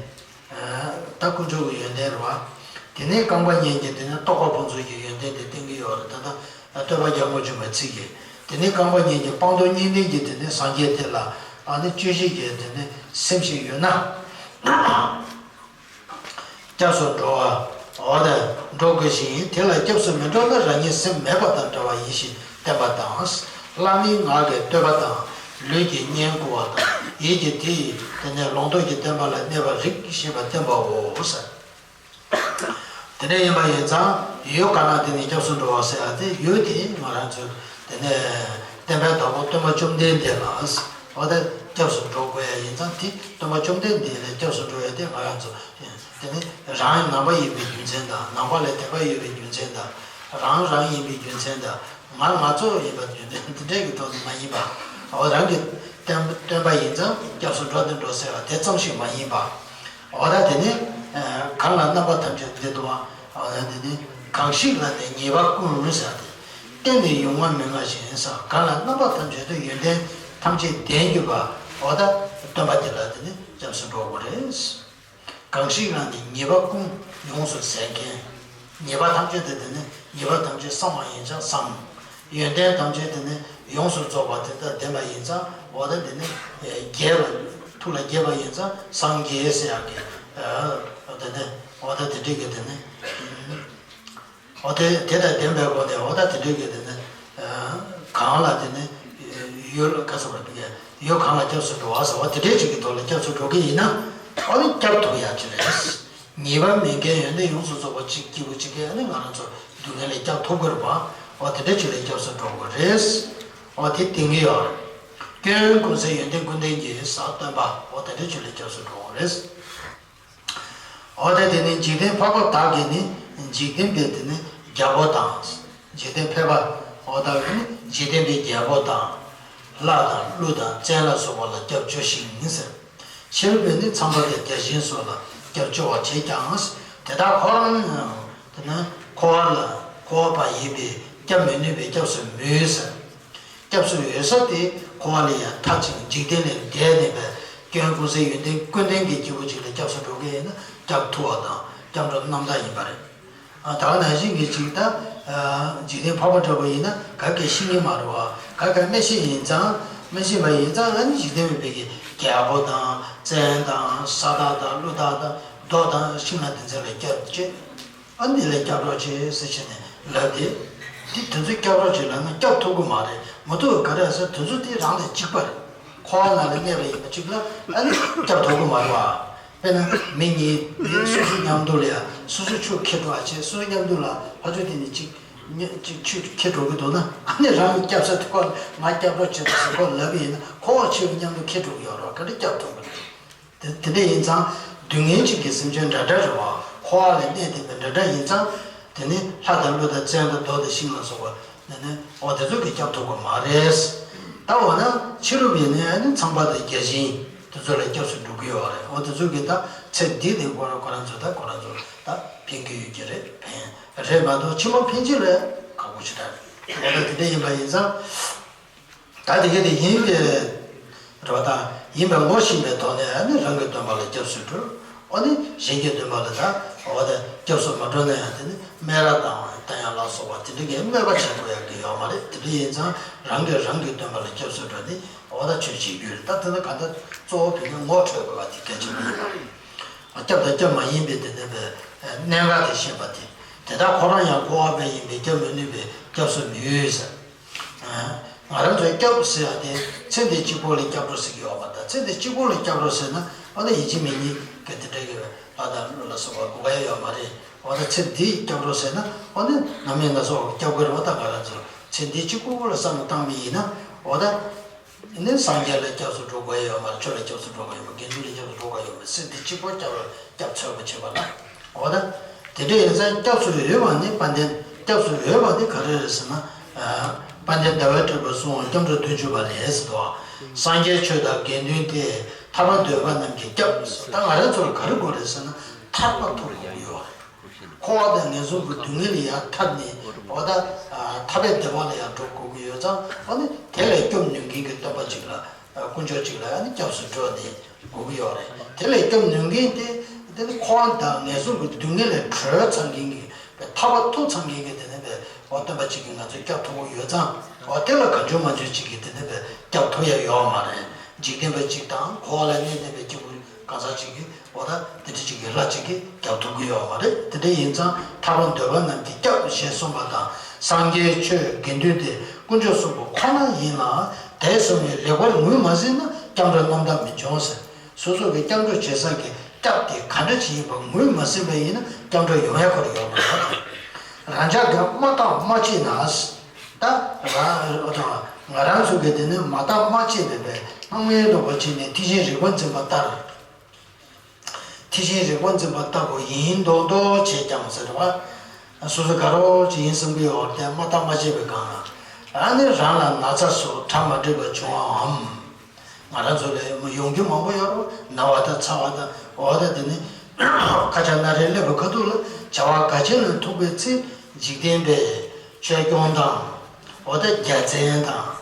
ད་དཀོན་མཆོག་གི་ཡོན་ཏན་རེད་བ། དེ་ནས་རྐང་པ་གཉིས་ཀྱིས་དེ་ནས་རྟོགས་པ་ཕུན་ཚོགས་ཀྱི་ཡོན་ཏན་དེ་བསྟན་གྱི་ཡོད་རེད། ད་ལྟ་བསྟོད་པ་རྒྱ་མ་བརྗོད་པའི་ཚིག་གིས། དེ་ནས་རྐང་པ་གཉིས་ཀྱི་སྤངས་རྟོགས་གཉིས་ལྡན་གྱི་དེ་ནས་སངས་རྒྱས་དེ་ལ་ཨ་ནི་སྤྱོད་བཞིན་གྱི་དེ་ནས་སེམས་ཤིག་ཡོད་ན། སྐྱབས་སུ་འགྲོ་བ། འོ་ད་འགྲོ་དགོས་ཤིང་། དེ་ལ་སྐྱབས་སུ་མི་འགྲོ་ན་རང་ཉིད་སེམས་མེད་པ་དང་འདྲ་བ་ཡིན་ཞེས་བསྟན་པ་དང་། བླ་མའི་ངག་གི་བསྟོད་པ་དང་། ལུས་ཀྱི་བསྙེན་བཀུར་བ་དང་། ཡིད་ཀྱི་དེ་ཡི་དེ་ནས་ལོངས་སྤྱོད་ཀྱི་བསྟན་པ་ལ་གནས་པར་རིགས་ཞེས་པ་བསྟན་པའོ་ཟེར། དེ་འདྲ་ཡིན་པ་ཡིན་ཙང་ཡུལ་གང་ལ་དེ་ནས་སྐྱབས་སུ་འགྲོ་བ་ཟེར་ཡ་དེ་ཡུལ་དེ་ང་རང་ཚོས་དེ་ནས་བསྟན་པའི་བདག་པོ་སྟོན་པ་བཅོམ་ལྡན་འདས་ལ་འོ་ད་སྐྱབས་སུ་འགྲོ་དགོས་ཡ་ཡིན་ཙང་དེ་སྟོན་པ་བཅོམ་ལྡན་འདས་ལ་སྐྱབས་སུ་འགྲོ་ཡ་དེ་ང་རང་ཚོ་དེ་ནི་རང་ནང་པ་ཡིན་པའི་རྒྱུ་མཚན་དང་། ནང་པ་ལ་དད་པ་ཡོད་པའི་རྒྱུ་མཚན་དང་། རང་རང་ཡིན་པའི་རྒྱུ་མཚན་དང་། ང་ང་ཚོ་ཡིན་པའི་རྒྱུ་མཚན་དེ་འདྲའི་གི་ཐོག་ནས་མ་ཡིན་པ། འོ་རང་གི་བསྟན་བསྟན་པ་ཡིན་ཙང་སྐྱབས་སུ་འགྲོ་དང་འགྲོ་ཟེར་བ་དེ་ཙམ་ཞིག་མ་ཡིན་པ། འོ་ད་དེ་ནི་གང་ལ་རྣམ་པ་ཐམས་ཅད་འདུས་པ། འོ་ད་དེ་ནི་གང་ཞིག་ལ་ནི་ཉེས་པ་ཀུན་ཟེར་བ་དེ། གཏན་ནས་ཡོང་བ་མི་མངའ་ཞིང་ཟེར། གང་ལ་རྣམ་པ་ཐམས་ཅད་དུ་ཡོན་ཏན་ཐམས་ཅད་ལྡན་གྱུར་པ། འོ་ད་སྟོན་པ་དེ་ལ་དེ་ནི་སྐྱབས་སུ་འགྲོ་དགོས་རེད། གང་ཞིག་ལ་ནི་ཉེས་པ་ཀུན་ཡོངས་སུ་ཟད་མཁན། ཉེས་པ་ཐམས་ཅད་དེ་དེ་ནི་ཉེས་པ་ཐམས་ཅད་བསམ་པ་ཡིན་ཙང་བསམ། ཡོན་ཏན་ཐམས་ཅད་དེ་ནི་ཡོངས་སུ་རྫོགས་པ་དེ་དག་ལྡན་པ་ཡིན་ཙང་། འོ་ད་དེ་ནི་རྒྱས་པ། ཐུགས་ལ་རྒྱས་པ་ཡིན་ཙང་སངས་རྒྱས་ཟེར་ཡག་གི། འོ་ད་དེ་འོ་ད་དེ་འདྲའི་གི་དེ་ནི། འོ་དེ་དེ་དང་ལྡན་པའི་སྒོ་ནས། འོ་ད་དེ་འདྲའི་གི་དེ་ནི་གང་ལ་དེ་ནི་ཡུལ་ག་ས་བར་དུ་ཡུལ་གང་ལ་སྐྱབས་སུ་འགྲོ་བ་ཟེར་བ་དེ་འདྲའི་ཅིག་གི་ཐོག་ལ་སྐྱབས་སུ་འགྲོ་གི་ཡིན་ན། འོ་ནི་སྐྱབས་ཐུབ་ཡག་ཅིག་རེད། ཉེས་པ་མེད་མཁན་ཡོན་ཏན་ཡོངས་སུ་རྫོགས་པ་ཅིག་སྐྱེས་བུ་ཅིག་གིས་ནི་ང་རང་ཚོ་སྡུག་བསྔལ་ལས་སྐྱབས་ཐུབ་དགོས་རེད་པ། འོ་དེ་འདྲ་ཅིག་ལ་སྐྱབས་སུ་འགྲོ་དགོས་རེད། འོ་དེ་བསྟན་གྱི་ཡོད་རེད། སྐྱོན་ཀུན་ཟད་ཡོན་ཏན་ཀུན་ལྡན་གྱི་ཟེར་སྟོན་པ། འོ་དེ་འདྲ་ཅིག་ལ་སྐྱབས་སུ་འགྲོ་དགོས་རེད། འོ་དེ་དེ་ནི་འཇིག་རྟེན་ཕལ་པ་དག་གི་ནི་འཇིག་རྟེན་པའི་དེ་ནི་རྒྱལ་པོ་དང་། འཇིག་རྟེན་ཕལ་པ། འོ་ད་ནི་འཇིག་རྟེན་པའི་རྒྱལ་པོ་དང་། ལྷ་དང་ཀླུ་དང་བཙན་ལ་སོགས་པ་ལ་སྐྱབས་བཅོལ་ཞིང་ཟེར། ཕྱི་རོལ་པས་ནི་ཚངས་པ་དང་བརྒྱ་བྱིན་སོགས་ལ་སྐྱབས་བཅོལ་བར་བྱེད་ཀྱང་། དེ་དག་ཁོ་རང་ཡང་དེ་ནི་འཁོར་བ་ལ་འཁོར་བ་པ་ཡིན་པས་སྐྱབས་མི་ནུས་པས་སྐྱབས་སུ་མི་འོས་ཟེར། སྐྱབས་སུ་འོས་ས་དེ་འཁོར་བ་ལས་ཡང་ཐར་ཅིང་འཇིག་རྟེན་ལས་འདས་ནས་པའི་སྐྱོན་ཀུན་ཟད་ཡོན་ཏན་ཀུན་ལྡན་གྱི་སྐྱེས་བུ་ཅིག་ལ་སྐྱབས་སུ་འགྲོ་མཁན་ཡིན་ན་སྐྱབས་ཐུབ་པ་དང་སྐྱབས་འགྲོ་རྣམ་དག་ཡིན་པ་རེད། ཨ་ད་ག་ནང་བཞིན་གྱི་ཅིག་ད་འཇིག་རྟེན་ཕལ་པ་འདྲ་པོ་ཡིན་ན་ག་གེ་ཤེས་ཀྱི་མ་རེད་པ། ག་གེ་མི་ཤེས་ཡིན་ཙང་། མི་ཤེས་པ་ཡིན་ཙང་ཨ་ནི་འཇིག་རྟེན་མེད་པའི་གི་རྒྱལ་པོ་དང་བཙན་དང་ས་བདག་དང་ཀླུ་བདག་དང་རྡོ་དང་ཤིང་ལ་དེ་ཚོ་ལ་སྐྱབས་བཅོལ། ཨ་འདི་ལ་སྐྱབས་རོགས་བྱེད་ཟེར་བྱས་ནས་ལབ་སྟེ། འདི་དེ་ཚོ་སྐྱབས་རོགས་བྱེད་ལབ་ན་སྐྱབས་ཐུབ་ཀྱི་མ་རེད། མ་ཐུབ་ག་རེ་ཟེར་དེ་ཚོ་དེ་རང་དང་གཅིག་པ་རེད། འཁོར་བ་ནང་ལ་གནས་པ་ཡིན་པ་གཅིག་ལ་ཨ་ནི་སྐྱབས་ཐུབ་ཀྱི་མ་རེད་པ། དཔེར་ན་མི་གཉིས་ནི་སོ་སོ་མཉམ་དུ་ལ་ཡ་སོ་སོ་ཆུ་ཁྱེར་འགྲོ་བ་བྱས། སོ་སོ་མཉམ་དུ་ལ་ཕར་ཚུར་དེ་ནས་གཅིག་གཉིས་གཅིག་ཆུ་ཁྱེར་འགྲོ་གི་འདུག་ན། ཨ་ནི་རང་གི་སྐྱབས་ས་དེ་ཁོ་ང་སྐྱབས་རོགས་བྱེད་དང་ཟེར་ཁོ་ལབ་པ་ཡིན་ན་ཁོ་བ་ཆུ་མཉམ་དུ་ཁྱེར་འགྲོ་གི་ཡོད་རེད་པ། ག་འདྲ་སྐྱབས་ཐུབ་ཀྱི་རེད། དེ་དེ་འདྲ་ཡིན་ཙང་སྡུག་བསྔལ་གཅིག་གི་སེམས་ཅན་འདྲ་འདྲ་རེད་པ། འཁོར་བ་ལ་གནས་བསྡད་པའི་འདྲ་འདྲ་ཡིན་ཙང་། དེ་ནི་ལྷ་དང་ཀླུ་དང་བཙན་དང་རྡོ་དང་ཤིང་ལ་སོགས་པ་ནི་ནི་འོ་དེ་ཚོ་གིས་སྐྱབས་ཐུབ་ཀྱི་མ་རེད། ད་འོ་ན་ཕྱི་རོལ་པས་ནི་ཨ་ནི་ཚངས་པ་དང་བརྒྱ་བྱིན་དེ་ཚོ་ལ་སྐྱབས་སུ་འགྲོ་གི་ཡོད་རེད། འོ་དེ་ཚོ་གིས་ད་ཚེ་འདི་ནས་ཁོ་རང་ཁོ་རང་ཚོ་ད་ཁོ་རང་ཚོ་ད་ཕན་གྱི་ཡོད་ཀྱི་རེད། ཕན་རེད་མ་གཏོགས་ཕྱི་མ་ཕན་ཆད་ལ་ཁག་པོ་ཞེ་དྲག་རེད། འོ་ད་དེ་འདྲ་ཡིན་པ་ཡིན་ཙང་། ད་དེ་ག་དེ་ཡིན་པའི་རེ་བ་དང་ཡིན་པའི་ངོ་ཤེས་པའི་ཐོག་ནས་ཨ་ནི་རང་གི་སྟོན་པ་ལ་སྐྱབས་སུ་འགྲོ། ཨ་ནི་གཞན་གྱི་སྟོན་པ་ལ་ད་འོ་ད་སྐྱབས་སུ་མ་འགྲོ་ན་ཡང་དེ་ནི་སྨད་ར་དང་ལྟ་ཡང་ལ་སོགས་པ་དེ་འདྲ་གི་སྨད་པ་བྱེད་དགོས་ཡག་གི་ཡོད་མ་རེད། དེ་འདྲ་ཡིན་ཙང་རང་གིས་རང་གི་སྟོན་པ་ལ་སྐྱབས་སུ་འགྲོ་ནི་འོ་ད་ཆོས་བྱེད་རྒྱུ་རེད། ད་དེ་ནི་ག་ད་གཙོ་བོ་བོད་ནི་ངོ་འཕྲོད་དགོས་པ་དེ་གལ་ཆེན་པོ་ཡིན་པ་རེད། སྐྱབས་དང་སྐྱབས་མ་ཡིན་པའི་དེ་ནི་པའི་གནད་འགག་དེ་ཤེས་པ་དེ། དེ་དག་ཁོ་རང་ཡང་འཁོར་བ་པ་ཡིན་པས་སྐྱབས་མི་ནུས་པས་སྐྱབས་སུ་མི་འོས་ཟེར། ང་རང་ཚོའི་སྐྱབས་ཟེར་ཡ་དེ་ཚེ་འདི་གཅིག་པོ་ལ་སྐྱབས་འགྲོ་ཟེར་གྱི་ཡོད་མ་རེད། ཚེ་འདི་གཅིག་པོ་ལ་སྐྱབས་འགྲོ་ཟེར་ན་འོ་ན་ཡིན་གཅིག་མིན་གཉིས་ཀྱི་དེ་འདྲ་གི་ལྷ་དང་ཀླུ་ལ་སོགས་པ་དགོས་ཀྱི་ཡོད་མ་རེད། འོ་ན་ཚེ་འདིའི་སྐྱབས་འགྲོ་ཟེར་ན་འོ་ན་ནམ་ཡིན་ན་སོགས་སྐྱབས་དགོས་རེད་པ། ད་ང་རང་ཚོ་ཚེ་འདི་གཅིག་པོ་ལ་བསམ་བློ་བཏང་བ་ཡིན་ན་འོ་ད། ནི་སངས་རྒྱས་ལ་སྐྱབས་སུ་འགྲོ་དགོས་ཡོད་མ་རེད། ཆོས་ལ་སྐྱབས་སུ་འགྲོ་དགོས་ཡོད་མ་རེད། དགེ་འདུན་ལ་སྐྱབས་སུ་འགྲོ་དགོས་ཡོད་མ་རེད། སེམས་འདི་གཅིག་པོ་སྐྱབས་སྐྱབས་འཚོལ་བ་བྱེད་པ་ལ། འོ་ད། དེ་འདྲ་ཡིན་ཙང་སྐྱབས་སུ་འོས་པ་ནི་དཔལ་ལྡན། སྐྱབས་སུ་འོས་པ་ནི་ག་རེ་རེད་ཟེར་ན། དཔལ་ལྡན་ཟླ་བས་སྤྲུལ་པ་གསུང་བ་སྐྱབས་འགྲོ་བདུན་ཅུ་པ་ལས་ཟེར་དོ། སངས་རྒྱས་ཆོས་དང་དགེ་འདུན་ཏེ། ཐར་པ་འདོད་པ་རྣམས་ཀྱི་སྐྱབས་ཟེར། ད་ང་རང་ཚོར་ག་རེ་དགོས་རེད་ཟེར་ན་ཐར་པ་ཐོབ་དགོས་ཀྱི་ཡོད་རེད། འཁོར་བ་དང་ངན་སོང་གི་སྡུག་བསྔལ་ལས་ཡར་ཐར་ནས་འོ་ད་ཐར་པའི་བདེ་བ་ལ་ཡར་འགྲོ་དགོས་ཀྱི་ཡོད་ཙང་། འོ་ནི་དེ་ལས་སྐྱོབ་ནུས་མཁན་གྱི་སྟོན་པ་ཅིག་ལ་དཀོན་མཆོག་ཅིག་ལ་ཨ་ནི་སྐྱབས་སུ་འགྲོ་ནས་དགོས་ཀྱི་ཡོད་རེད། དེ་ལས་སྐྱོབ་ནུས་མཁན་དེ་དེ་ནི་འཁོར་བ་དང་ངན་སོང་གི་སྡུག་བསྔལ་ལས་གྲོལ་ཚར་མཁན་གྱི་ཐར་པ་ཐོབ་ཚར་མཁན་གྱི་དེ་ནི་པའི་འོ་སྟོན་པ་ཅིག་གིས་ང་ཚོ་སྐྱོབ་ཐུབ་ཀྱི་ཡོད་ཙང་། འོ་དེ་ལ་གང་བྱུང་མང་བྱུང་ཅིག་གིས་དེ་འདྲ་བའི་སྐྱབས་ཐུབ་ཡ་ཡོད་མ་རེད། འཇིག་རྟེན་པ་གཅིག་དང་འཁོར་བ་ལ་གནས་བསྡད་པའི་སྐྱེ་བོ་གང་ཟག་ཅིག་གིས་འོ་ད་དེ་འདྲ་ཅིག་གིས་ལྷ་ཅིག་གིས་སྐྱབས་ཐུབ་ཀྱི་ཡོད་མ་རེད། དེ་འདྲ་ཡིན་ཙང་ཐར་པ་འདོད་པ་རྣམས་ཀྱིས་སྐྱབས་ཞེས་གསུངས་པ་དང་། སངས་རྒྱས་ཆོས་དགེ་འདུན་ཏེ་དཀོན་མཆོག་གསུམ་པོ་ཁོ་ན་ཡིན་ལ། དེ་གསུམ་ནི་ལེགས་པར་ངོས་མ་ཟིན་ན་སྐྱབས་འགྲོ་རྣམ་དག་མི་འབྱུང་ཟེར། སོ་སོ་གི་སྐྱབས་འགྲོ་བྱེད་ས་གི་སྐྱབས་དེ་ག་འདྲ་ཅིག་ཡིན་པ་ངོས་མ་ཟིན་པ་ཡིན་ན་སྐྱབས་འགྲོ་ཡོང་ཡ་ཁོ་རང་ཡོད་མ་རེད། རང་ཅག་གིས་མ་བརྟགས་མ་དཔྱད་ན། ད་རང་ང་རང་ཚོ་གིས་དེ་ནི་མ་བརྟགས་མ་དཔྱད་པའི་སྣང་བས་ལོག་པ་བྱས་ནས་ཐེག་ཆེན་རིག་པ་འཛིན་པ་ལྟར། ཐེག་ཆེན་རིག་པ་འཛིན་པ་ལྟ་བུ་ཡིན་མདོག་མདོག་བྱས་ཀྱང་ཟེར་བ། སོ་སོ་དགའ་རོགས་ཅིག་ཡིན་བསམ་གྱི་ཡོད་དེ་མ་བརྟགས་མ་དཔྱད་པའི་སྒང་ལ། ཨ་ནི་རང་ལ་ན་ཚ་སོགས་གྲ་མ་འགྲིག་པ་བྱུང་བའམ། ང་རང་ཚོ་ལ་ཡོང་རྒྱུ་མང་པོ་ཡོད་རེད། ན་བ་དང་ཚ་བ་དང་འོ་ད་དེ་ནི་ཁ་ཆག་སྣ་རལ་སླེབས་པའི་ཁ་ཐུག་ལ་བྱ་བ་ག་ཅི་ལ་ཐུག་པའི་ཚེ་འཇིག་རྟེན་པའི་ཆོས་སྐྱོང་དང་འོ་ད་རྒྱལ་མཚན་དང་།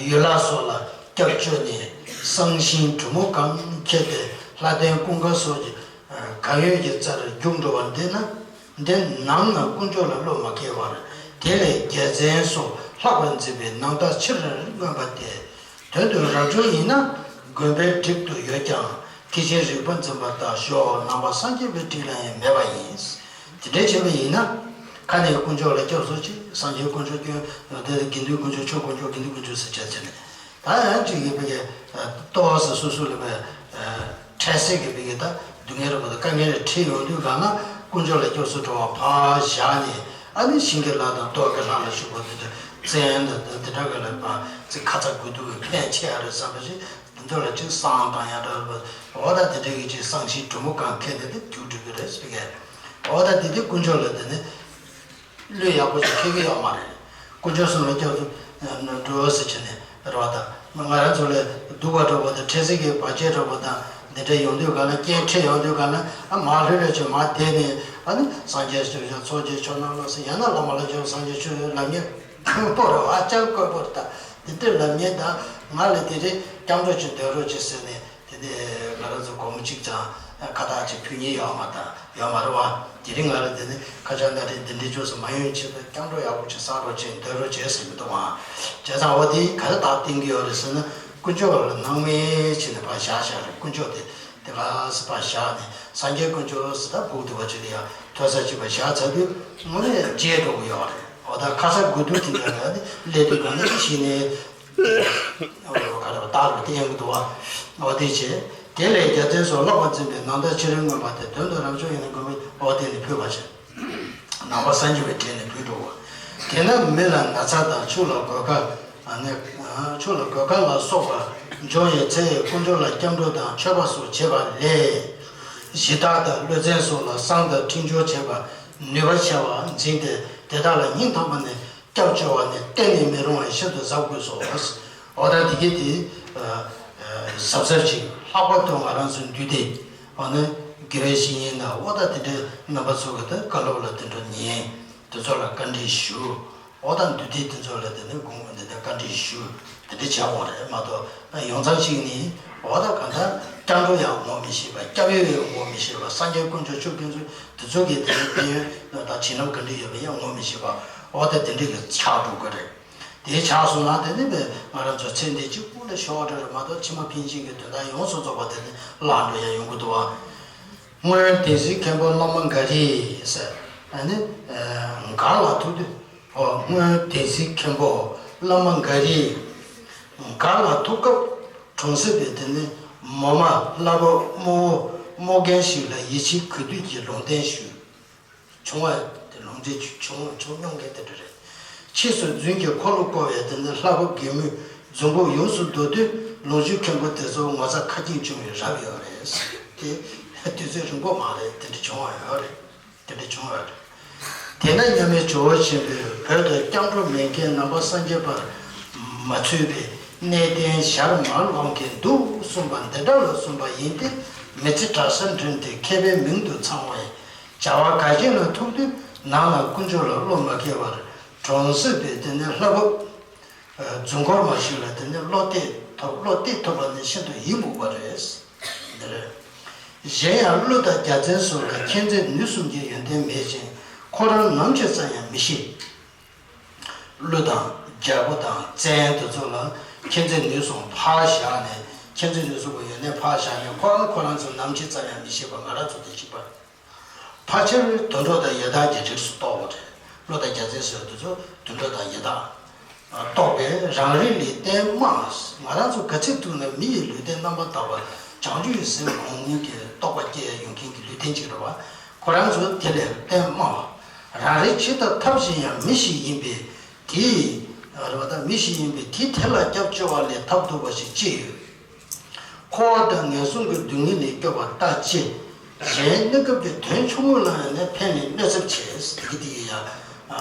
ཡུལ་ལྷ་སོགས་ལ་སྐྱབས་བཅོལ་ནས་བསང་ཤིང་གྲུ་མོ་གང་ཁྱེར་ཏེ་ལྷ་ལྡན་ཀུན་དགའ་སོགས་ཀྱི་གང་ཡོད་ཀྱི་རྩར་རྒྱུགས་འགྲོ་བ་འདི་ན། འདི་ནམ་ཡང་དཀོན་མཆོག་ལ་བློ་མ་འགེལ་བར་དེ་ལས་རྒྱལ་མཚན་སོགས་ལྷག་པར་འཛིན་པའི་ནང་རྟགས་ཕྱིར་མངོན་པ་སྟེ། དོན་དུ་རབ་བྱུང་ཡིན་ན་དགོན་པའི་བྲིས་དུ་ཡོད་ཀྱང་ཐེག་ཆེན་རིག་པ་འཛིན་པ་ལྟར་ཞོག་ནང་པ་སངས་རྒྱས་པའི་བྲིས་ལ་ཡང་མེད་པ་ཡིན། དེ་འདྲའི་བྱས་པ་ཡིན་ན། ཁ་ནས་དཀོན་མཆོག་ལ་སྐྱབས་སུ་མཆི། སངས་རྒྱས་དཀོན་མཆོག་སྐྱོན་དེ་དགེ་འདུན་དཀོན་མཆོག་ཆོས་དཀོན་མཆོག་དགེ་འདུན་དཀོན་མཆོག་ཟེར་བྱས་བྱས་ནས། ད་ཡང་ཅིག་གིས་བི་གའི་ལྟོ་བ་ཟེར་སོ་སོ་ལ་བའི་འཕྲལ་སེལ་གྱི་བི་གའི་ད་སྡུག་བསྔལ་རེ་བ་དང་དཀའ་ངལ་རེ་འཕྲད་ཡོང་དུས་གང་ན་དཀོན་མཆོག་ལ་སྐྱབས་སུ་འགྲོ་བ་ཕར་བཞག་ནས། ཨ་ནི་ཤིང་གི་ལྷ་དང་ལྟོ་གི་ལྷ་ལ་ཞུགས་པ་དེ་ཚོ་བཙན་དང་དེ་འདྲ་གི་ལ་ཕར་ཚིག་ཁ་ཚ་དགོས་གཏུག་གི་ཕན་ཆེ་ཡ་རེད་བསམ་པ་ཞིག་དེ་ཚོ་ལ་ཅིག་བསང་བཏང་ཡ་འདྲ་བ། འོ་ད་དེ་འདྲ་གི་ཅིག་བསང་ཤིང་གྲུ་མོ་གང་ཁྱེར་ཏེ་དེ་རྒྱུགས་འགྲོ་གི་རེད་བི་གའི། འོ་ད་དེ་དེ་དཀོན་མཆོག་ལ་དེ་ནི། བློས་ཡག་པོ་ཞིག་འཁེལ་གྱི་ཡོད་མ་རེད། དཀོན་མཆོག་གསུམ་ལ་སྐྱབས་སུ་འགྲོ་ཟེར་བྱས་ནས་རེད་བ་དང་། ང་རང་ཚོ་ལ་སྡུག་པ་འདྲ་བོ་དང་འཕྲལ་སེལ་གྱི་བར་ཆད་འདྲ་བོ་དང་འདི་འདྲ་ཡོང་དུས་གང་ལ་རྐྱེན་འཕྲད་ཡོང་དུས་གང་ལ་ཨ་མར་ལྷོད་ལྷོད་བྱས་མར་བསྡད་ནས། ཨ་ནི་སངས་རྒྱས་ཆོས་ཀྱང་ཚོགས་ཀྱི་མཆོག་རྣམས་ལ་ཟེར། ཡང་ན་བླ་མ་ལ་སྐྱབས་སངས་རྒྱས་ཆོས་ལབ་མཁན་དཀོན་པོ་རེད་བ། ཨ་ཅག་དཀོན་པོ་རེད། ད་འདི་འདྲ་ལབ་མཁན་དང་ང་ལ་དེ་རེད་སྐྱབས་འགྲོ་ཅིག་འདོན་རོགས་བྱེད་ཟེར་ནས། དེ་ནས་ང་རང་ཚོ་སྒོར་མོ་གཅིག་ཙམ་ཁ་བཏགས་ཅིག་ཕུལ་མཁན་ཡོད་མ་ད་ཡོད་མ་རེད་བ། དེ་རིང་ང་ལ་དེ་ནས་ཁ་ཆག་སྣ་རལ་འདི་འདྲའི་ཅོག་ཙེ་མ་ཡོང་ཆེད་དུ་སྐྱབས་འགྲོ་ཡག་པོ་ཅིག་བསགས་རོགས་བྱེད་འདོན་རོགས་བྱེད་ཟེར་མི་འདུག་ཨང་། བྱས་ཙང་འོ་དེ་ག་རེ་བརྟག་བསྟན་གྱི་ཡོད་རེད་ཟེར་ན། དཀོན་མཆོག་ལ་སྣང་མེད་བྱས་ནས་ཕར་བཞག་བཞག་རེད། དཀོན་མཆོག་དེ་དེ་ག་སེ་ཕར་བཞག་ནས་སངས་རྒྱས་དཀོན་མཆོག་ཟེར་ད་སྦུག་དེ་བ་ཅིག་ལ་ཡང་ཐོས་ས་ཅིག་ཕར་བཞག་ཚར་དུས་དངོས་གནས་བརྗེད་འགྲོ་གི་ཡོད་རེད། འོ་ད་ཁ་ཚ་དགོས་གཏུག་དེ་འདྲ་ལ་ནི་སླེབས་དུས་ག་ནས་ཤི་ནས། ག་རེ་བ་རྟག་རུ་བསྟན་གྱི་འདུག་བ། འོ་དེ་བྱས། དེ་ལས་རྒྱལ་མཚན་སོགས་ལྷག་པར་འཛིན་པའི་ནང་རྟགས་ཕྱིར་མངོན་པ་སྟེ། དོན་དུ་རབ་བྱུང་ཡིན་ན་དགོན་པའི་འོ་དེ་ནི་ཕུལ་བ་བྱས། ནང་པ་སངས་རྒྱས་པའི་གྲས་ནས་ཕུལ་འགྲོ་བ། དེས་ན་མི་ལ་ན་ཚ་དང་ཆུ་ལ་གོད་ཁ། ཨ་ནི་ཆུ་ལ་གོད་ཁ་ལ་སོགས་པ་འབྱུང་བའི་ཚེ་དཀོན་མཆོག་ལ་སྐྱབས་འགྲོ་དང་མཆོད་པ་སོགས་བྱེད་པ་ལས། གཞི་བདག་དང་བློ་ཚན་སོགས་ལ་བསང་དང་ཕྲེང་སྦྱོར་བྱེད་པ་ནུས་པ་ཆེ་བ་འཛིན་ཏེ། དེ་དག་ལ་སྙིང་ཐག་པ་ནས་སྐྱབས་བཅོལ་བ་ནི་གཏན་ནས་མི་རུང་བས་ཤིན་ཏུ་གཟབ་དགོས་སོ། འོ་ད་འདི་གི་དེ་གཟབ་གཟབ་ཅིག་ལྷག་པར་དུ་ང་རང་ཚོའི་འདུས་སྡེ་འོ་ན་དགེ་བའི་བཤེས་གཉེན་དང་འོ་ད་དེ་འདྲའི་རྣམ་པ་ཚོ་གི་དེ་བཀའ་སློབ་ལ་དེ་འདྲ་ཉན། དེ་ཚོ་ལ་བཀའ་འདྲི་ཞུ། འོ་ད་འདུས་སྡེ་དེ་ཚོ་ལ་དེ་ནས་དགོངས་དེ་འདྲ་བཀའ་འདྲི་ཞུ། དེ་འདྲ་བྱས་འོང་རེད་མ་གཏོགས་ཡོང་མཚམས་ཤིག་ནི་འོ་ད་གང་ལྟར་སྐྱབས་འགྲོ་ཡང་ངོ་མི་ཤེས་པ། སྐྱབས་ཡུལ་ཡང་ངོ་མི་ཤེས་པ། སངས་རྒྱས་དཀོན་མཆོག་ཆོས་དཀོན་མཆོག་དེ་ཚོ་གི་དེ་ནས་ཕན་ཡོན་དང་བྱིན་རླབས་ག་འདྲ་ཡོད་པ་ཡང་ངོ་མི་ཤེས་པ། འོ་ད་དེ་འདྲ་གི་ཆགས་འགྲོ་གི་རེད། དེ་ཆགས་སོང་ན་དེ་ནི་བས་ང་རང་ཚོ་ཚེ་འདི་གཅིག་པུ་ལ་ཤོར་བ་རེད་མ་གཏོགས་ཕྱི་མ་ཕན་ཆད་ཀྱི་དོན་དག་ཡོངས་སུ་རྫོགས་པ་དེ་ནི་བརླག་འགྲོ་ཡ་ཡོང་གི་འདུག་བ། སྔོན་བསྟན་འཛིན་མཁན་པོ་བླ་མ་འགའ་རེས་ཟེར། ཨ་ནི་མགར་ལ་ཐུག་དུས། ཨོ། སྔོན་བསྟན་འཛིན་མཁན་པོ་བླ་མ་འགའ་རེས་མགར་ལ་ཐུག་སྐབས་གྲོང་གསེབ་པའི་དེ་ནི་མོ་མ་བླ་ཕོགས་རྨོ་བོ་རྨོ་མཁན་ཞིག་ལ་ཡིད་ཆེས་གུས་འདུད་ཀྱི་ལུང་བསྟན་ཞུས། བྱུང་བ་དེ་ལུང་འདྲེན་བྱུང་བྱུང་མྱོང་མཁན་དེ་འདྲ་རེད། ཕྱིས་སུ་རྫུན་གྱི་འཁོར་ལོ་བསྐོར་བའི་དེ་ནི་ལྷ་ཕོགས་རྒན་མོས་རྫུན་ཕོགས་ཡོངས་སུ་བཟློག་དུས་ལོངས་སྤྱོད་མཁན་པོ་དེ་ཚོ་ངོ་ཚ་ཁ་སྐྱེངས་བྱུང་བའི་རབས་ཡོད་རེད། དེ་དུས་ཚོད་རིང་པོ་མ་རེད་དེ་འདྲ་བྱུང་བ་ཡོད་རེད། དེ་འདྲ་བྱུང་ཡོད་རེད། དེས་ན་མཉམ་མེད་ཇོ་བོ་ཆེན་པོས་བོད་དུ་སྐྱབས་འགྲོ་མེད་མཁན་ནང་པ་སངས་རྒྱས་པར་མ་ཚུད་པའི་གནས་བརྟན་ཞལ་མ་ལོངས་མཁན་འདུག་གསུངས་པ་འདི་འདྲ་ལ་གསུངས་པ་ཡིན་ཏེ། མི་ཚེ་གྲྭ་སར་འགྲིམས་ཏེ་མཁས་པའི་མིང་དུ་ཚང་བའི་བྱ་བ་ག་ཅི་ལ་ཐུག་དུས་ནང་ལ་དཀོན་མཆོག་ལ་བློ་མ་འགེལ་བར་གྲོང་གསེབ་པའི་དེ་ནས་ལྷ་ཕོགས་རྫུན་འཁོར་མ་ཞིག་ལ་དེ་ནས་བློ་གཏད་ཐོབ་བློ་གཏད་ཐུབ་པ་ནི་ཤིན་ཏུ་ཡིད་མུག་པ་རེད། འདི་རེད། གཞན་ཡང་ཀླུ་དང་རྒྱལ་མཚན་སོགས་ལ་མཁྱེན་བརྩེ་ནུས་གསུམ་གྱི་ཡོན་ཏན་མེད་ཅིང་ཁོ་རང་ནམ་ཁྱེད་ཙམ་ཡང་མི་ཤེས། ཀླུ་དང་ རྒྱལ་པོ་དང་བཙན་དེ་ཚོ་ལ་མཁྱེན་བརྩེ་ནུས་གསུམ་ཕར་བཞག་ནས། མཁྱེན་བརྩེ་ནུས་གསུམ་གྱི་ཡོན་ཏན་ཕར་བཞག་ནས། ཁོ་རང་ཁོ་རང་ཚོ་ནམ་འཆི་ཙམ་ཡང་མི་ཤེས་པ། ང་རང་ཚོ་དང་གཅིག་པ། ཕལ་ཆེར་དུད་འགྲོ་དང་ཡི་དྭགས་ཀྱི་རིགས་སུ་གཏོགས་པ་རེད། ཀླུ་དང་རྒྱལ་བཙན་ཟེར་བ་དེ་ཚོ་དུད་འགྲོ་དང་ཡི་དྭགས། རྟོག་པས་རང་རིག་ལས་བརྟེན་སྨྲ། ང་རང་ཚོ་ག་ཚོད་ཐུབ་ན་མི་ཡི་ལུས་རྟེན་རྣམ་པར་དག་པ། བྱང་ཆུབ་སེམས་སྒོམ་གྱི་རྟོགས་པ་སྐྱེ་ཡ་ཡོང་མཁན་གྱི་ལུས་རྟེན་ཅིག་རེད་བ། ཁོ་རང་ཚོ་དེ་ལས་བརྟེན་སྨྲ་བ། རང་རིག་ཇི་ལྟར་ཐབས་གཞན་ཡང་མི་ཞིག་ཡིན་པས་དེ། རེད་བ། ད་མི་ཞིག་ཡིན་པས་དེ་དེ་ལ་སྐྱབས་བཅོལ་བ་ལས་ཐབས་སྡུག་པ་ཞིག་ཅི་ཡོད། འཁོར་བ་དང་ངན་སོང་གི་སྡུག་བསྔལ་ལས་སྐྱོབ་པ་ལྟ་ཅི། གཞན་གནས་སྐབས་ཀྱི་དོན་ཆུང་ངུ་ལ་ཡང་ནི་ཕན་ནི་གནོད་ཚབས་ཆེ། དེ་གི་དེ་གི་ཡ།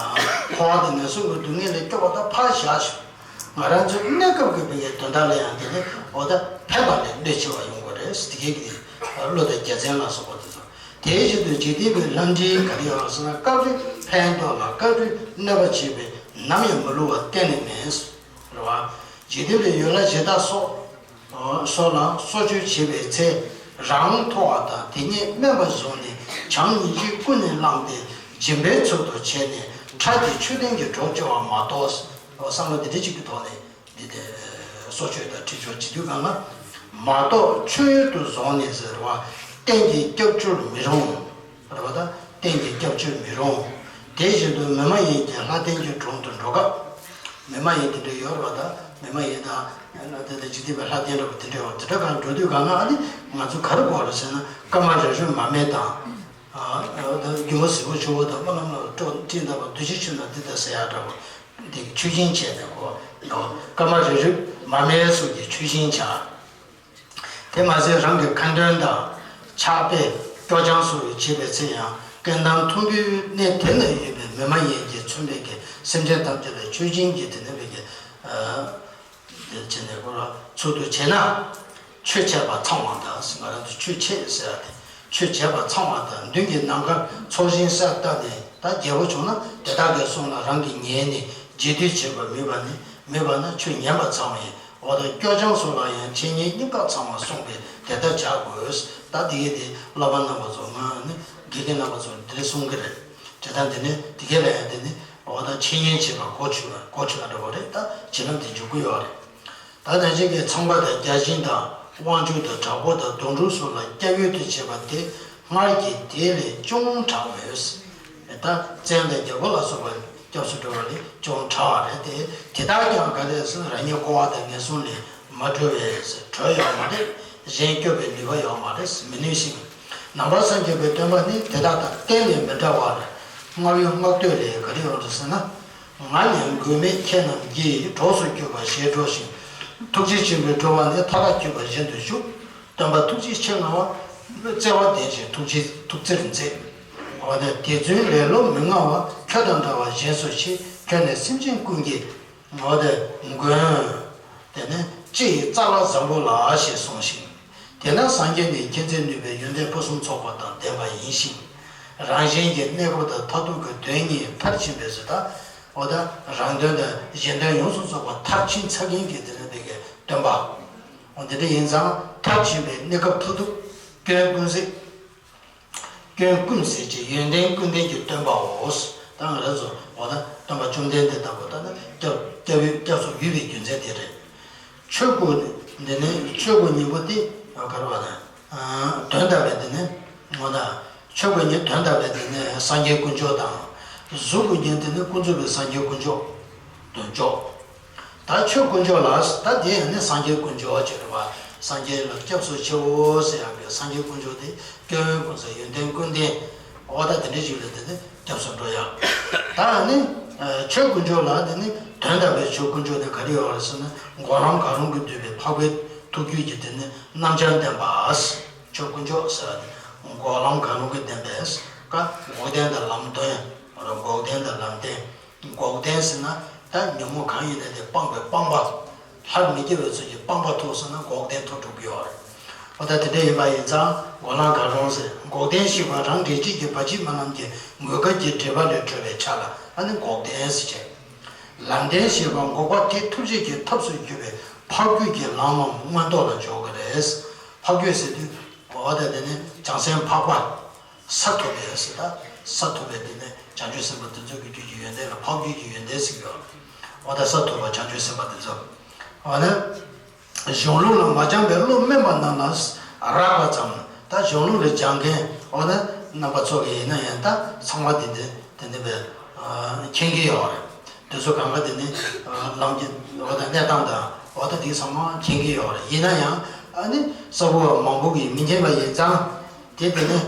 འཁོར་བ་དང་ངན་སོང་གི་སྡུག་བསྔལ་ལས་སྐྱོབ་པ་ད་ཕར་བཞག་ཞུ། ང་རང་ཚོའི་གནས་སྐབས་ཀྱི་བའི་དོན་དག་ལ་ཡང་དེ་ནི་འོ་ད་ཕན་པ་ལས་གནོད་ཆེ་བ་ཡོང་གི་རེད། དེ་གི་གི་ཀླུ་དང་རྒྱལ་བཙན་ལ་སོགས་པ་དེ་ཚོ། དེ་བཞིན་དུ་འཇིག་རྟེན་པའི་ལྷ་འདྲེའི་ག་རེ་ཡོད་ཟེར་ན། སྐབས་རེ་ཕན་འདོགས་ལ་སྐབས་རེ་གནོད་པ་བྱེད་པས་ནམ་ཡང་མི་བསླུ་བ་གཏན་ནས་མེད། རེད་བ། འཇིག་རྟེན་པའི་ཡུལ་ལྷ་གཞི་བདག་སོགས། སོགས་ལ་གསོ་བཅོས་བྱེད་པའི་ཚེ། རང་མཐོ་བ་དང་དེ་ཉིད་དམན་པར་བཟུང་ནས་བྱམས་སྙིང་རྗེས་ཀུན་ནས་བསླངས་ཏེ་སྦྱིན་པའི་ཚུལ་དུ་བྱས་ནས་ཕྲ་དེ་མཆོད་རྟེན་གྱི་གྲོགས་བཅོལ་བ་མ་གཏོགས། བསམ་བློ་འདི་འདྲ་ཅིག་གི་ཐོག་ནས་འདི་དེ་གསོ་བཅོས་དང་ཁྲིད་བཅོས་བྱེད་དུས་གང་ལ་མ་གཏོགས་མཆོད་ཡུལ་དུ་བཟུང་ནས་ཟེར་བ། གཏན་གྱི་སྐྱབས་བཅོལ་མི་རུང་། རེད་བ། ད་གཏན་གྱི་སྐྱབས་བཅོལ་མི་རུང་། དེ་བཞིན་དུ་མི་མ་ཡིན་གྱི་ལྷ་ལྡན་གྱི་གྲོང་དུ་འགྲོ་སྐབས། མི་མ་ཡིན་དེ་འདྲ་ཡོད་རེད་བ། ད་མི་མ་ཡིན་དང་། ད་ད་འཇིག་རྟེན་པའི་ལྷ་ལྡན་འདྲ་བ་དེ་འདྲ་ཡོད། དེ་འདྲ་གང་འགྲོ་དུས་གང་ལ་ཨ་ནི་ང་ཚོ་ག་རེ་དགོས་རེད་ཟེར་ན། ཀ་མ་རེ་རེ་མ་སྨད་དང་། ད་སྒྱུ་མ་ཟིལ་པ་ཆུ་བོ་དང་། རྨི་ལམ་ལ་སྤྲོ་སྤྲིན་ལྟ་བུ། འདུ་བྱེད་ཆུ་ནང་འདི་ལྟར་ཟེར་ཡག་འདྲ་བོ། འདི་གི་མཆོད་སྦྱིན་བྱས་ནས་གོ། ཀ་མ་རེ་རེ་མ་སྨད་སོགས་ཀྱི་མཆོད་སྦྱིན་བྱ། དེ་མ་ཟད་རང་གི་ཁ་འདོན་དང་ཕྱག་དཔེ། སྐྱོར་སྦྱང་སོགས་བྱེད་པའི་ཚེ་ཡང་། ཀུན་དང་མཐུན་པའི་གནས་དེ་ན་ཡོད་པའི་མི་མ་ཡིན་གྱིས་མཚོན་པའི་གི་སེམས་ཅན་ཐམས་ཅད་ལ་མཆོད་སྦྱིན་གྱི་དེ་ནས་བའི་གི། དེ་བྱས་ནས་ཁོ་ལ་ཚུལ་དུ་བྱས་ན། ཆོས་འཆད་པ་ཚང་བ་དང་། ང་རང་ཚོ་ཆོས་འཆད་ཟེར་ཡ་དེ། ཆོས་འཆད་པ་ཚང་བ་དང་། མདུན་གྱི་ནམ་མཁར་ཚོགས་ཞིང་གསལ་བཏབ་ནས། ད་རྒྱལ་པོ་བྱུང་ན་དེ་དག་གི་གསུང་ལ་རང་གིས་ཉན་ནས་རྗེས་ཟློས་བྱེད་པར་མོས་པ་ནི། མོས་པ་ན་ཆོས་ཉན་པ་ཚང་བ་ཡིན། འོ་ད་སྐྱོར་སྦྱང་སོགས་ལ་ཡང་འཆད་ཉན་གཉིས་ཀ་ཚང་བ་གསུངས་པས་དེ་ལྟར་བྱ་དགོས། ད་དེ་གས་དེ་བསླབ་པ་རྣམ་པ་ཚོ། ང་ནི་དགེ་རྒན་རྣམ་པ་ཚོ་འདི་འདྲ་གསུང་གི་རེད། དེ་དང་དེ་ནས་དེ་གས་ལ་ཡང་དེ་ནི་འོ་ད་འཆད་ཉན་བྱེད་པར་གོ་ཆོད་པ། གོ་ཆོད་པ་འདྲ་བོ་རེད། ད་བྱེད་ལམ་དེ་འཇུག་གི་ཡོད་རེད། ད་ནང་བཞིན་གྱི་ཚངས་པ་དང་བརྒྱ་བྱིན་དང་། དབང་ཕྱུག་དང་དྲག་པོ་དང་། དོན་གྲུབ་སོགས་ལ་སྐྱབས་ཡུལ་དུ་བྱེད་པ་དེ་སྔར་གྱི་དེ་ལས་ཅུང་དྲག་མོད། ད་བཙན་དང་རྒྱལ་པོ་ལ་སོགས་པ་སྐྱབས་སུ་འགྲོ་བ་ལས་ཅུང་དྲག་པ་རེད་དེ། དེ་དག་ཀྱང་ག་རེ་ཟེར་ན། རང་ཉིད་འཁོར་བ་དང་ངན་སོང་ལས་མ་གྲོལ་བས་གྲོལ་ཡོད་མ་རེད། གཞན་སྐྱོབ་པའི་ནུས་པ་ཡོད་མ་རེད། མི་ནུས་ཤིང་། ནང་པ་སངས་རྒྱས་པའི་སྟོན་པ་ནི་དེ་དག་དང་གཏན་ནས་མི་འདྲ་བར། སྔགས་ཡུལ་སྔགས་བསྟོད་ལས་ག་རེ་ཡོད་རེད་ཟེར་ན། ང་ནི་མགོན་མེད་ཁྱེད་རྣམས་ཀྱིས། གྲོགས་སུ་གྱུར་པ་ཞེས་འགྲོ་ཞིང་། ཐུགས་རྗེ་ཆེན་པོས་སྒྲོལ་བ་ནི། མཐའ་དག་གྱུར་པ་བཞིན་དུ་བཞུགས། སྟོན་པ་ཐུགས་རྗེ་ཆེ་མངའ་བ། བརྩེ་བ་ལྡན་ཞིང་ཐུགས་རྗེ་ཐུགས་བརྩེར་མཛད། འོ་ན་དེ་ཚུན་ལེ་ལོ་མི་མངའ་བ། ཁྱོད་དང་འདྲ་བ་གཞན་སུ་མཆིས། ཁྱོད་ནི་སེམས་ཅན་ཀུན་གྱི། འོ་ན་མགོན། དེ་ནི་སྤྱི་ཡི་རྩ་བ་བཟང་པོ་ལགས་ཞེས་གསུངས་ཤིང་། དེས་ན་སངས་རྒྱས་ནི་མཁྱེན་བརྩེ་ནུས་པའི་ཡོན་ཏན་ཕུན་སུམ་ཚོགས་པ་དང་ལྡན་པ་ཡིན་ཞིང་། རང་གཞན་གྱི་གནས་སྐབས་དང་མཐར་ཐུག་གི་དོན་གཉིས་མཐར་ཕྱིན་པས་སུ་དག། འོ་ད་རང་དོན་དང་གཞན་དོན་ཡོངས་སུ་རྫོགས་པ་མཐར་ཕྱིན་ཚར་མཁན་གྱི་དེ་ནི་བའི་གི་སྟོན་པ། འོ་དེ་འདྲ་ཡིན་ཙང་མཐར་ཕྱིན་པའི་གནས་སྐབས་མཐར་ཐུག་སྐྱོན་ཀུན་ཟད། སྐྱོན་ཀུན་ཟད་ཅིང་ཡོན་ཏན་ཀུན་ལྡན་གྱི་སྟོན་པའོ། ད་ང་རང་ཚོ་འོ་ད་སྟོན་པ་བཅོམ་ལྡན་འདས་ལྟ་བུ་ད་ནི་སྐྱབས་སྐྱབས་ཡུལ་སྐྱབས་སུ་འོས་པའི་རྒྱུ་མཚན་དེ་རེད། ཆོས་སྐུ་འདི་ནི་ཆོས་སྐུ་སྙིང་པོ་དེ་ག་རེ་བ་དང་། དོན་དམ་པའི་འདི་ནི་འོ་ད་ཆོས་སྐུ་ཉིད་དོན་དམ་པའི་འདི་ནི་སངས་རྒྱས་དཀོན་མཆོག་དང་། གཟུགས་སྐུ་ཉིད་འདི་ནི་ཀུན་རྫོབ་པའི་སངས་རྒྱས་དཀོན་མཆོག་དོན་མཆོག་ད་ཆོས་དཀོན་མཆོག་ལ་ད་དེ་ཡང་ནི་སངས་རྒྱས་དཀོན་མཆོག་ཅེས་རེད་བ། སངས་རྒྱས་ལ་སྐྱབས་སུ་མཆིའོ་ཟེར་ཡག་གི་སངས་རྒྱས་དཀོན་མཆོག་དེ་སྐྱོན་ཀུན་ཟད་ཡོན་ཏན་ཀུན་ལྡན། འོ་ད་དེ་འདྲའི་ཞིག་ལ་དེ་ནི་སྐྱབས་སུ་འགྲོ་ཡག་ད་ནི་ཆོས་དཀོན་མཆོག་ལ་དེ་ནི་དོན་དམ་པའི་ཆོས་དཀོན་མཆོག་དེ་ག་རེ་ཡོད་རེད་ཟེར་ན། འགོག་ལམ་གང་རུང་གིས་བསྡུས་པའི་འཕགས་པའི་ཐུགས་རྒྱུད་ཀྱི་དེ་ནི་རྣམ་བྱང་ལྡན་པ། ཆོས་དཀོན་མཆོག་ཟེར་བ་ནི་འགོག་ལམ་གང་རུང་གིས་བསྟན་པའི་ཀ་འགོག་བདེན་དང་ལམ་སྟོན། འགོག་བདེན་དང་ལམ་བདེན། འགོག་བདེན་ཟེར་ན་ད་ཉོན་མོངས་གང་ཡིན་ནའི་དེ་སྤངས་པའི་སྤངས་པ། ལྷར་མི་སྐྱེ་བའི་ཚུལ་གྱིས་སྤངས་པ་ཐོབ་སོང་ན་འགོག་བདེན་ཐོབ་འགྲོ་གི་ཡོད་རེད། འོ་ད་དེ་འདྲ་ཡིན་པ་ཡིན་ཙང་འགོག་ལམ་གང་རུང་ཟེར། འགོག་བདེན་ཞེས་པ་རང་འབྲས་སྤྱོད་ཀྱི་བར་ཆད་རྨི་ལམ་གྱི་འོད་དཀར་གྱི་འགྲེལ་པ་ལས་གྲོལ་བའི་ཆ་ལ་ཨ་ནི་འགོག་བདེན་ཟེར་བྱས། ལམ་བདེན་ཞེས་པ་འགོག་པ་དེ་ཐུགས་རྗེ་གི་ཐབས་སུ་གྱུར་པའི་འཕགས་རྒྱུད་ཀྱི་ལམ་ངམ་མངོན་རྟོགས་ལ་འཇོག་གི་རེད། འཕགས་རྒྱུད་ཟེར་དུས་འོ་ད་དེ་ནི་བྱང་སེམས་འཕགས་པ། ས་ཐོབ་པའི་ཟེར། ད་ས་ཐོབ་པའི་དེ་ནི་བྱང་ཆུབ་སེམས་དཔའ་དེ་ཚོ་གི་རྒྱུད་ཀྱི་ཡོན་ཏན་ལ་འཕགས་རྒྱུད་ཀྱི་ཡོན་ཏན་ཟེར་གྱི་ཡོད། འོ་ད་ས་ཐོབ་པ་བྱང་ཆུབ་སེམས་དཔའ་དེ་ཚོ། འོ་ན། གཞུང་ལུགས་ལ་མ་སྦྱངས་པའི་བློ་དམན་པ་རྣམས་ལ་རགས་པ་ཙམ། ད་གཞུང་ལུགས་ལ་སྦྱང་མཁན་འོ་ན་རྣམ་པ་ཚོ་གི་ཡིན་ན་ཡང་ད་ཚང་མ་དེ་འདྲ་དེ་འདྲ་བའི་མཁྱེན་གྱི་ཡོད་རེད། དེ་ཚོ་གང་ག་དེ་ནི་ལམ་གྱི་འོ་ད་གནས་སྟངས་དང་འོ་ད་དེ་ཚང་མ་མཁྱེན་གྱི་ཡོད་རེད། ཡིན་ན་ཡང་ཨ་ནི་གསར་བུ་བ་མང་པོ་གིས་མི་མཁྱེན་པ་ཡིན་ཙང་། དེ་དེ་ནི་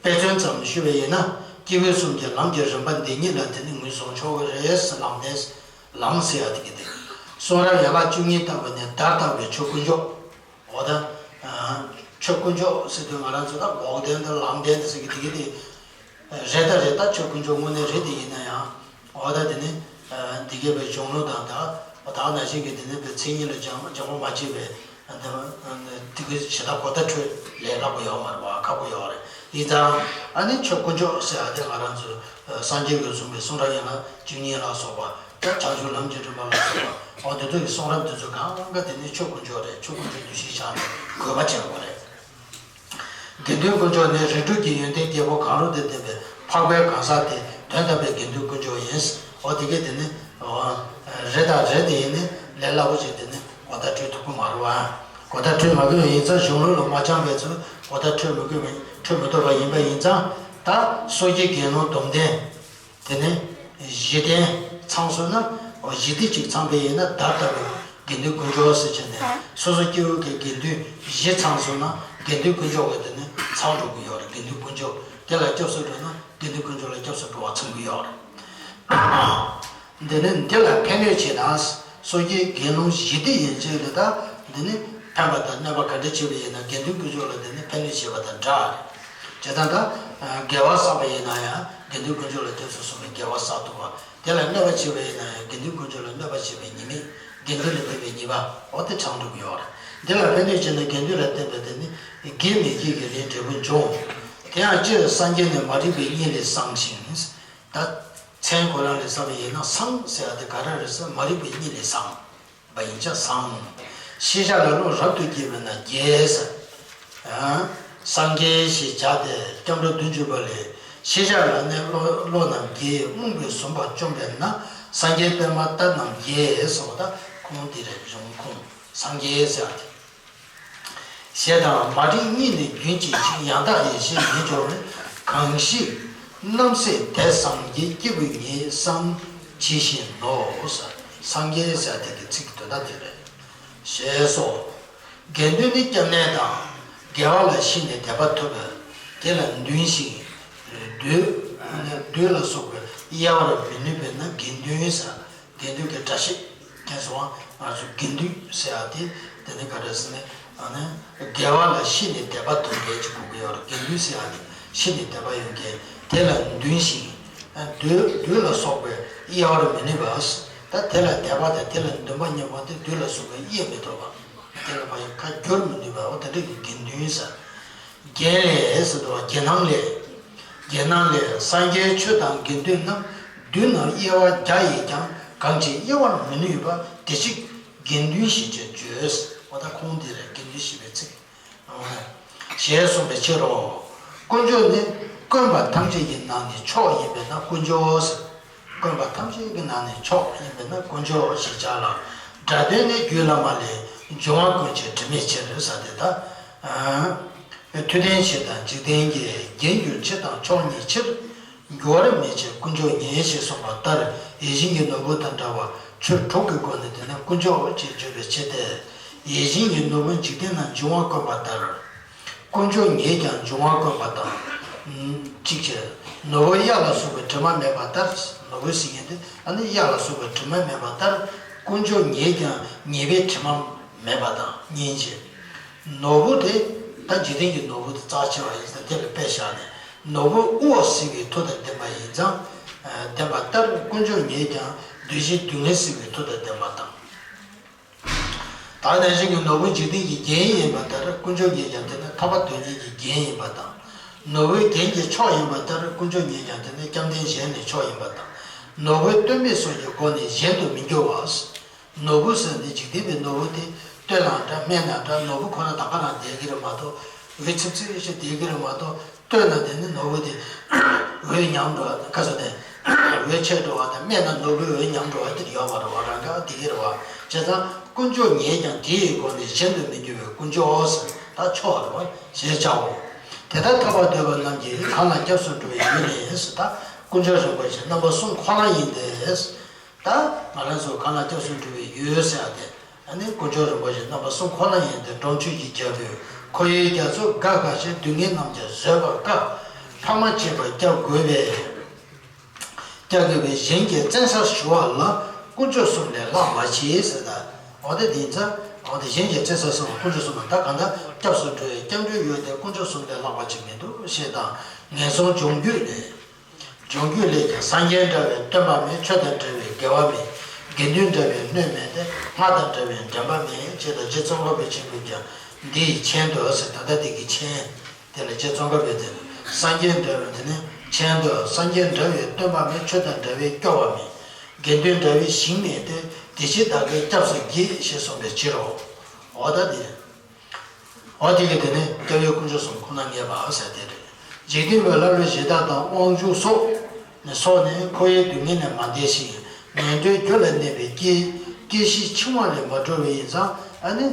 དཔེ་མཚོན་ཙམ་ཞུས་པ་ཡིན་ན། སྐྱེས་བུ་གསུམ་གྱི་ལམ་གྱི་རིམ་པ་འདི་ཉིད་ལ་དེ་ནི་ངོས་བཟུང་ཆོག་གི་རེད། ལམ་སྟོན། ལམ་ཟེར་ཡ་དེ་གི་དེ། གསུང་རབ་ཡན་ལག་བཅུ་གཉིས་ལྟ་བུ་ནི་བརྡར་བརྟགས་པའི་ཆོས་དཀོན་མཆོག་འོ་ད། ཆོས་དཀོན་མཆོག་ཟེར་དུས་ང་རང་ཚོ་ད་འགོག་བདེན་དང་ལམ་བདེན་དང་ཟེར་གི་དེ་གི་དེ། རེད་ད་རེད་ད་ཆོས་དཀོན་མཆོག་དངོས་གནས་རེད་དེ་ཡིན་ན་ཡང་། འོ་ད་དེ་ནི། འདི་གའི་བའི་གཞུང་ལུགས་དང་ད་ད་ནང་བཞིན་གྱི་དེ་ནི་བའི་མཚན་ཉིད་ལ་སྦྱང་སྦྱང་བ་མ་བྱས་པའི། དེ་གི་ཞེ་དྲག་གོ་བརྡ་འཕྲོད་ལས་སླ་པོ་ཡོད་མ་རེད་བ། ཁག་པོ་ཡོད་རེད། ཡིན་ཙང་ཨ་ནི་ཆོས་དཀོན་མཆོག་ཟེར་ཡ་དེ་ང་རང་ཚོ་སངས་རྒྱས་ཀྱིས་གསུངས་པའི་གསུང་རབ་ཡན་ལག་བཅུ་གཉིས་ལ་སོགས་པ་ད་བྱང་ཆུབ་ལམ་གྱི་རིམ་པ་ལ་སོགས་པ་འོ་དེ་ཚོ་གི་གསུང་རབ་དེ་ཚོ་གང་ག་དེ་ནི་ཆོས་དཀོན་མཆོག་རེད། ཆོས་དཀོན་མཆོག་འདུ་ཤེས་བཞག་ནས་དགོས་པ་བྱེད་དགོས་རེད། དགེ་འདུན་དཀོན་མཆོག་ནི་རིགས་དྲུག་གི་ཡོན་ཏན་བརྒྱད་པོ་གང་རུང་དང་ལྡན་པའི་འཕགས་པའི་གང་ཟག་དེ་དོན་དམ་པའི་དགེ་འདུན་དཀོན་མཆོག་ཡིན། འོ་དེ་གས་དེ་ནི། འོ། རེད་དང་རེད་དེ་ཡིན་ནི་ལས་སླ་པོ་ཞིག་དེ་ནི་གོ་བརྡ་འཕྲོད་ཐུབ་ཀྱི་མ་རེད་བ། གོ་བརྡ་འཕྲོད་མ་དགོས་པ་ཡིན་ཙང་གཞུང་ལུགས་ལ་མ་སྦྱངས་པའི་ཚོ་གོ་བརྡ་འཕྲོད་མི་དགོས་པ་འཕྲོད་མི་ཐུབ་པ་ཡིན་པ་ཡིན་ཙང་། ད་སོ་སྐྱེ་དགེ་སློང་སྡོམ་ལྡན། དེ་ནས་གཞི་རྟེན་ཚང་སོང་ན། འོ་གཞི་དེ་གཅིག་ཚང་པ་ཡིན་ན་བརྡར་བརྟགས་པའི་དགེ་འདུན་དཀོན་མཆོག་ཟེར་བྱས་ནས་སོ་སོ་སྐྱེ་བོ་གི་དགེ་འདུན་བཞི་ཚང་སོང་ན་དགེ་འདུན་དཀོན་མཆོག་གི་དེ་ནི་ཚང་འགྲོ་གི་ཡོད་རེད། དགེ་འདུན་དཀོན་མཆོག་དེ་ལ་སྐྱབས་སུ་འགྲོ་ན་དགེ་འདུན་དཀོན་མཆོག་ལ་སྐྱབས་སུ་འགྲོ་བ་ཚང་གི་ཡོད་རེད། འདི་ནི་འདི་ལ་ཕན་གནོད་བྱེད་དང་། སོ་སྐྱེའི་དགེ་སློང་བཞི་སྡེ་ཡན་ཆད་ལ་ད་འདི་ནི་ཕན་པ་དང་གནོད་པ་ག་འདྲ་བྱེད་པ་ཡིན་ན་དགེ་འདུན་དཀོན་མཆོག་ལ་འདི་ནི་ཕན་གནོད་བྱེད་པ་དང་འདྲ། བྱས་ཙང་ད། དགེ་བ་བསགས་པ་ཡིན་ན་ཡང་དགེ་འདུན་དཀོན་མཆོག་ལ་སྐྱབས་སུ་སོང་བའི་དགེ་བ་བསགས་ཐུབ་པ། དེ་ལ་གནོད་པ་བྱེད་པ་ཡིན་ན་ཡང་དགེ་འདུན་དཀོན་མཆོག་ལ་གནོད་པ་བྱེད་པའི་ཉེས་དམིགས། དགེ་འདུན་ལ་བསྟན་པའི་ཉེས་པ་འོ་དེ་ཚང་འགྲོ་གི་ཡོད་རེད། འདི་ལ་ཕན་གནོད་བྱས་ན་དགེ་འདུན་ལ་བསྟན་པའི་དེ་ནི་དགེ་མི་དགེ་གི་ལས་འབྲས་བུ་འབྱུང་། དེ་ཡང་སྤྱིར་སངས་རྒྱས་ནི་མ་རིག་པའི་གཉིད་ལས་སངས་ཤིང་། ད་མཚན་ཁོ་རང་ལས་བསམ་པ་ཡིན་ན་སངས་ཟེར་བ་དེ་ག་རེ་རེད་ཟེར་མ་རིག་པའི་གཉིད་ལས་སངས་པ་ཡིན་ཙང་སངས། ཤེས་བྱ་ལ་བློ་རབ་ཏུ་བསྐྱེད་པས་ན་རྒྱས་ཟེར། སངས་རྒྱས་ཞེས་བྱ་སྟེ་སྐྱབས་འགྲོ་བདུན་ཅུ་པ་ལས། ཤེས་བྱ་ལ་ནི་བློ་བློ་རྣམས་རྒྱས། རྨོངས་པས་བཟུང་བ་བཅོམ་པས་ན། སངས་རྒྱས་པདྨ་ལྟར་རྣམས་རྒྱས་སོ། ད་ཁུངས་འདི་རེད། གཞུང་ཁུངས་སངས་རྒྱས་ཟེར་བ་དེ། ཞེས་དང་མ་རིག་གཉིད་ནི་རྒྱུན་གཅིག་ཅིང་། ཡང་དག་ཡེ་ཤེས་ཉིད་སྦྱོར་བས། གང་ཞིག་རྣམ་སྲེག་དེ་སངས་རྒྱས། སྐྱེས་བུ་ཉིད་སངས་ཇི་བཞིན་ནོ། སངས་རྒྱས་ཟེར་དེ་གི་ཚིག་དོན་དག་དེ་རེད། ཞེས་སོ། དགེ་འདུན་ནི་སྐྱབས་གནས་དང་། དགེ་བ་ལ་ཤི་ནས་དད་པ་ཐོབ་པས། དེ་ལ་འདུན་ཞིང་། འདོད། འདོད་ལ་སོགས་པའི་གཡེལ་བར་མི་ནུས་པས་ན་དགེ་འདུན་ཟེར། དགེ་འདུན་གྱི་སྒྲ་བཤད་མཁན་སོང་བ། ང་ཚོ་དགེ་འདུན་ཟེར་ཡ་དེ་དེ་ནི་ག་འདྲ་ཟེར་ན། ཨ་ནི་དགེ་བ་ལ་ཤི་ནས་དད་པ་ཐོབ་མཁན་ཅིག་དགོས་ཀྱི་ཡོད་རེད། དགེ་འདུན་ཟེར་ཡ་དེ་ཤི་ནས་དད་པ་ཡོད་མཁན་དེ་ལ་འདུན་ཞིང་། འདོད་འདོད་ལ་སོགས་པའི་གཡེལ་བར་མི་ནུས་པ། ད་དེ་ལ་དད་པ་དང་དེ་ལ་འདུན་པ་མཉམ་པ་དེ་འདོད་ལ་སོགས་པའི་གཡེལ་མི་ཐུབ་པ། དེ་ལ་ཕ་ཡུལ་ཁ་བསྒྱུར་མི་ནུས་པའོ། དེ་འདྲ་གི་དགེ་འདུན་ཟེར། རྒྱན་ལས་ཟེར་དུས་རྒྱན་སྣང་ལས། རྒྱན་སྣང་ལས། སངས་རྒྱས་ཆོས་དང་དགེ་འདུན་རྣམས། མདུན་ན་དབྱེ་བ་བརྒྱ་ཡིས་ཀྱང་། གང་ཕྱིར་དབྱེ་བར་མི་ནུས་པ། དེ་ཕྱིར་དགེ་འདུན་ཞེས་བྱར་བརྗོད། འོ་ད་ཁུངས་འདི་རེད། དགེ་འདུན་ཞེས་པའི་ཚིག་ཞེས་གསུངས་པའི་ཕྱིར་རོ། དཀོན་མཆོག་ནི་བཀོད་པ་ཐམས་ཅད་ཀྱི་ནང་ནས་མཆོག་ཡིན་པས་ན་དཀོན་མཆོག་ཟེར། བཀོད་པ་ཐམས་ཅད་ཀྱི་ནང་ནས་མཆོག་ཡིན་པས་ན་དཀོན་མཆོག་ཞེས་བྱ་ལ། སྒྲ་དོན་ནི་རྒྱུད་བླ་མ་ལས། འབྱུང་བ་ཀུན་གྱི་དྲི་མའི་ཕྱིར་ཟེར་ཏེ་ད། མཐུ་ལྡན་ཕྱིར་དང་འཇིག་རྟེན་གྱི། རྒྱན་གྱུར་ཕྱིར་དང་མཆོག་ཉིད་ཕྱིར། འགྱུར་བར་མེད་ཕྱིར་དཀོན་མཆོག་ཉིད་ཞེས་གསུངས་པ་ལྟར། ཡིད་བཞིན་གྱི་ནོར་བུ་དང་འདྲ་བ་ཆོས་དྲུག་གི་སྒོ་ནས་དེ་ནི་དཀོན་མཆོག་ཅེས་བརྗོད་པའི་ཕྱིར་ཏེ། ཡིད་བཞིན་གྱི་ནོར་བུ་འཇིག་རྟེན་ན་འབྱུང་བ་བཀོད་པ་ལྟར། དཀོན་མཆོག་ཉིད་ཀྱང་འབྱུང་བ་བཀོད་པ་དང་། གཅིག་བྱས། ནོར་བུ་གཡག་ལ་སོགས་པའི་དྲི་མ་མེད་པ་ལྟར། ནོར་བུ་ཟེར་མཁན་དེ་ཨ་ནི་གཡག་ལ་སོགས་པའི་དྲི་མ་མེད་པ་ལྟར། དཀོན་མཆོག་ཉིད་ཀྱང་ཉེས་པའི་དྲི་མ་མེད་པ་དང་། གཉིས་བྱས། ནོར་བུ་དེ་ད་འཇིག་རྟེན་གྱི་ནོར་བུ་དེ་རྩ་ཆེ་བ་ཡིན་ཙང་དེ་ལ་དཔེ་བཞག་ནས། ནོར་བུ་དབུ་བ་བསིལ་བའི་མཐུ་དང་ལྡན་པ་ཡིན་ཙང་། ལྡན་པ་ལྟར་དཀོན་མཆོག་ཉིད་ཀྱང་འདུ་བྱེད་སྡུག་བསྔལ་སེལ་བའི་མཐུ་དང་ལྡན་པ་དང་། ད་ནང་བཞིན་གྱི་ནོར་བུ་འཇིག་རྟེན་གྱི་རྒྱན་ཡིན་པ་ལྟར་དཀོན་མཆོག་ཉིད་ཀྱང་དེ་ནི་ཐར་པ་དོན་གཉེར་གྱི་རྒྱན་ཡིན་པ་དང་། ནོར་བུའི་རྒྱན་གྱི་མཆོག་ཡིན་པ་ལྟར་དཀོན་མཆོག་ཉིད་ཀྱང་དེ་ནི་སྐྱབས་གནས་གཞན་ལས་མཆོག་ཡིན་པ་དང་། ནོར་བུ་སྟོན་པའི་སོགས་ཀྱི་སྒོ་ནས་གཞན་དུ་མི་འགྱུར་བ། ནོར་བུ་ཟེར་འདི་འཇིག་རྟེན་པའི་ནོར་བུ་དེ་སྟོད་ལ་འདྲ་སྨད་ལ་འདྲ་ནོར་བུ་ཁོ་རང་ད་ག་རང་བསྡད་ཀྱི་རེད་མ་གཏོགས། འོད་ཚིབ་ཚིབ་ཞིག་བསྡད་ཀྱི་རེད་མ་གཏོགས། སྟོད་ན་དེ་ནི་ནོར་བུ་དེ་འོད་ཉམས་འགྲོ་བ་ཁ་ས་དེ་ འོད་ཆད་འགྲོ་བ་དང་སྨད་ན་ནོར་བུའི་འོད་ཉམས་འགྲོ་བ་དེ་ཡོད་མ་རེད་བ། རང་ག་དེ་གི་རེད་བ། བྱས་ཙང་དཀོན་མཆོག་ཉིད་ཀྱང་དེ་ཡི་སྒོ་ནས་གཞན་དུ་མི་འགྱུར་བའི་དཀོན་མཆོག་ཟེར་ད་མཆོག་རེད་བ་ཞེས་བྱའོ། དེ་ལྟར་ཐར་པར་འདོད་པ་རྣམས་ཀྱིས་གང་ལ་སྐྱབས་སུ་འགྲོ་བའི་ཡུལ་ནི་ཟེར་ད་དཀོན་མཆོག་རིན་པོ་ཆེ་རྣམ་པ་གསུམ་ཁོ་ན་ཡིན་ཏེ། ད་ང་རང་ཚོ་གང་ལ་སྐྱབས་སུ་འགྲོ་བའི་ཡུལ་ཟེར་ཡ་དེ། ཨ་ནི་དཀོན་མཆོག་རིན་པོ་ཆེ་རྣམ་པ་གསུམ་ཁོ་ན་ཡིན་ཏེ། འགྲོ་མཆོད་ཀྱི་རྒྱལ་པོས་ཁོ་བོའི་རྒྱ་མཚོ་དགའ་དགའ་ཞིང་། སྡུག་བསྔལ་རྣམས་ཀྱང་བཟོད་པར་དཀའ། ཕ་མ་གཅིག་པར་སྐྱབས་དགོས་པས། སྐྱབས་དགོས་པས་གཞན་གྱི་བཙན་ས་ཞུ་བ་ལ། དཀོན་མཆོག་གསུམ་ལས་ལྷག་མ་མཆིས་ཟེར་ད། འོ་དེ་དེ་ཚ། འོ་དེ་གཞན་གྱི་བཙན་ས་སོང་བ་དཀོན་མཆོག་གསུམ་ལ་ད་གང་ལྟར་སྐྱབས་སུ་འགྲོ་བའི་སྐྱབས་འགྲོའི་ཡུལ་དེ་དཀོན་མཆོག་གསུམ་ལས་ལྷག་པ་ཅིག་མི་འདུག་ཞེས་དང་། ངན་སོང་སྦྱོང་རྒྱུད་ལས། སྦྱོང་རྒྱུད་ལས་ཀྱང་། སངས་རྒྱས་འདྲ་བའི་སྟོན་པ་མེད། ཆོས་དང་འདྲ་བའི་དགེ་བ་མེད། དགེ་འདུན་འདྲ་བའི་སྣོད་མེད་དེ། སྔགས་དང་འདྲ་བའི་འདྲེན་པ་མེད། ཅེས་དང་། རྗེ་ཙོང་ཁ་པའི་མཆིམས་ཕུ་ཀྱང་འདི་ཡི་མཆན་དུ་ཟེར་ད་ལྟ་འདི་གི་མཆན། དེ་ལ་རྗེ་ཙོང་ཁ་པའི་དེ་ལ་སངས་རྒྱས་འདྲ་བའི་དེ་ནི་མཆན་དུ། སངས་རྒྱས་འདྲ་བའི་སྟོན་པ་མེད། ཆོས་དང་འདྲ་བའི་སྐྱོ་བ་མེད། དགེ་འདུན་འདྲ་བའི་ཞིང་མེད་དེ། དེ་ཕྱིར་བདག་གིས་སྐྱབས་སུ་མཁྱེན། ཞེས་གསུངས་པའི་ཕྱིར་རོ། འོ་ད་དེ། འོ་དེ་གི་དེ་ནི་སྐྱབས་ཡུལ་དཀོན་མཆོག་གསུམ་ཁོ་ན་ངེས་པ་ཟེར་དེ་རེད། འཇིག་རྟེན་པའི་ལྷ་ཀླུ་གཞི་བདག་དང་། དབང་ཕྱུག་སོགས་ནི་སོགས་ནི་འཁོར་བའི་སྡུག་བསྔལ་ལས་མ་འདས་ཤིང་། ངན་འགྲོའི་རྒྱུ་ལ་གནས་པའི་སྐྱེ་སྐྱེ་ཤི་འཆིང་བ་ལས་མ་གྲོལ་བ་ཡིན་ཙང་། ཨ་ནི་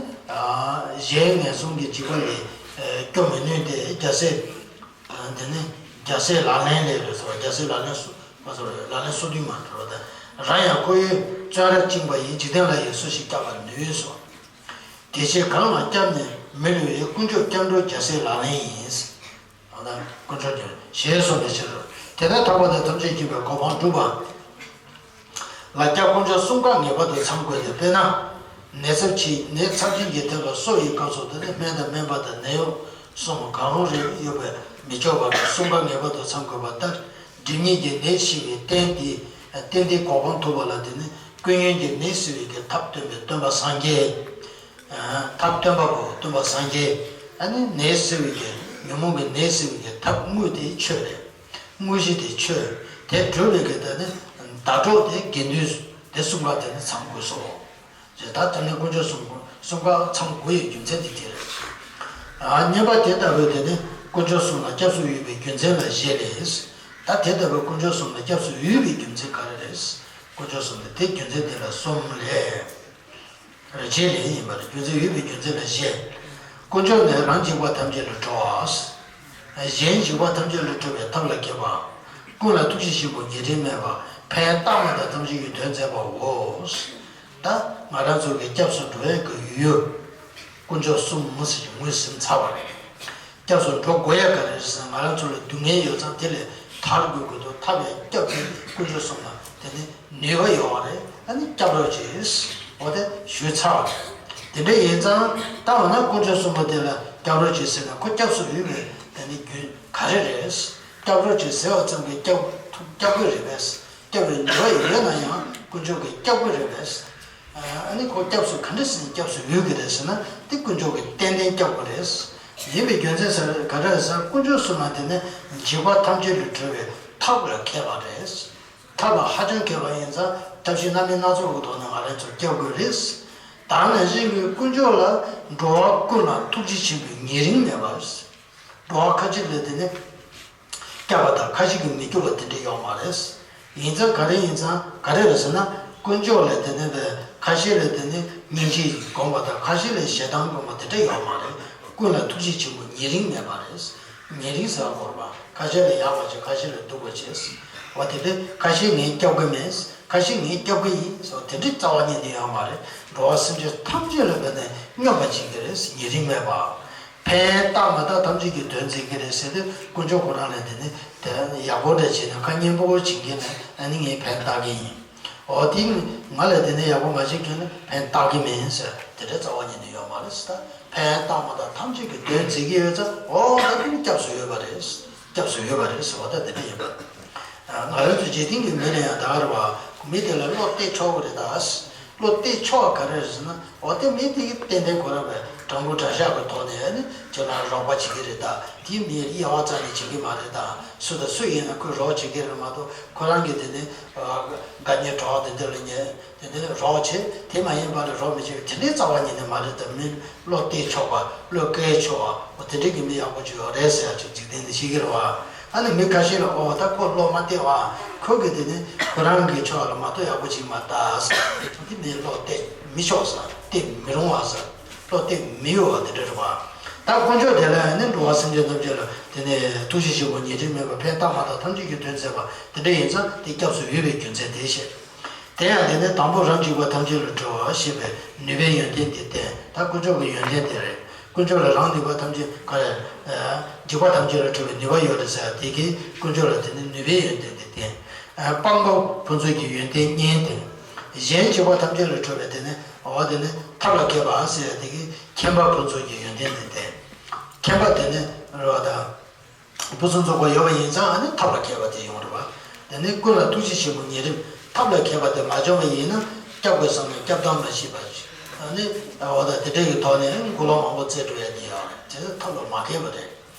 གཞན་ངན་སོང་གི་འཇིགས་པ་ལས་སྐྱོབ་མི་ནུས་ཏེ། རྒྱལ་སྲས། དེ་ནི་རྒྱལ་སྲས་ལག་ལེན་ལས་རེད་སོ། རྒྱལ་སྲས་ལག་ལེན་སོ། ལག་ལེན་སོ་བདུན་མ་འགྲོ་བ་དང་། རང་ཡང་འཁོར་བའི་བཙོན་རར་བཅིངས་པ་ཡིས། འཇིག་རྟེན་ལྷ་ཡིས་སུ་ཞིག་སྐྱོབ་པར་ནུས་སོ། དེ་ཕྱིར་གང་ལ་སྐྱབས་ནས་མི་བསླུ་བའི། དཀོན་མཆོག་སྐྱབས་འགྲོ་རྒྱལ་སྲས་ལག་ལེན་ཡིན། དཀོན་མཆོག་ཀྱང་ཞེས་གསུངས་པའི་ཕྱིར། དེ་ལྟར་ཐར་པ་དང་ཐམས་ཅད་མཁྱེན་པའི་གོ་འཕང་སྒྲུབ་པ་ལ་སྐྱབས་དཀོན་མཆོག་གསུམ་ཀ་ངེས་པར་དུ་ཚང་དགོས་ཏེ། དཔེར་ན། ནད་ཚབས་ཆེ་ནད་ཚབས་ཆེན་གྱི་ཐད་ལ་གསོ་ཡི་སྐབས་སུ། དེ་ནི་སྨན་དང་སྨན་པ་དང་ནད་གཡོག་གསུམ་གང་རུང་རེ་ཡོད་པས་མི་ཆོག་པར། གསུམ་ཀ་ངེས་པར་དུ་ཚང་དགོས་པ་ལྟར། སྒྲིབ་གཉིས་ཀྱི་ནད་ཞི་བའི་རྟེན་དེ། རྟེན་དེའི་གོ་འཕང་ཐོབ་པ་ལ། དེ་ནི་ཀུན་ཉོན་གྱི་ནད་སེལ་བའི་གི་ཐབས་སྟོན་པའི་སྟོན་པ་སངས་རྒྱས། ཐབས་སྟོན་པ་པོ་སྟོན་པ་སངས་རྒྱས། ཨ་ནི་ནད་སེལ་བའི་གི་ཉོན་མོངས་ཀྱི་ནད་སེལ་བའི་གི་ཐབས་དངོས་དེ་ཆོས་རེད། དངོས་གཞི་དེ་ཆོས། དེ་སྒྲུབ་པའི་གི་ད་ནི་ཟླ་གྲོགས་དེ་དགེ་འདུན་དེ་གསུམ་ཀ་དེ་ནི་ཚང་དགོས་སོ། ཞེས་ད་དེ་ནི་དཀོན་མཆོག་གསུམ་གསུམ་ཀ་ཚང་དགོས་ཡའི་རྒྱུ་མཚན་དེ་དེ་རེད། ཨ་བསྙེན་པ་དེ་ལྟ་བུའི་དེ་ནི་དཀོན་མཆོག་གསུམ་ལ་སྐྱབས་སུ་འོས་པའི་རྒྱུ་མཚན་ལ་བཞེད་ལས། ད་དེ་ལྟ་བུའི་དཀོན་མཆོག་གསུམ་ལ་སྐྱབས་སུ་འོས་པའི་རྒྱུ་མཚན་ག་རེ་རེད། དཀོན་མཆོག་གསུམ་ལ་དེ་རྒྱུ་མཚན་དེ་ལ་གསུམ་ལས། རེ་ཆེ་ལས་ཡིན་པར་རྒྱུ་མཚན་ཡོད་པའི་རྒྱུ་མཚན་ལ་བཤད། དཀོན་མཆོག་ནི་རང་འཇིགས་པ་ཐམས་ཅད་ལས་སྒྲོལ་བ། གཞན་འཇིགས་པ་ཐམས་ཅད་ལས་སྒྲོལ་བའི་ཐབས་ལ་མཁས་པ། ཀུན་ལ་ཐུགས་རྗེ་ཆེན་པོ་ཉེ་རིང་མེད་པ། ཕན་བཏགས་མ་ཐག་ཐམས་ཅད་ཀྱི་དོན་མཛད་པའོ། ད་ང་རང་ཚོ་གི་སྐྱབས་སུ་འགྲོ་ཡས་ཀྱི་ཡུལ། དཀོན་མཆོག་གསུམ་མུ་ཟེར་གྱི་ངོས་ཟིན་ཚར་བ་རེད། སྐྱབས་སུ་འགྲོ་དགོས་ཡ་ག་རེ་རེད་ཟེར་ན། ང་རང་ཚོ་ལ་སྡུག་བསྔལ་ཡོད་ཙང་དེ་ལས་ཐར་དགོས་ཀྱི་འདུག་ཐར་བའི་སྐྱབས་དེ་དཀོན་མཆོག་གསུམ་ལ་དེ་ནི་ནུས་པ་ཡོད་རེད། ཨ་ནི་སྐྱབས་རོགས་གྱིས། འོ་དེ་ཞུས་ཚར་བ་རེད། དེ་འདྲ་ཡིན་ཙང་ད་འོ་ན་དཀོན་མཆོག་གསུམ་པོ་དེ་ལ་སྐྱབས་རོགས་གྱིས་ཟེར་ན་ཁོ་སྐྱབས་སུ་འོས་པའི་དེ་ནི་རྒྱུ་ག་རེ་རེད། སྐྱབས་རོགས་གྱིས་ཟེར་བ་ཙམ་གྱིས་སྐྱབས་ཐུབ་སྐྱབས་ཀྱི་རེད་པས། སྐྱབས་པའི་ནུས་པ་ཡོད་ན་ཡང་དཀོན་མཆོག་གིས་སྐྱབས་ཀྱི་རེད་པས། ཨ་ནི་ཁོ་སྐྱབས་སུ་ག་འདྲ་ཟེར་ནས་སྐྱབས་སུ་འོས་ཀྱི་རེད་ཟེར་ན། དེ་དཀོན་མཆོག་གིས་ཏན་ཏན་སྐྱབས་ཀྱི་རེད། ཡིན་པའི་རྒྱུ་མཚན་ཟེར་ག་འདྲ་ཟེར། དཀོན་མཆོག་གསུམ་ལ་དེ་ནི་འཇིགས་པ་ཐམས་ཅད་ལས་སྒྲོལ་བའི་ཐབས་ལ་མཁས་པ་རེད། ཐབས་ལ་ཧ་ཅང་མཁས་པ་ཡིན་ཙང་ཐབས་ཤེས་སྣ་མིན་སྣ་ཚོགས་ཀྱི་ཐོག་ནས་ང་རང་ཚོར་སྐྱབས་དགོས་རེད། ད་ནང་བཞིན་གྱི་དཀོན་མཆོག་ལ་འགྲོ་བ་ཀུན་ལ་ཐུགས་རྗེ་ཆེན་པོའི་ཉེ་རིང་མེད་པ། འགྲོ་བ་ཁ་ཅིག་ལ་དེ་ནི་སྐྱབས་པ་དང་ཁ་ཅིག་གིས་མི་སྐྱོབ་པ་དེ་འདྲ་ཡོད་མ་རེད། ཡིན་ཙང་ག་རེ་ཡིན་ཙང་ག་རེ་རེད་ཟེར་ན། དཀོན་མཆོག་ལ་དེ་ནི་བས་ཁ་ཤས་ལ་དེ་ནི་སྙིང་རྗེ་སྒོམ་པ་དང་ཁ་ཤས་ལ་ཞེ་སྡང་སྒོམ་པ་དེ་འདྲ་ཡོད་མ་རེད། ཀུན་ལ་ཐུགས་རྗེ་ཆེན་པོ་ཉེ་རིང་མེད་པ་རེད། ཉེ་རིང་ཟེར་བ་གོ་རེད་པ། ཁ་ཤས་ལ་ཡག་པ་བྱེད། ཁ་ཤས་ལ་སྡུག་པ་བྱེད། འོ་དེ་འདྲ་ཁ་ཤས་ངས་སྐྱོབ་གི་མེད། ཁ་ཤས་ངས་སྐྱོབ་གི་ཡིན་སོགས་དེ་འདྲའི་རྩ་བ་ཉིད་ནས་ཡོད་མ་རེད། འགྲོ་བ་སེམས་ཅན་ཐམས་ཅད་ལ་བས་ནས་སྙོམས་པར་བྱེད་ཀྱི་རེད། ཉེ་རིང་མེད་པ། ཕན་བཏགས་མ་ཐག་ཐམས་ཅད་ཀྱི་དོན་མཛད་ཀྱི་རེད་ཟེར་དུས་དཀོན་མཆོག་ཁོ་རང་ལ་དེ་ནི་དེ་ཡག་པོ་འདྲ་བྱས་ནས་ཁ་སྙན་པོ་བྱེད་མཁན་ལ་ཨ་ནི་ངས་ཕན་བཏགས་ཀྱི་ཡིན། འོ་དེ་ང་ལ་དེ་ནི་ཡག་པོ་མ་བྱེད་མཁན་ལ་ཕན་བཏགས་ཀྱི་མིན་ཟེར་དེ་འདྲའི་རྩ་བ་ཉིད་ནས་ཡོད་མ་རེད་ཟེར། ད་ཕན་བཏགས་མ་ཐག་ཐམས་ཅད་ཀྱི་དོན་མཛད་ཀྱི་ཡོད་ཙང་འོ་ད་དེ་ནི་སྐྱབས་སུ་ཡོད་པ་རེད། སྐྱབས་སུ་ཡོད་པ་རེད་ཟེར་བ་ད་དེ་འདྲ་ཡིན་པ། ང་རང་ཚོ་འཇིག་རྟེན་གྱི་མི་ལ་ཡང་ད་ག་རེད་བ། མི་དེ་ལ་བློ་གཏད་ཆོག་གི་རེད་ད། བློ་གཏད་ཆོག་ག་རེ་རེད་ཟེར་ན། འོ་དེ་མི་དེ་གིས་ཏན་ཏན་ཁོ་རང་བས་དྲང་པོ་དྲང་བཞག་གི་ཐོག་ནས་ཨ་ནི་ཁྱེད་རང་རོགས་པ་བྱེད་ཀྱི་རེད་ད། དེ་མི་དབྱེ་བ་རྩ་ནས་བྱེད་ཀྱི་མ་རེད་ད། སུ་དང་སུ་ཡིན་ན་ཁོས་རོགས་བྱེད་ཀྱི་རེད་མ་གཏོགས་ཁོ་རང་གི་དེ་ནི་དགའ་ཉེ་གྲོགས་དེ་འདྲ་ལ་ཉེ་དེ་འདྲ་རོགས་བྱེད། དེ་མ་ཡིན་པ་ལ་རོགས་མི་བྱེད་པའི་དེ་འདྲའི་རྩ་བ་ཉིད་ནས་མ་རེད་ད། མི་བློ་གཏད་ཆོག་པ། བློ་གཏད་ཆོག་པ། འོ་དེ་འདྲའི་གི་མི་ཡག་པོ་ཅིག་ཡོད་རེད་ཟེར་ཡ་ཅིག་འཇིག་རྟེན་འདི་ཤེས་ཀྱི་རེད་བ། ཨ་ནི་མི་ཁ་ཤས་ལ་ཨོ་ད་ཁོ་བློ་མ་བདེ་བ། ཁོ་གི་དེ་ནི་ཁོ་རང་གི་ཕྱོགས་ལ་མ་གཏོགས་ཡག་པོ་ཅིག་མ་ལྟ་ཟེར། དེ་མི་བློ་གཏད་མི་ཆོག་ཟེར། གཏད་མི་རུང་བ་ཟེར། བློ་གཏད་མི་ཡོང་བ་དེ་འདྲ་རེད་བ། ད་དཀོན་མཆོག་དེ་ལ་ནི་འགྲོ་བ་སེམས་ཅན་ཐམས་ཅད་ལ་དེ་ནི་ཐུགས་རྗེ་ཆེན་པོ་ཉེ་འབྲིང་མེད་པར་ཕན་བཏགས་མ་བཏགས་ཐམས་ཅད་ཀྱི་དོན་མཛད་པ་དེ་འདྲ་ཡིན་ཙང་དེ་སྐྱབས་སུ་འོས་པའི་རྒྱུ་མཚན་དེ་བཤད། དེ་ཡང་དེ་ནི་དང་པོ་རང་འཇིགས་པ་ཐམས་ཅད་ལས་གྲོལ་བ་ཞེས་པའི་ནུས་པའི་ཡོན་ཏན་དེ་བསྟན། ད་དཀོན་མཆོག་གི་ཡོན་ཏན་དེ་རེད། དཀོན་མཆོག་ལ་རང་འཇིགས་པ་ཐམས་ཅད་ག་རེ། འཇིགས་པ་ཐམས་ཅད་ལས་གྲོལ་བའི་ནུས་པ་ཡོད་རེད་ཟེར་ཡ་དེ་གིས་དཀོན་མཆོག་ལ་དེ་ནི་ནུས་པའི་ཡོན་ཏན་དེ་བསྟན། སྤངས་པ་ཕུན་ཚོགས་ཀྱི་ཡོན་ཏན་གཉིས་བསྟན། གཞན་འཇིགས་པ་ཐམས་ཅད་ལས་གྲོལ་བའི་དེ་ནི་འོ་དེ་ནི་ཐབས་ལ་མཁས་པ་ཟེར་ཡ་དེ་གིས་མཁྱེན་པ་ཕུན་ཚོགས་ཀྱི་ཡོན་ཏན་དེ་བསྟན། མཁྱེན་པ་དེ་ནི་རེད་བ་དང་། ཕུན་སུམ་ཚོགས་པ་ཡོད་པ་ཡིན་ཙང་ཨ་ནི་ཐབས་ལ་མཁས་པ་དེ་ཡོང་རེད་བ། དེ་ནི་ཀུན་ལ་ཐུགས་རྗེ་ཆེན་པོ་ཉེ་རིང་ཐབས་ལ་མཁས་པ་དེ་མ་བྱུང་བ་ཡིན་ན་སྐྱབས་དགོས་བསམ་ནས་སྐྱབས་དམ་མ་ཤེས་པ་ཞིག་ཨ་ནི་འོ་ད་དེ་འདྲ་གི་ཐོག་ནས་མགོ་ལོག་མང་པོ་རྩེ་འགྲོ་ཡ་དེ་ཡང་རེད། དེ་ནི་ཐབས་ལ་མ་མཁས་པ་རེད།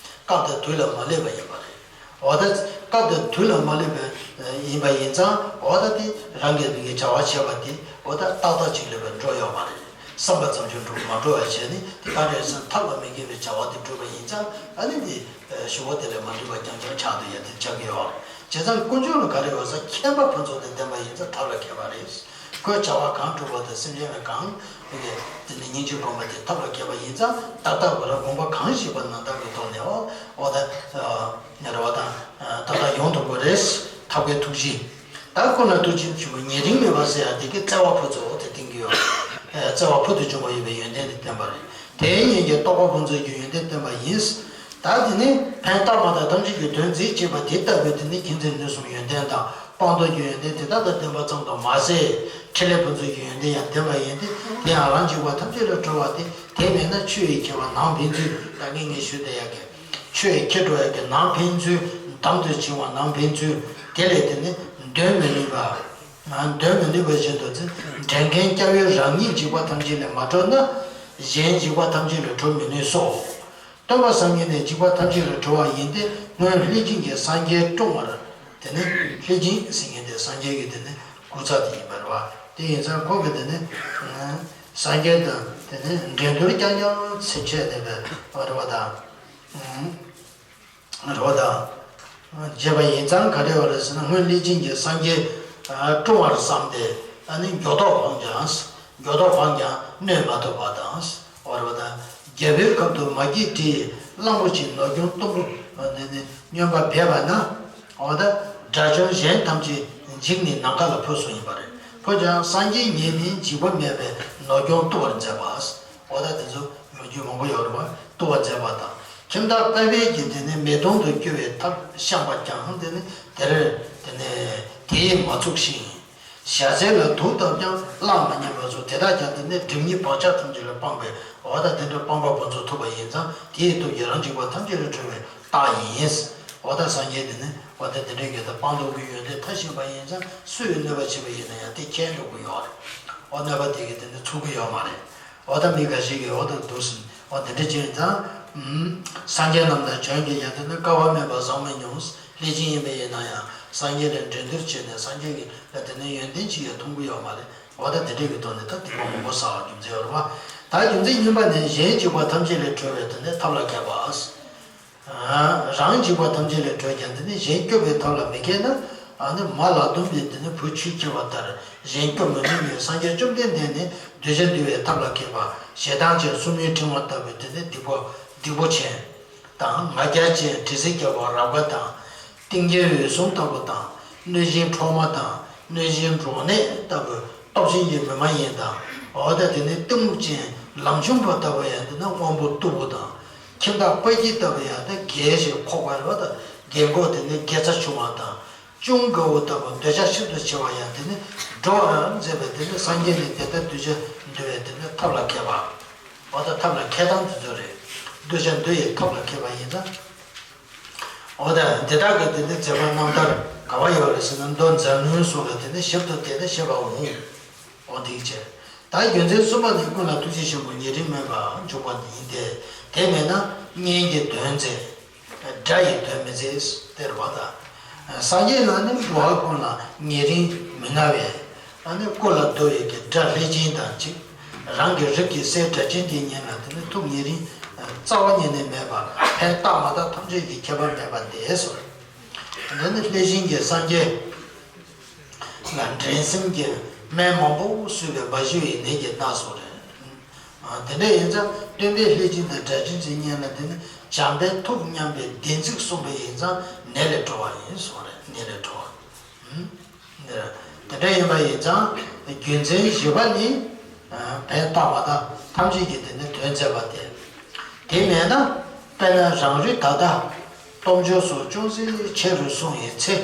སྐབས་དང་དུས་ལ་མ་སླེབས་པ་ཡིན་པ་རེད། འོ་ད་སྐབས་དང་དུས་ལ་མ་སླེབས་པ་ཡིན་པ་ཡིན་ཙང་འོ་ད་དེ་རང་གིས་དེ་གི་བྱ་བ་བྱས་པ་དེ་འོ་ད་ཏག་ཏག་ཅིག་ལས་པ་འགྲོ་ཡོད་མ་རེད། བསམ་པ་ཙམ་ཞིག་འགྲོ་མ་འགྲོ་བ་བྱས་ནས་དེ་ག་རེ་ཟེར་ན་ཐབས་ལ་མི་མཁས་པའི་བྱ་བ་དེ་བསྒྲུབས་པ་ཡིན་ཙང་ཨ་ནི་དེ་ཞུ་བ་དེ་ལས་མ་འགྲུབ་པ་རྐྱང་རྐྱང་ཆགས་འདུག་ཡ་དེ་ཆགས་ཀྱི་ཡོད་རེད། བྱས་ཙང་དཀོན་མཆོག་ལ་ག་རེ་ཡོད་ཟེར་མཁྱེན་པ་ཕུན་ཚོགས་དང་ལྡན་པ་ཡིན་ཙང་ཐབས་ལ་མཁས་པ་རེད། ཁོས་བྱ་བ་གང་བསྒྲུབས་པ་དང་སེམས་ཅན་ལ་གང་དེ་ནི་སྙིང་རྗེ་སྒོམ་པ་དེ་ཐབས་ལ་མཁས་པ་ཡིན་ཙང་ཏག་ཏག་གོ་ར་དགོངས་པ་གང་བཞེས་པ་ན་ཏག་གི་ཐོག་ནས་འོ་འོ་ད་རེ་བ་དང་ཏག་ཏག་ཡོང་ཐུབ་པ་རེད། ཐབས་མཁས་ཐུགས་རྗེ། ད་ཀུན་ལ་ཐུགས་རྗེ་ཆེན་པོ་ཉེ་རིང་མེད་པ་ཟེར་ཡ་དེ་གི་བརྩེ་བ་ཕུན་ཚོགས་དེ་བསྟན་གྱི་ཡོད། བརྩེ་བ་ཕུལ་དུ་བྱུང་བ་ཡོད་པའི་ཡོན་ཏན་དེ་བསྟན་པ་རེད། དེའི་ཉིད་ཀྱི་རྟོགས་པ་ཕུན་ཚོགས་ཀྱི་ཡོན་ཏན་བསྟན་པ་ཡིན། ད་དེ་ནི་ཕན་བཏགས་མ་བཏགས་ཐམས་ཅད་ཀྱི་དོན་མཛད་ཅེས་པ་དེ་ལྟ་བུའི་དེ་ནི་མཁྱེན་བརྩེ་ནུས་གསུམ་ཡོན་ཏན་དང་སྤངས་རྟོགས་ཀྱི་ཡོན་ཏན་དེ་དག་དང་ལྡན་པ་ཙམ་དུ་མ་ཟད་འཕྲིན་ལས་ཕུན་ཚོགས་ཀྱི་ཡོན་ཏན་ཡང་ལྡན་པ་ཡིན་ཏེ། དེ་ཡང་རང་འཇིགས་པ་ཐམས་ཅད་ལས་གྲོལ་བ་སྟེ། དེ་མེད་ན་ཆོས་ཡི་ཁྱད་པར་ནང་ཕན་ཚུན་ད་གིན་ངས་ཞུས་བསྡད་ཡ་གི་ཆོས་ཡི་ཁྱད་འགྲོ་ཡ་གི་ནང་ཕན་ཚུན་དམ་དུ་བྱུང་བ་ནང་ཕན་ཚུན་དེ་ལས་དེ་ནི་གདོན་མི་ནུས་པ། གདོན་མི་ནུས་པ་བཞིན་དུ་འདྲེན་མཁན་སྐྱབས་ཡུལ་རང་ཉིད་འཇིགས་པ་ཐམས་ཅད་ལས་མ་གྲོལ་ན། གཞན་འཇིགས་པ་ཐམས་ཅད་ལས་གྲོལ་མི་ནུས་སོ། སྟོན་པ་སངས་རྒྱས་ནི་འཇིགས་པ་ཐམས་ཅད་ལས་གྲོལ་བ་ཡིན་ཏེ། སྔོན་ལྷས་བྱིན་གྱིས་སངས་རྒྱས་བཀྲོངས་པར། དེ་ནི་ལྷས་བྱིན་ཟེར་མཁན་དེ་སངས་རྒྱས་ཀྱི་དེ་ནི་སྐུ་ཚ་དེ་ཡིན་པ་རེད་བ། དེ་ཡིན་ཙང་ཁོ་གི་དེ་ནི་སངས་རྒྱས་དང་དེ་ནི་འགྲན་བསྡུར་རྐྱང་རྐྱང་ཚེ་ཆད་བསྡད་པའི་རེད་བ་དང་། རེད་བ་དང་། བྱས་པ་ཡིན་ཙང་ག་རེ་ཡོད་རེད་ཟེར་ན། སྔོན་ལྷས་བྱིན་གྱིས་སངས་རྒྱས་བཀྲོངས་པར་བསམས་ཏེ། ཨ་ནི་མགྱོགས་ཐོག་འཕངས་ཀྱང་། མགྱོགས་ཐོག་འཕངས་ཀྱང་གནོད་མ་ཐུབ་པ་དང་། འོ་རེད་བ་དང་། རྒྱལ་པོའི་ཁབ་ཏུ་མ་སྐྱེས་དྲིས། གླང་པོ་ཆེའི་ནོར་སྐྱོང་གཏུམ་པོ་ནི་སྨྱོན་པ་འབད་པ་ན། འོ་ད་དགྲ་བཅོམ་གཞན་ཐམས་ཅད་འཇིགས་ནས་ནམ་མཁའ་ལ་འཕུར་སོང་ཡིན་པ་རེད། འཕུར་ཀྱང་སངས་རྒྱས་ཉིད་ནི་འཇིགས་པ་མེད་པས་ནོར་སྐྱོང་བཏུལ་བར་མཛད་པ། འོ་ད་དེ་ཚོ་ལོ་རྒྱུས་མང་པོ་ཡོད་རེད་བ། བཏུལ་བར་མཛད་པ་དང་། ཁྱིམ་བདག་པལ་པའི་གི་དེ་ནི་མེ་དོང་དུ་སྐྱོ་བའི་ཐབས་བཤམས་པ་ཀྱང་དེ་ནི་དེར་དེ་ནི་དེ་ཡིས་མ་ཚུགས་ཤིང་། ཞལ་ཟས་ལ་དུག་བཏབ་ཀྱང་གླགས་མ་རྙེད་པ་སོགས་དེ་དག་ཀྱང་དེ་ནི་སྒྲིབ་གཉིས་བག་ཆགས་ཐམས་ཅད་ལས་སྤངས་པའི་འོ་ད་དེ་འདྲ་སྤངས་པ་ཕུན་སུམ་ཚོགས་པ་ཡིན་ཙང་དེའི་སྟོབས་ཀྱིས་རང་འཇིགས་པ་ཐམས་ཅད་ལས་གྲོལ་བའི་རྟགས་ཡིན། འོ་ད་སངས་རྒྱས་དེ་ནི་འོ་ད་དེ་འདྲའི་གི་ད་སྤངས་རྟོགས་ཀྱི་ཡོན་ཏན་མཐར་ཕྱིན་པ་ཡིན་ཙང་སུས་གནོད་པ་བྱས་པ་ཡིན་ན་ཡང་དེ་ཁྱེར་འགྲོ་གི་ཡོད་རེད། འོ་གནོད་པ་དེ་གིས་དེ་ནི་ཚུགས་ཀྱི་ཡོད་མ་རེད། འོ་ད་མི་འགའ་ཞིག་གིས་འོ་ད་འདུག་ཟེར། འོ་དེ་འདྲ་བྱས་ཙང་། སངས་རྒྱས་རྣམས་དང་བྱོན་གྱིས་ཀྱང་དེ་ནི་དཀའ་བ་མེད་པར་བཟང་མོ་མྱོང་། ལྷས་བྱིན་ཡིན་པ་ཡིན་ན་ཡང་སངས་རྒྱས་ལ་འགྲན་བསྡུར་བྱས་ནས་སངས་རྒྱས་ཀྱི་ལ་དེ་ནི་ཡོན་ཏན་ཅིག་ཡང་མཐོང་གི་ཡོད་མ་རེད། འོ་ད་དེ་འདྲ་གི་ཐོག་ནས་ད་སྡིག་པ་མང་པོ་བསགས་པ་རྒྱུ་མཚན་ཡོད་རེད་བ། ད་རྒྱུ་མཚན་གཉིས་པ་ནི་གཞན་འཇིགས་པ་ཐམས་ཅད་ལས་གྲོལ་བའི་དེ་ནི་ཐབས་ལ་མཁས་པ། རང་འཇིགས་པ་ཐམས་ཅད་ལས་གྲོལ་ཀྱང་དེ་ནི་གཞན་སྐྱོབ་པའི་ཐབས་ལ་མི་མཁས་ན། ཨ་ནི་མ་ལག་རྡུམ་པས་དེ་ནི་བུ་ཆུས་ཁྱེར་བ་ལྟར་གཞན་སྐྱོབ་མི་ནུས་ནས། སངས་རྒྱས་བཅོམ་ལྡན་འདས་ནི་གདུལ་བྱ་འདུལ་བའི་ཐབས་ལ་མཁས་པ། ཞེ་སྡང་ཅན་སྲུ་མོའི་ཕྲེང་བ་ལྟ་བུའི་དེ་ནི་སྡིག་པ་སྡིག་པོ་ཆེ་དང་། ང་རྒྱལ་ཅན་དྲི་ཟའི་རྒྱལ་པོ་རབ་དགའ་དང་། གཏིང་སྐྱེས་འོད་སྲུང་ལྟ་བུ་དང་། གནོད་སྦྱིན་འཕྲོག་མ་དང་། གནོད་སྦྱིན་འབྲོག་གནས་ལྟ་བུ་སྟོབས་ཆེན་གྱི་མི་མ་ཡིན་དང་། འོ་ད་དེ་ནི་གཏི་མུག་ཅན་ལམ་ཆུང་པ་ལྟ་བུ་ཡང་དེ་ནི་སྔོན་པོ་རྟུལ་པོ་དང་། ཁྱིམ་བདག་པ་སྐྱིད་ལྟ་བུ་ཡང་དེ་རྒས་ཤིང་འཁོགས་པ་རེད་བ་དང་། རྒན་གོག་དེ་ནི་དགེ་རྩ་ཆུང་བ་དང་། ཅུང་དགའ་བོ་ལྟ་བུ་འདོད་ཆགས་ཤིན་ཏུ་ཆེ་བ་ཡང་དེ་ནི་འགྲོ་བར་མཛད་པའི་དེ་ནི་སངས་རྒྱས་ནི་དེ་ལྟར་གདུལ་བྱ་འདུལ་བའི་དེ་ནི་ཐབས་ལ་མཁས་པ། འོ་ད་ཐབས་ལ་མཁས་སྟངས་དེ་ཚོ་རེད། གདུལ་བྱ་འདུལ་བའི་ཐབས་ལ་མཁས་པ་ཡིན་ན། འོ་ད་དེ་དག་གི་དེ་ནི་མཛད་པ་རྣམ་ཐར་ག་བ་ཡོད་རེད་ཟེར་ན། མདོ་མཛངས་བླུན་སོགས་ལ་དེ་ནི་ཞིབ་ཏུ་བལྟས་ཏེ་ཤེས་པར་འོང་། འོ་དེ་བྱས། ད་རྒྱུ་མཚན་གསུམ་པ་ནི་ཀུན་ལ་ཐུགས་རྗེ་ཆེན་པོ་ཉེ་རིང་མེད་པར་འཇུག་པ་ཡིན་ཏེ། དེ་མེད་ན་གཉེན་གྱི་དོན་མཛད། དགྲ་ཡི་དོན་མི་མཛད་ཟེར་བ་དང་། སངས་རྒྱས་ལ་ནི་འགྲོ་བ་ཀུན་ལ་ཉེ་རིང་མི་མངའ་བས། ཨ་ནི་སྐུ་ལ་བསྡུ་བའི་གི་དགྲ་ལྷས་བྱིན་དང་གཅིག་རང་གི་རིགས་ཀྱི་སྲས་སྒྲ་གཅན་འདི་ཉིད་ལ་དེ་ནི་ཐུགས་ཉེ་རིང་རྩ་བ་ཉིད་ནས་མེད་པར་ཕན་བཏགས་མ་བཏགས་ཐམས་ཅད་ཀྱི་ཁྱད་པར་མེད་པ་འདས་སོ། འདི་ནི་ལྷས་བྱིན་གྱིས་སངས་རྒྱས་ལ་འགྲན་སེམས་ཀྱི་སྨན་མང་པོ་གསོས་པའི་འབའ་ཞིག་ཡི་ནད་ཀྱིས་ན་སོགས་རེད། དེ་འདྲ་ཡིན་ཙང་སྟོན་པས་ལྷས་བྱིན་དང་འབྲལ་འདྲིས་ཀྱི་གཉེན་ལ་དེ་ནི་བྱམས་པས་ཐུགས་མཉམ་པའི་བདེན་ཚིག་གསུངས་པ་ཡིན་ཙང་ནད་ལས་གྲོལ་བ་ཡིན་གསུངས་རེད། ནད་ལས་གྲོལ་བ། དེ་འདྲ་ཡིན་པ་ཡིན་ཙང་རྒྱུ་མཚན་བཞི་པ་ནི། ཕན་བཏགས་པ་དང་ཐམས་ཅད་ཀྱི་དེ་ནི་དོན་མཛད་པ་སྟེ། དེ་མེད་ན་དཔེར་ན་རང་རིག་ད་ལྟ་སྟོབས་འབྱོར་སོགས་ཅུང་ཟད་ཆེ་རུ་སོང་བའི་ཚེ་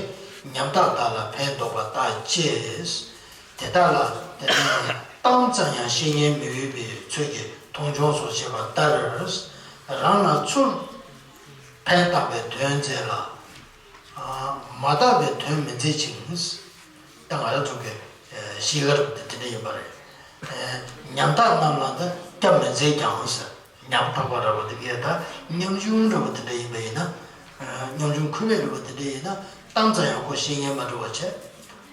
ཉམ་ཐག་དག་ལ་ཕན་འདོགས་པ་ལྟ་ཅེས། དེ་དག་ལ་དེ་ནི་གཏམ་ཙམ་ཡང་བཤད་ཉན་མི་འོས་པའི་ཚུལ་གྱིས་མཐོང་ཆུང་སོགས་བྱེད་པ་ལྟར། རང་ལ་ཚུར་ཕན་བཏགས་པའི་དོན་མཛད་ལ། མ་བཏགས་པའི་དོན་མི་མཛད་ཅིང་། ད་ང་རང་ཚོ་གི་ཤེས་ཀ་རབ་དེ་དེ་འདྲ་ཡིན་པ་རེད། ཉམ་ཐག་རྣམས་ལ་ད་སྐྱབས་མི་མཛད་ཀྱང་ཟེར། ཉམ་ཐག་པ་འདྲ་བ་དེ་གས་ད་ཉམ་ཆུང་འདྲ་བ་དེ་འདྲ་ཡིན་པ་ཡིན་ན། ཉམ་ཆུང་ཁུ་མེད་འདྲ་བ་དེ་འདྲ་ཡིན་ན་གཏམ་ཙམ་ཡང་ཁོ་བཤད་ཉན་མ་འགྲོ་བ་བྱས།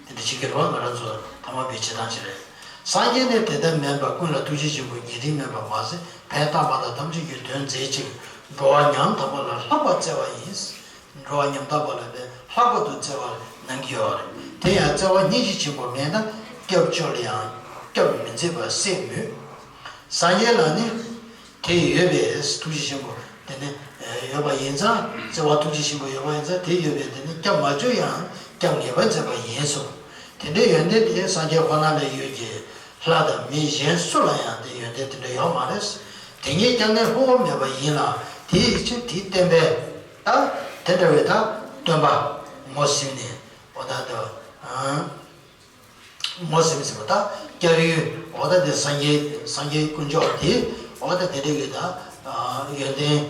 དེ་འདྲ་བྱེད་ཀྱི་རེད་བ། ང་རང་ཚོ་ཐ་མལ་པའི་བྱེད་སྟངས་ཅིག་རེད། སངས་རྒྱས་ནི་དེ་ལྟར་མིན་པར་ཀུན་ལ་ཐུགས་རྗེ་ཆེན་པོ་ཉེ་རིང་མེད་པར་མ་ཟད་ཕན་བཏགས་པ་དང་ཐམས་ཅད་ཀྱི་དོན་མཛད་ཅིང་འགྲོ་བ་ཉམ་ཐག་པ་ལ་ལྷག་པར་བརྩེ་བ་ཡིན། འགྲོ་བ་ཉམ་ཐག་པ་ལ་ལས་ལྷག་པར་དུ་བརྩེ་བ་གནང་གི་ཡོད་རེད། དེ་ཡང་བརྩེ་བ་སྙིང་རྗེ་ཆེན་པོ་མེད་ན་སྐྱབས་བཅོལ་ཡང་སྐྱབས་མི་མཛད་པ་སྲིད་མོད། སངས་རྒྱས་ལ་ནི་དེ་ཡོད་པས་ཐུགས་རྗེ་ཆེན་པོ་དེ་ནི་ཡོད་པ་ཡིན་ཙང་། བརྩེ་བ་ཐུགས་རྗེ་ཆེན་པོ་ཡོད་པ་ཡིན་ཙང་། དེ་ཡོད་པས་དེ་ནི་སྐྱབས་མ་བཅོལ་ཡང་སྐྱབས་ངེས་པར་མཛད་པ་ཡིན་གསུངས། དེ་འདྲའི་ཡོན་ཏན་དེ་སངས་རྒྱས་ཁོ་ན་ལ་ཡོད་ཀྱི། ལྷ་དང་མི་གཞན་སུ་ལ་ཡང་དེ་ཡོན་ཏན་དེ་འདྲ་ཡོད་མ་རེད། དེ་ཉིད་སྐྱབས་གནས་ལྷུན་པོ་མེད་པ་ཡིན་ལ། དེའི་ཕྱིར་དེའི་བསྟན་པའི་ད་དེ་འདྲ་བའི་ད་སྟོན་པ་ངོ་ཟིན་ནས་འོ་ད་དེ་ངོ་ཟིན་ཟིན་པ་ད་སྐྱབས་ཡུལ་འོ་ད་དེ་སངས་རྒྱས་སངས་རྒྱས་དཀོན་མཆོག་དེ་འོ་ད་དེ་འདྲ་བའི་ད་ཡོན་ཏན་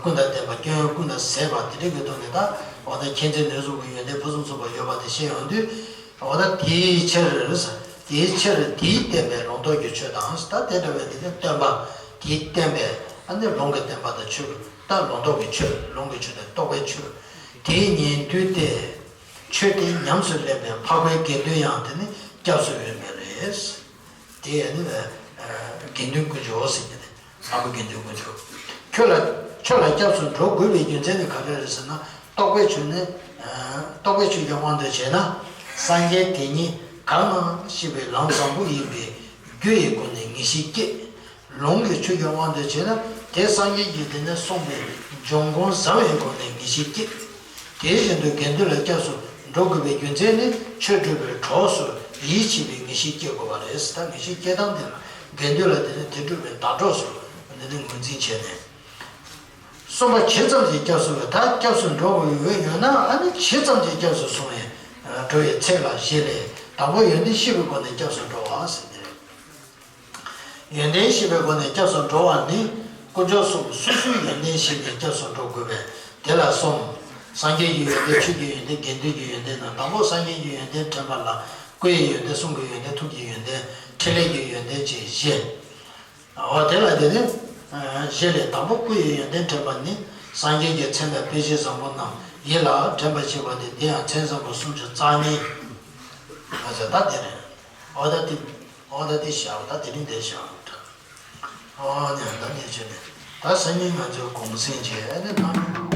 ཀུན་དང་ལྡན་པ་སྐྱོན་ཡོན་ཀུན་དང་ཟད་པ་དེ་འདྲ་བའི་ཐོག་ནས་ད་འོ་ད་མཁྱེན་བརྩེ་ནུས་གསུམ་གྱི་ཡོན་ཏན་ཕུན་སུམ་ཚོགས་པ་ཡོད་པ་དེ་བཤད་ཡོང་དུས། འོ་ད་དེའི་ཕྱིར། དེའི་ཕྱིར་དེའི་བསྟན་པའི་ལུང་རྟོགས་ཀྱི་ཆོས་དང་། ད་དེ་འདྲ་བའི་དེ་ནི་སྟོན་པ་དེའི་བསྟན་པའི་ཨ་ནི་ལུང་གི་བསྟན་པ་དང་ཆོས་ད་ལུང་རྟོགས་ཀྱི་ཆོས། ལུང་གི་ཆོས་དང་རྟོགས་པའི་ཆོས་དེའི་ཉན་ཐོས་ཏེ། ཆོས་དེ་ཉམས་སུ་ལེན་པའི་འཕགས་པའི་དགེ་འདུན་ཡང་དེ་ནི་སྐྱབས་སུ་འོས་མེད་རེད། དེ་ནི་དགེ་འདུན་དཀོན་མཆོག་ཟེར་གྱི་རེད། ཨ་ཁུ་དགེ་འདུན་དཀོན་མཆོག་ཁྱོད་ལ་ཁྱོད་ལ་སྐྱབས་སུ་འགྲོ་དགོས་པའི་རྒྱུ་མཚན་ནི་ག་རེ་རེད་ཟེར་ན། རྟོགས་པའི་ཆོས་ནི། རྟོགས་པའི་ཆོས་ཀྱི་དབང་དུ་བྱས་ན། སངས་རྒྱས་དེ་ཉིད་གང་ན་ཞིག་པའི་ལམ་བཟང་པོ་ཡིན་པས་རྒྱུ་ཡི་སྒོ་ནས་ངེས་ཤེས་སྐྱེ། ལུང་གི་ཆོས་ཀྱི་དབང་དུ་བྱས་ན། དེ་སངས་རྒྱས་ཀྱིས་དེ་ནས་གསུངས་པའི་འབྱུང་ཁུངས་བཟང་བའི་སྒོ་ནས་ངེས་ཤེས་སྐྱེ། དེ་བཞིན་དུ་དགེ་འདུན་ལ་སྐྱབས་སུ་འགྲོ་དགོས་པའི་རྒྱུ་མཚན་ནི་ཆོས་སྒྲུབ་པའི་གྲོགས་སུ་ཡིད་ཆེས་པའི་ངེས་ཤེས་སྐྱེ་དགོས་པ་རེད། ད་ངེས་ཤེས་སྐྱེ་སྟངས་དེ་ལ་དགེ་འདུན་ལ་དེ་ནི་དེ་སྒྲུབ་པའི་ཟླ་གྲོགས་སུ་འདི་ནི་ངོས་འཛིན་བྱས་ནས། གསུམ་པ་ཇི་ཙམ་གྱིས་སྐྱབས་སུ་འགྲོ། ད་སྐྱབས་སུ་འགྲོ་དགོས་ཡོད་ན་ཨ་ནི་ཇི་ཙམ་གྱིས་སྐྱབས་སུ་སོང་བའི་འགྲོ་བའི་ཚད་ལ་བཞི་ལས། དང་པོ་ཡོན་ཏན་ཤེས་པའི་སྒོ་ནས་སྐྱབས་སུ་འགྲོ་བ་ཟེར་ནི་རེད། ཡོན་ཏན་ཤེས་པའི་སྒོ་ནས་སྐྱབས་སུ་འགྲོ་བ་ནི། དཀོན་མཆོག་གསུམ་སོ་སོའི་ཡོན་ཏན་ཤེས་ནས་སྐྱབས་སུ་འགྲོ་དགོས་པས་དེ་ལ་གསུམ། སངས་རྒྱས་ཀྱི་ཡོན་ཏན། ཆོས་ཀྱི་ཡོན་ཏན། དགེ་འདུན་གྱི་ཡོན་ཏན་ནི། དང་པོ་སངས་རྒྱས་ཀྱི་ཡོན་ཏན་དྲན་པ་ལ། སྐུ་ཡི་ཡོན་ཏན། གསུང་གི་ཡོན་ཏན། ཐུགས་ཀྱི་ཡོན་ཏན། ཕྲིན་ལས་ཀྱི་ཡོན་ཏན་བཅས་བཞི། འོ་དེ་ལ་དེ་ནི་བཞི་ལས། དང་པོ་སྐུ་ཡི་ཡོན་ཏན་དྲན་པ་ནི། སངས་རྒྱས་ཀྱི་མཚན་དང་དཔེ་བྱད་བཟང་པོ་རྣམས་ཡིད་ལ་དྲན་པར་བྱེད་པ་སྟེ། དེ་ཡང་མཚན་བཟང་པོ་སུམ་ཅུ་རྩ་གཉིས། ང་ཚོས་ད་དེ་རེད། འོ་ད་དེ། འོ་ད་དེ་བཞག་ད་དེ་རིང་དེ་བཞག་འོ་ནས་ད་ནས་བྱས་ནས་ད་སང་ཉིན་ང་ཚོས་གུང་སེང་བྱས་ཨ་ནི་ད།